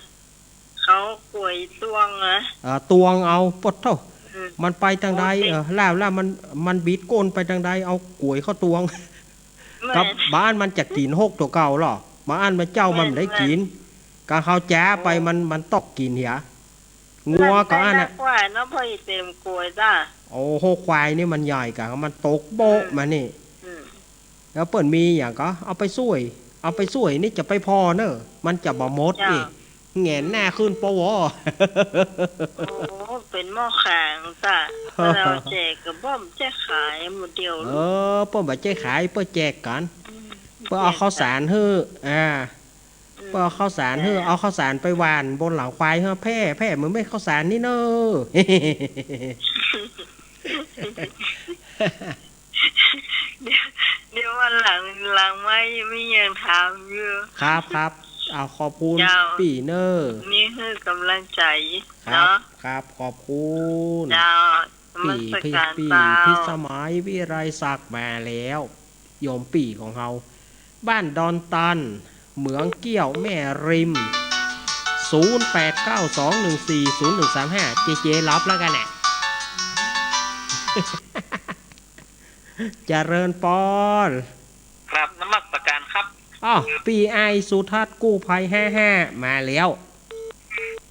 เขาก๋วยตวงนะ เอ่อ ตวงเอา ปะโธ่ อืม มันไปตางใด โอ้ย เออ แล้ว แล้วมัน มันบิดก้นไปตางใด เอาก๋วยเข้าตวง แม่น กับบ่าอั้นมันจะกิ๋นฮกตั๋วเก่าเหรอ บ่าอั้นมันเจ้ามัน แม่น บ่ได้กิ๋น แม่น กะเขาจ๋าไป โอ้ มัน มันตอกกิ๋นเหีย งัวก็อั้นน่ะ นั่นแหละ ควายเนาะ พออีเต็มก๋วยจ้ะ โอ้โห ควายนี่มันใหญ่กะ มันตกโบ๊ะ อืม มานี่ อืม แล้วเปิ้นมีหยังก็เอาไปส่วย เอาไปส่วยนี่จะไปผ่อเน่อ มันจะบ่หมด เจ้า นี่ แหงนหน้าขึ้นปะวอ โอ้ เป๋นหม้อแขงจ้ะ เปิ้นเอาแจกกะบ่มแจกขายหมู่เดียว เออ เปิ้นบ่แจกขาย เปิ้นแจกกั๋น อืม เปิ้นเอาข้าวสารหื้อ อ่า อื ปิ้นเอาข้าวสารหื้อ อ่า เอาข้าวสารไปหว่านบนหลังควายหื้อแพ่ แพ่ เหมือนเม็ดข้าวสารนี่เน่อ เดี๋ยว เดี๋ยววันหลัง หลังไมค์ยังมีอย่างถามอยู่ ครับ ครับ เอาขอบคุณ เจ้า ปี้เน่อ นี่หื้อก๋ำลังใจ๋ ครับ เนาะ ครับ ขอบคุณ เจ้า นมัสก๋าน ปี้ เจ้า ปี้พิสมัย วิไลศักดิ์มาแล้ว โยมปี้ของเฮา บ้านดอนตัน เหมืองเกี้ยว แม่ริม ศูนย์แปดเก้าสองหนึ่งสี่ศูนย์หนึ่งสามห้า เจเจรับแล้วกั๋นแหละ เจริญปอน ครับ นมัสก๋านครับ อ้าว ปี้อ้ายสุทัศน์ กู้ภัยห้าห้า มาแล้ว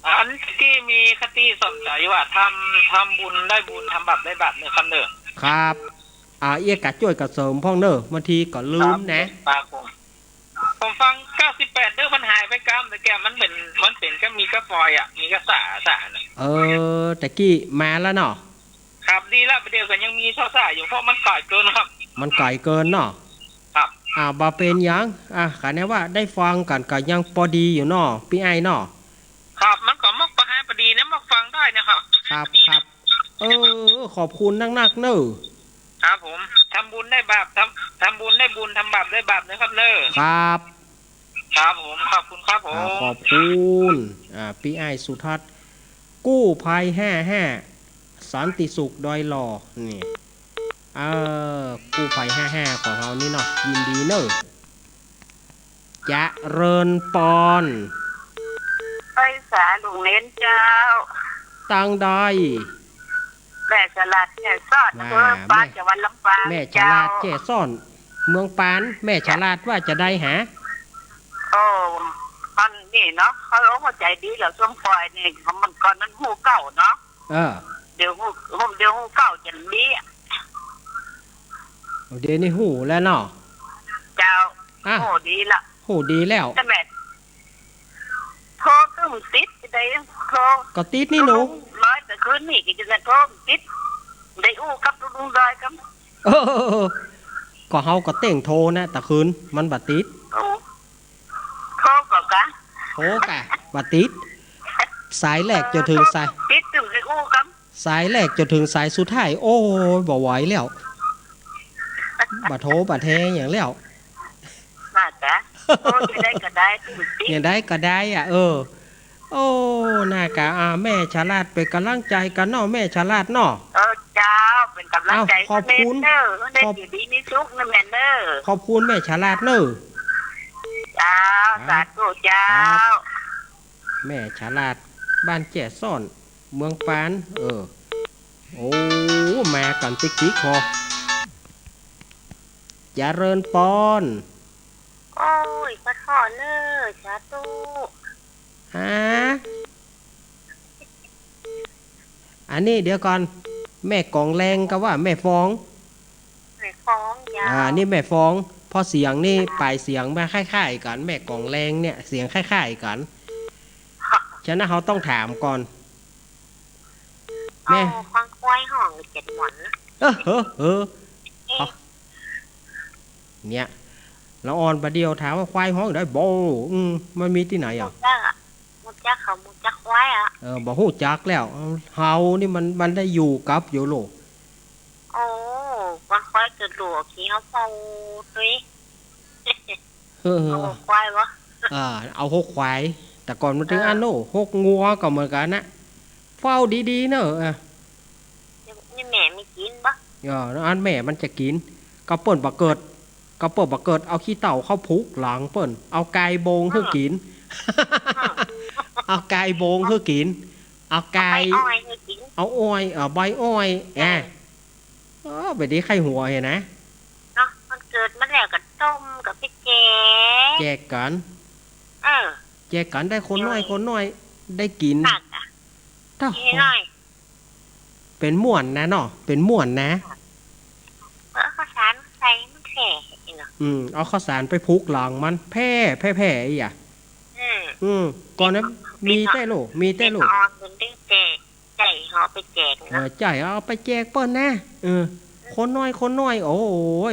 อันตี้มีคติสอนใจ๋ว่า ทำ ทำบุญได้บุญ ทำบาปได้บาปเน่อครับเน่อ ครับ อ่า เอี้ยกะจ้วยกะเสริมพ่องเน่อ บางทีก็ลืมนะ ครับผม ผมฟังเก้าสิบแปดเน่อ มันหายไปกำ แต่แกมันเหมือน มันเป๋นก็มีกระฟอยอะ มีกระสาสาน่ะ เออ ตะกี้มาแล้วเนาะ ครับ ดีละ ประเดี๋ยวก็ยังมีสาสาอยู่ เพราะมันก๋ายเกินครับ มันก๋ายเกินเนาะ ครับ อ่า บ่เป๋นหยัง อ่า ขะแนนว่าได้ฟังกั๋นก็ยังปอดีอยู่เนาะ ปี้อ้ายเนาะ ครับ มันก็มกประหารปอดีนะ มกฟังได้นะครับ ครับ ครับ เออ ขอบคุณนักๆ เน่อ ครับผม ทำบุญได้บาป ทำ ทำบุญได้บุญ ทำบาปได้บาปนะครับเน่อ ครับ ครับผม ขอบคุณครับผม อ่า ขอบคุณ อ่า ปี้อ้ายสุทัศน์ กู้ภัยห้าห้า สันติสุขดอยหล่อ นี่ เออ กู้ภัยห้าห้าของเฮานี่เนาะ ยินดีเน่อ เจริญปอน ไปสาหลวงเณรเจ้า ตังใด แม่ฉลาดแจ้ซ้อน มา อำเภอปาน แม่ จังหวัดลำปาง แม่ฉลาด เจ้า แจ้ซ้อน เมืองปาน แม่ฉลาดว่าจะใดหา โอ้ อันนี้เนาะ เขาเอาหัวใจ๋ดีแล้ว ส้มปอยนี่ มันก่อนนั้นฮู้เก่าเนาะ เออ เดี๋ยวฮู้ เดี๋ยวฮู้เก่าจะดีอะ เดี๋ยวนี้ฮู้แล้วเนาะ เจ้า อ่ะ ฮู้ดีละ ฮู้ดีแล้ว แต่แม่ โทรตึงติด ได้โทร ก็ติดนี่หนู ลุงดอย แต่คืนนี้ก็จะโทรติด ได้อู้กับลุงดอยกำ เออ ก็เฮาก็เต้งโทรนะ แต่คืนมันบ่ติด โอ้ โทรก็กะ โทรกะบ่ติด สายแรกจนเถิงสาย ติดตึงได้อู้กำ สายแรกจนเถิงสายสุดท้าย โอ้ย บ่ไหวแล้ว บ่โทรบ่แทรหยังแล้ว น่าจะ โอ้ จะได้ก็ได้ ติด อย่างใดก็ได้อะ เออ โอ้ น่ากะ อ่า แม่ฉลาดเป๋นก๋ำลังใจ๋กั๋นเนาะ แม่ฉลาดเนาะ เออ เจ้า เป๋นก๋ำลังใจ๋ เอ้า ขอบคุณ เน่อ ขอบ อยู่ดีมีสุขเน่อแม่เน่อ ขอบคุณแม่ฉลาดเน่อ เจ้า อ่า สาธุเจ้า ครับ แม่ฉลาด บ้านแจ้ซ้อน เมืองปาน เออ โอ้ มากั๋นติ๊กติ๊กหอ เจริญปอน โอ้ย ปะทอเน่อ สาธุ ฮะ อันนี้เดี๋ยวก่อน แม่กองแรงกับว่าแม่ฟอง แม่ฟอง เจ้า อ่า นี่แม่ฟอง เพราะเสียงนี่ ปลายเสียงมาคล้ายๆ กั๋น แม่กองแรงเนี่ย เสียงคล้ายๆ กั๋น ฉะนั้นเฮาต้องถามก่อน แม่ เอาควายฮ้องเจ็ดหม่อนนะ เออ เออ เออ เอ๊ะ เนี่ย ละอ่อนบ่าเดี่ยวถามว่าควายฮ้องได้บ่ อืม มันมีตี้ไหนอะ ฮู้จักอะ ฮู้จักเขา ฮู้จักควายอะ เออ บ่ฮู้จักแล้ว เฮานี่มัน มันได้อยู่กับอยู่โลก โอ้ บางควายเกิดหลวกขี้เฮาเฝ้าตวย เออ เอาควายบ่ อ่า เอาหกควาย แต่ก่อนมันตึง เออ อันโน้ หกงัวก็เหมือนกั๋นนะ เฝ้าดีๆ เน่อ อ่ะ นี่แม่มันกิ๋นบ่ เออ อันแม่มันจะกิ๋น ก็เปิ้นบ่เกิด ก็เปิ้นบ่เกิด เอาขี้เถ้าเข้าผุกหลังเปิ้น เอาไก่โบงหื้อกิ๋น อืม เอาไก่โบงหื้อกิ๋น เอาไก่ เอาใบอ้อยหื้อกิ๋น เอาอ้อย เอาใบอ้อย เออ อ่ะ เออ บ่ดีใค่หัวเหียนะ เนาะ มันเกิดมาแล้วก็ต้มก็ไปแจก แจกกั๋น เออ แจกกั๋นได้คนน้อย คนน้อยได้กิ๋น นั่นน่ะ เต้า กิ๋นน้อย เป๋นม่วนนะเนาะ เป๋นม่วนนะ เออ ข้าวสารใส่มันแผ่เนาะ อืม เอาข้าวสารไปผุกหลังมัน แผ่ แผ่ แผ่ อีหยัง อืม อืม ก่อนนั้นมีแต๊ลูก มีแต๊ลูก เป๋นอ่อนเป๋นได้แจก ใจ้เฮาไปแจกเนาะ เออ ใจ้เอาไปแจกเปิ้นนะ เออ คนน้อย คนน้อย โอ้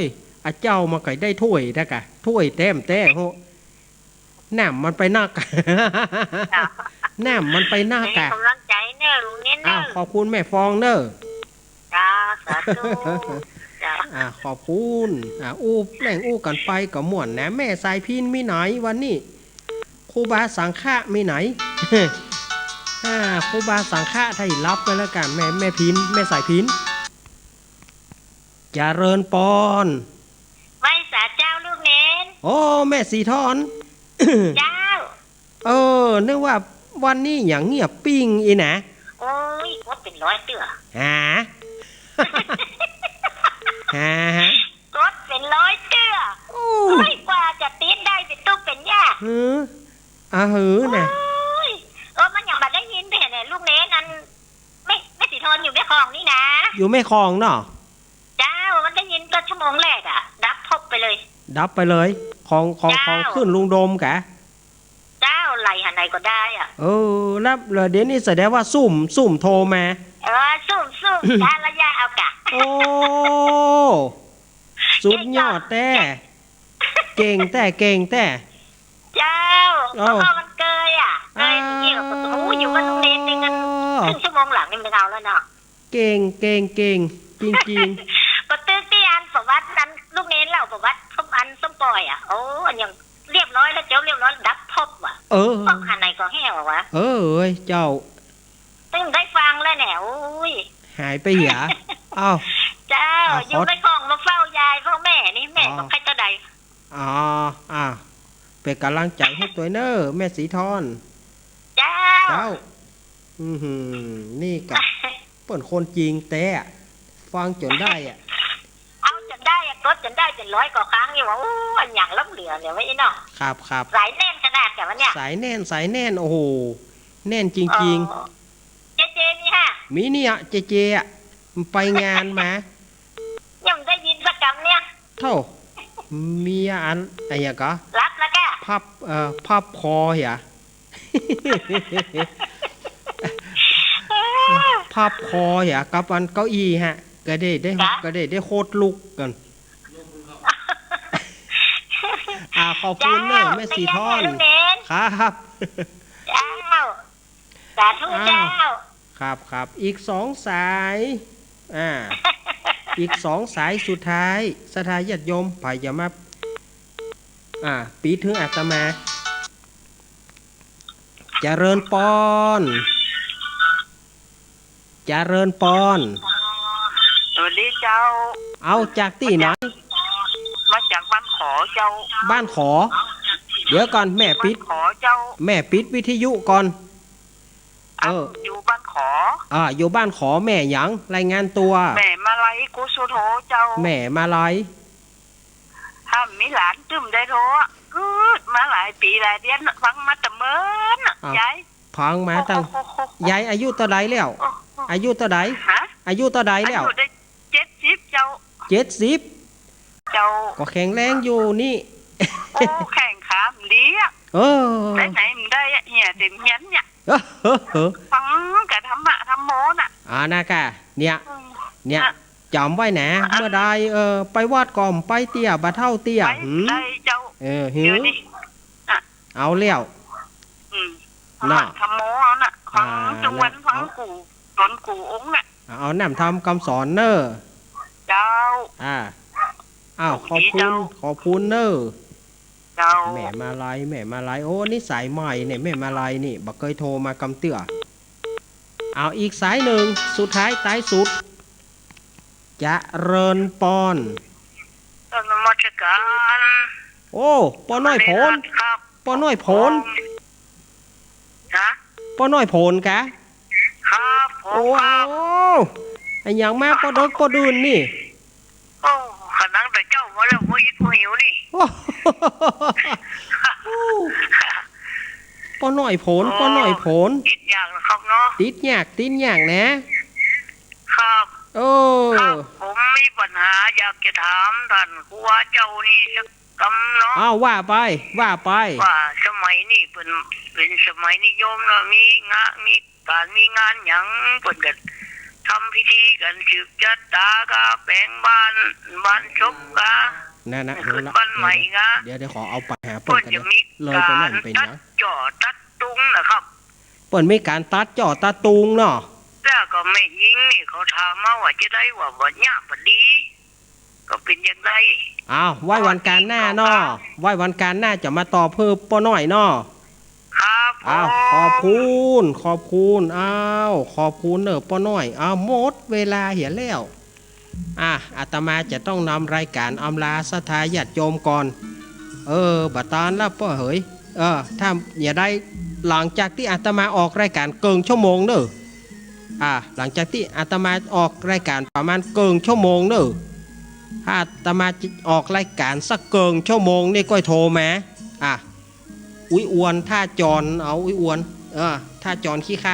ย อะเจ้ามาก็ได้ถ้วยนะกะ ถ้วยแต๊มแต๊โห น้ำมันไปนัก เจ้า น้ำมันไปนัก ให้ อะ ก๋ำลังใจ๋เน่อ ลุงเณรเน่อ อ้าว ขอบคุณแม่ฟองเน่อ เจ้า สาธุ เจ้า อ่า ขอบคุณ อ่า อู้แล่งอู้กั๋นไปก็ม่วนนะ แม่สายพิณมีไหนวันนี้ ครูบาสังฆะมีไหน อ่า ครูบาสังฆะได้รับไปแล้วกั๋น แม่ แม่พิณ แม่สายพิณ เจริญปอน ไหว้สาเจ้าลูกเณร โอ้ แม่สีทอน เจ้า เออ นึกว่าวันนี้อย่างเงียบปิ้งอี้นะ โอ้ย กดเป๋นร้อยเตื้อ ฮะ ฮะ กดเป๋นร้อยเตื้อ โอ้ โอ้ย กว่าจะติดได้เป๋นตุ๊กเป๋นยาก หือ อ่ะหือน่ะ โอ้ย เออ มันยังบ่ได้ยินเป๋นไงลูกเณร อัน แม่ แม่สีทอนอยู่แม่ของนี่นะ อยู่แม่ของเนาะ เจ้า มันได้ยินก็ชั่วโมงแรกอะ ดับพบไปเลย ดับไปเลย ของ ของ เจ้า ของคลื่นลูกโดมกะ เจ้า ไหลหาไหนก็ได้อะ เออ แล้ว แล้วเดี๋ยวนี้แสดงว่าซุ่ม ซุ่มโทรมา เออ ซุ่ม ซุ่ม กะระยะเอากะ โอ้ สุดยอดแต๊ เก่งแต๊ เก่งแต๊ เจ้า เอ้า เพราะว่ามันเกยอะ เกย อ้าว อย่างนี้ก็ โอ้โห อยู่กับลูกเณรนี่กัน ครึ่งชั่วโมงหลังนี่มันเอาแล้วเนาะ เก่ง เก่ง เก่ง จริงๆ ก็ตึกตี้อันประวัตินั้น ลูกเณรเล่าประวัติส้มอันส้มปอยอะ โอ้ อันยังเรียบร้อยแล้ว จบเรียบร้อย ดับพบว่ะ เออ พบหาไหนก็แห้วว่ะ เออ เอ้ย เจ้า ตึงได้ฟังแล้วเนี่ย โอ้ย หายไปเหีย อ้าว เจ้า อ้าว อยู่ในของมาเฝ้ายายเฝ้าแม่นี่ แม่ อ๋อ บอกใครเจ้าใด อ๋อ อ่ะ เป๋นก๋ำลังใจ๋หื้อตวยเน่อ แม่สีทอน เจ้า เจ้า อื้อหือ นี่กะ เปิ้นคนจริงแต๊ ฟังจ๋นได้อะ เอาจ๋นได้อะ กดจ๋นได้จ๋นร้อยกว่าครั้งอยู่ว่า โอ้ อันหยังล้ำเหลือเนี่ยไว้เนาะ ครับ ครับ สายแน่นขนาดแต่วันเนี้ย สายแน่น สายแน่น โอ้โห แน่นจริงๆ เออ เจเจมีฮะ มีเนี่ย เจเจอะ ไปงานมา ยังได้ยินสักกำเนี่ย โธ่ เมียอัน อะหยังก่อ หลับแล้วกะ พับ เอ่อ พับคอเหีย พับคอเหีย กับอันเก้าอี้ฮะ ก็ได้ ได้ กะ ก็ได้ ได้โคตรลุกกั๋น อ่า ขอบคุณเน่อ เจ้า แม่สีทอน ครับ เจ้า สาธุ อ้าว เจ้า ครับ ครับ อีกสองสาย อ่า อีกสองสายสุดท้าย ศรัทธาญาติโยม ใผจะมา อ่า ปิดหื้ออาตมา เจริญปอน เจริญปอน สวัสดีเจ้า เอาจากตี้ไหน มาจากบ้านขอเจ้า บ้านขอ เดี๋ยวก่อน แม่ปิด บ้านขอเจ้า แม่ปิดวิทยุก่อน เออ อยู่บ้านขอ อ่า อยู่บ้านขอ แม่หยัง รายงานตั๋ว แม่มาลัย กุสุโธเจ้า แม่มาลัย ถ้ามีหลานตึมได้โทร กึ๊ดมาหลายปี๋หลายเดือน ฟังมาแต่เมินน่ะ อ้าว ยาย ฟังมาตั้ง โอ้โห ยายอายุเต้าใดแล้ว โอ้โห อายุเต้าใด ฮะ อายุเต้าใดแล้ว อายุได้เจ็ดสิบเจ้า เจ็ดสิบ เจ้า ก็แข็งแรงอยู่นี่ โอ้ แข้งขามันดีอะ เออ ไปไหนมันได้อะ เหียเต็มเฮียนเนี่ย เออ เออ เออ ฟังกะธรรมะธรรมโมน่ะ อ่า นะกะ เนี่ย อืม เนี่ย น่ะ จ๋ำไว้นะ อ่ะ เมื่อใด เออ ไปวัดก็บ่ไปเตื้อ บ่าเฒ่าเตื้อ ไป หืม ได้เจ้า เออ หืม เดี๋ยวนี้ อ่ะ เอาแล้ว อืม น่ะ ธรรมะธรรมโมเอาน่ะ ฟัง อ่า ทุกวัน น่ะ ฟัง เอา กู่ สอนกู่องค์น่ะ เอา เอาน้ำธรรมกำสอนเน่อ เจ้า อ่า อ้าว ขอบคุณ ดีเจ้า ขอบคุณเน่อ เจ้า แม่มาลัย แม่มาลัย โอ้ นี่สายใหม่เนี่ย แม่มาลัยนี่ บ่เกยโทรมากำเตื้อ เอาอีกสายหนึ่ง สุดท้าย ท้ายสุด เจริญปอน นมัสการ โอ้ ป้อน้อยโผน ครับ ป้อน้อยโผน ฮะ ป้อน้อยโผนกะ ครับผม โอ้ ครับ อะหยังมาป้อเดิ็กป้อดื่นนี่ โอ้ ข้านั่งแต่เจ๊ามาแล้ว บ่อิดบ่หิวนี่ โอ้ ป้อน้อยโผน โอ้ ป้อน้อยโผน ติดยากนะครับเนาะ ติดยาก ติดยากนะ ครับ เออ ครับ ผมมีปัญหาอยากจะถามต้านครูบาเจ้านี่สักกำเนาะ อ้าว ว่าไป ว่าไป ว่าสมัยนี้เปิ้น เป๋นสมัยนิยมเนาะ มีงะ มีก๋านมีงานหยังเปิ้นก็ทำพิธีกั๋น สืบจะต๋ากา แป๋งบ้าน บ้านศพกา นั่นนะ เดี๋ยวละ เดี๋ยว เดี๋ยวขอเอาไปหาเปิ้นก่อน เปิ้นจะมี เลยไปนั่น ก๋าน เป๋นหยัง ตัดจ้อตัดตุงนะครับ เปิ้นมีก๋านตัดจ้อตัดตุงเนาะ แล้วก็แม่ญิงนี่เขาถามมาว่าจะใด ว่าบ่ยากบ่ดี ก็เป๋นอย่างใด อ้าว ไว้วันก๋านหน้าเนาะ ไว้วันก๋านหน้าจะมาตอบหื้อป้อน้อยเนาะ ครับ อ้าว ผม ขอบคุณ ขอบคุณ อ้าว ขอบคุณเน่อป้อน้อย อ้าว หมดเวลาเหียแล้ว อ่ะ อาตมาจะต้องนำรายก๋านอำลาศรัทธาญาติโยมก่อน เออ บ่ตานละป้อเหย เออ ถ้าอย่าได้ หลังจากตี้อาตมาออกรายก๋านเกิ่งชั่วโมงเน่อ อ่ะ หลังจากตี้อาตมาออกรายก๋านประมาณเกิ่งชั่วโมงเน่อ ถ้าอาตมาจะออกรายก๋านสักเกิ่งชั่วโมงนี่ก้อยโทรมา อ่ะ อุ๊ยอวนท่าจร เอาอุ๊ยอวน เออ ท่าจรขี้ข้า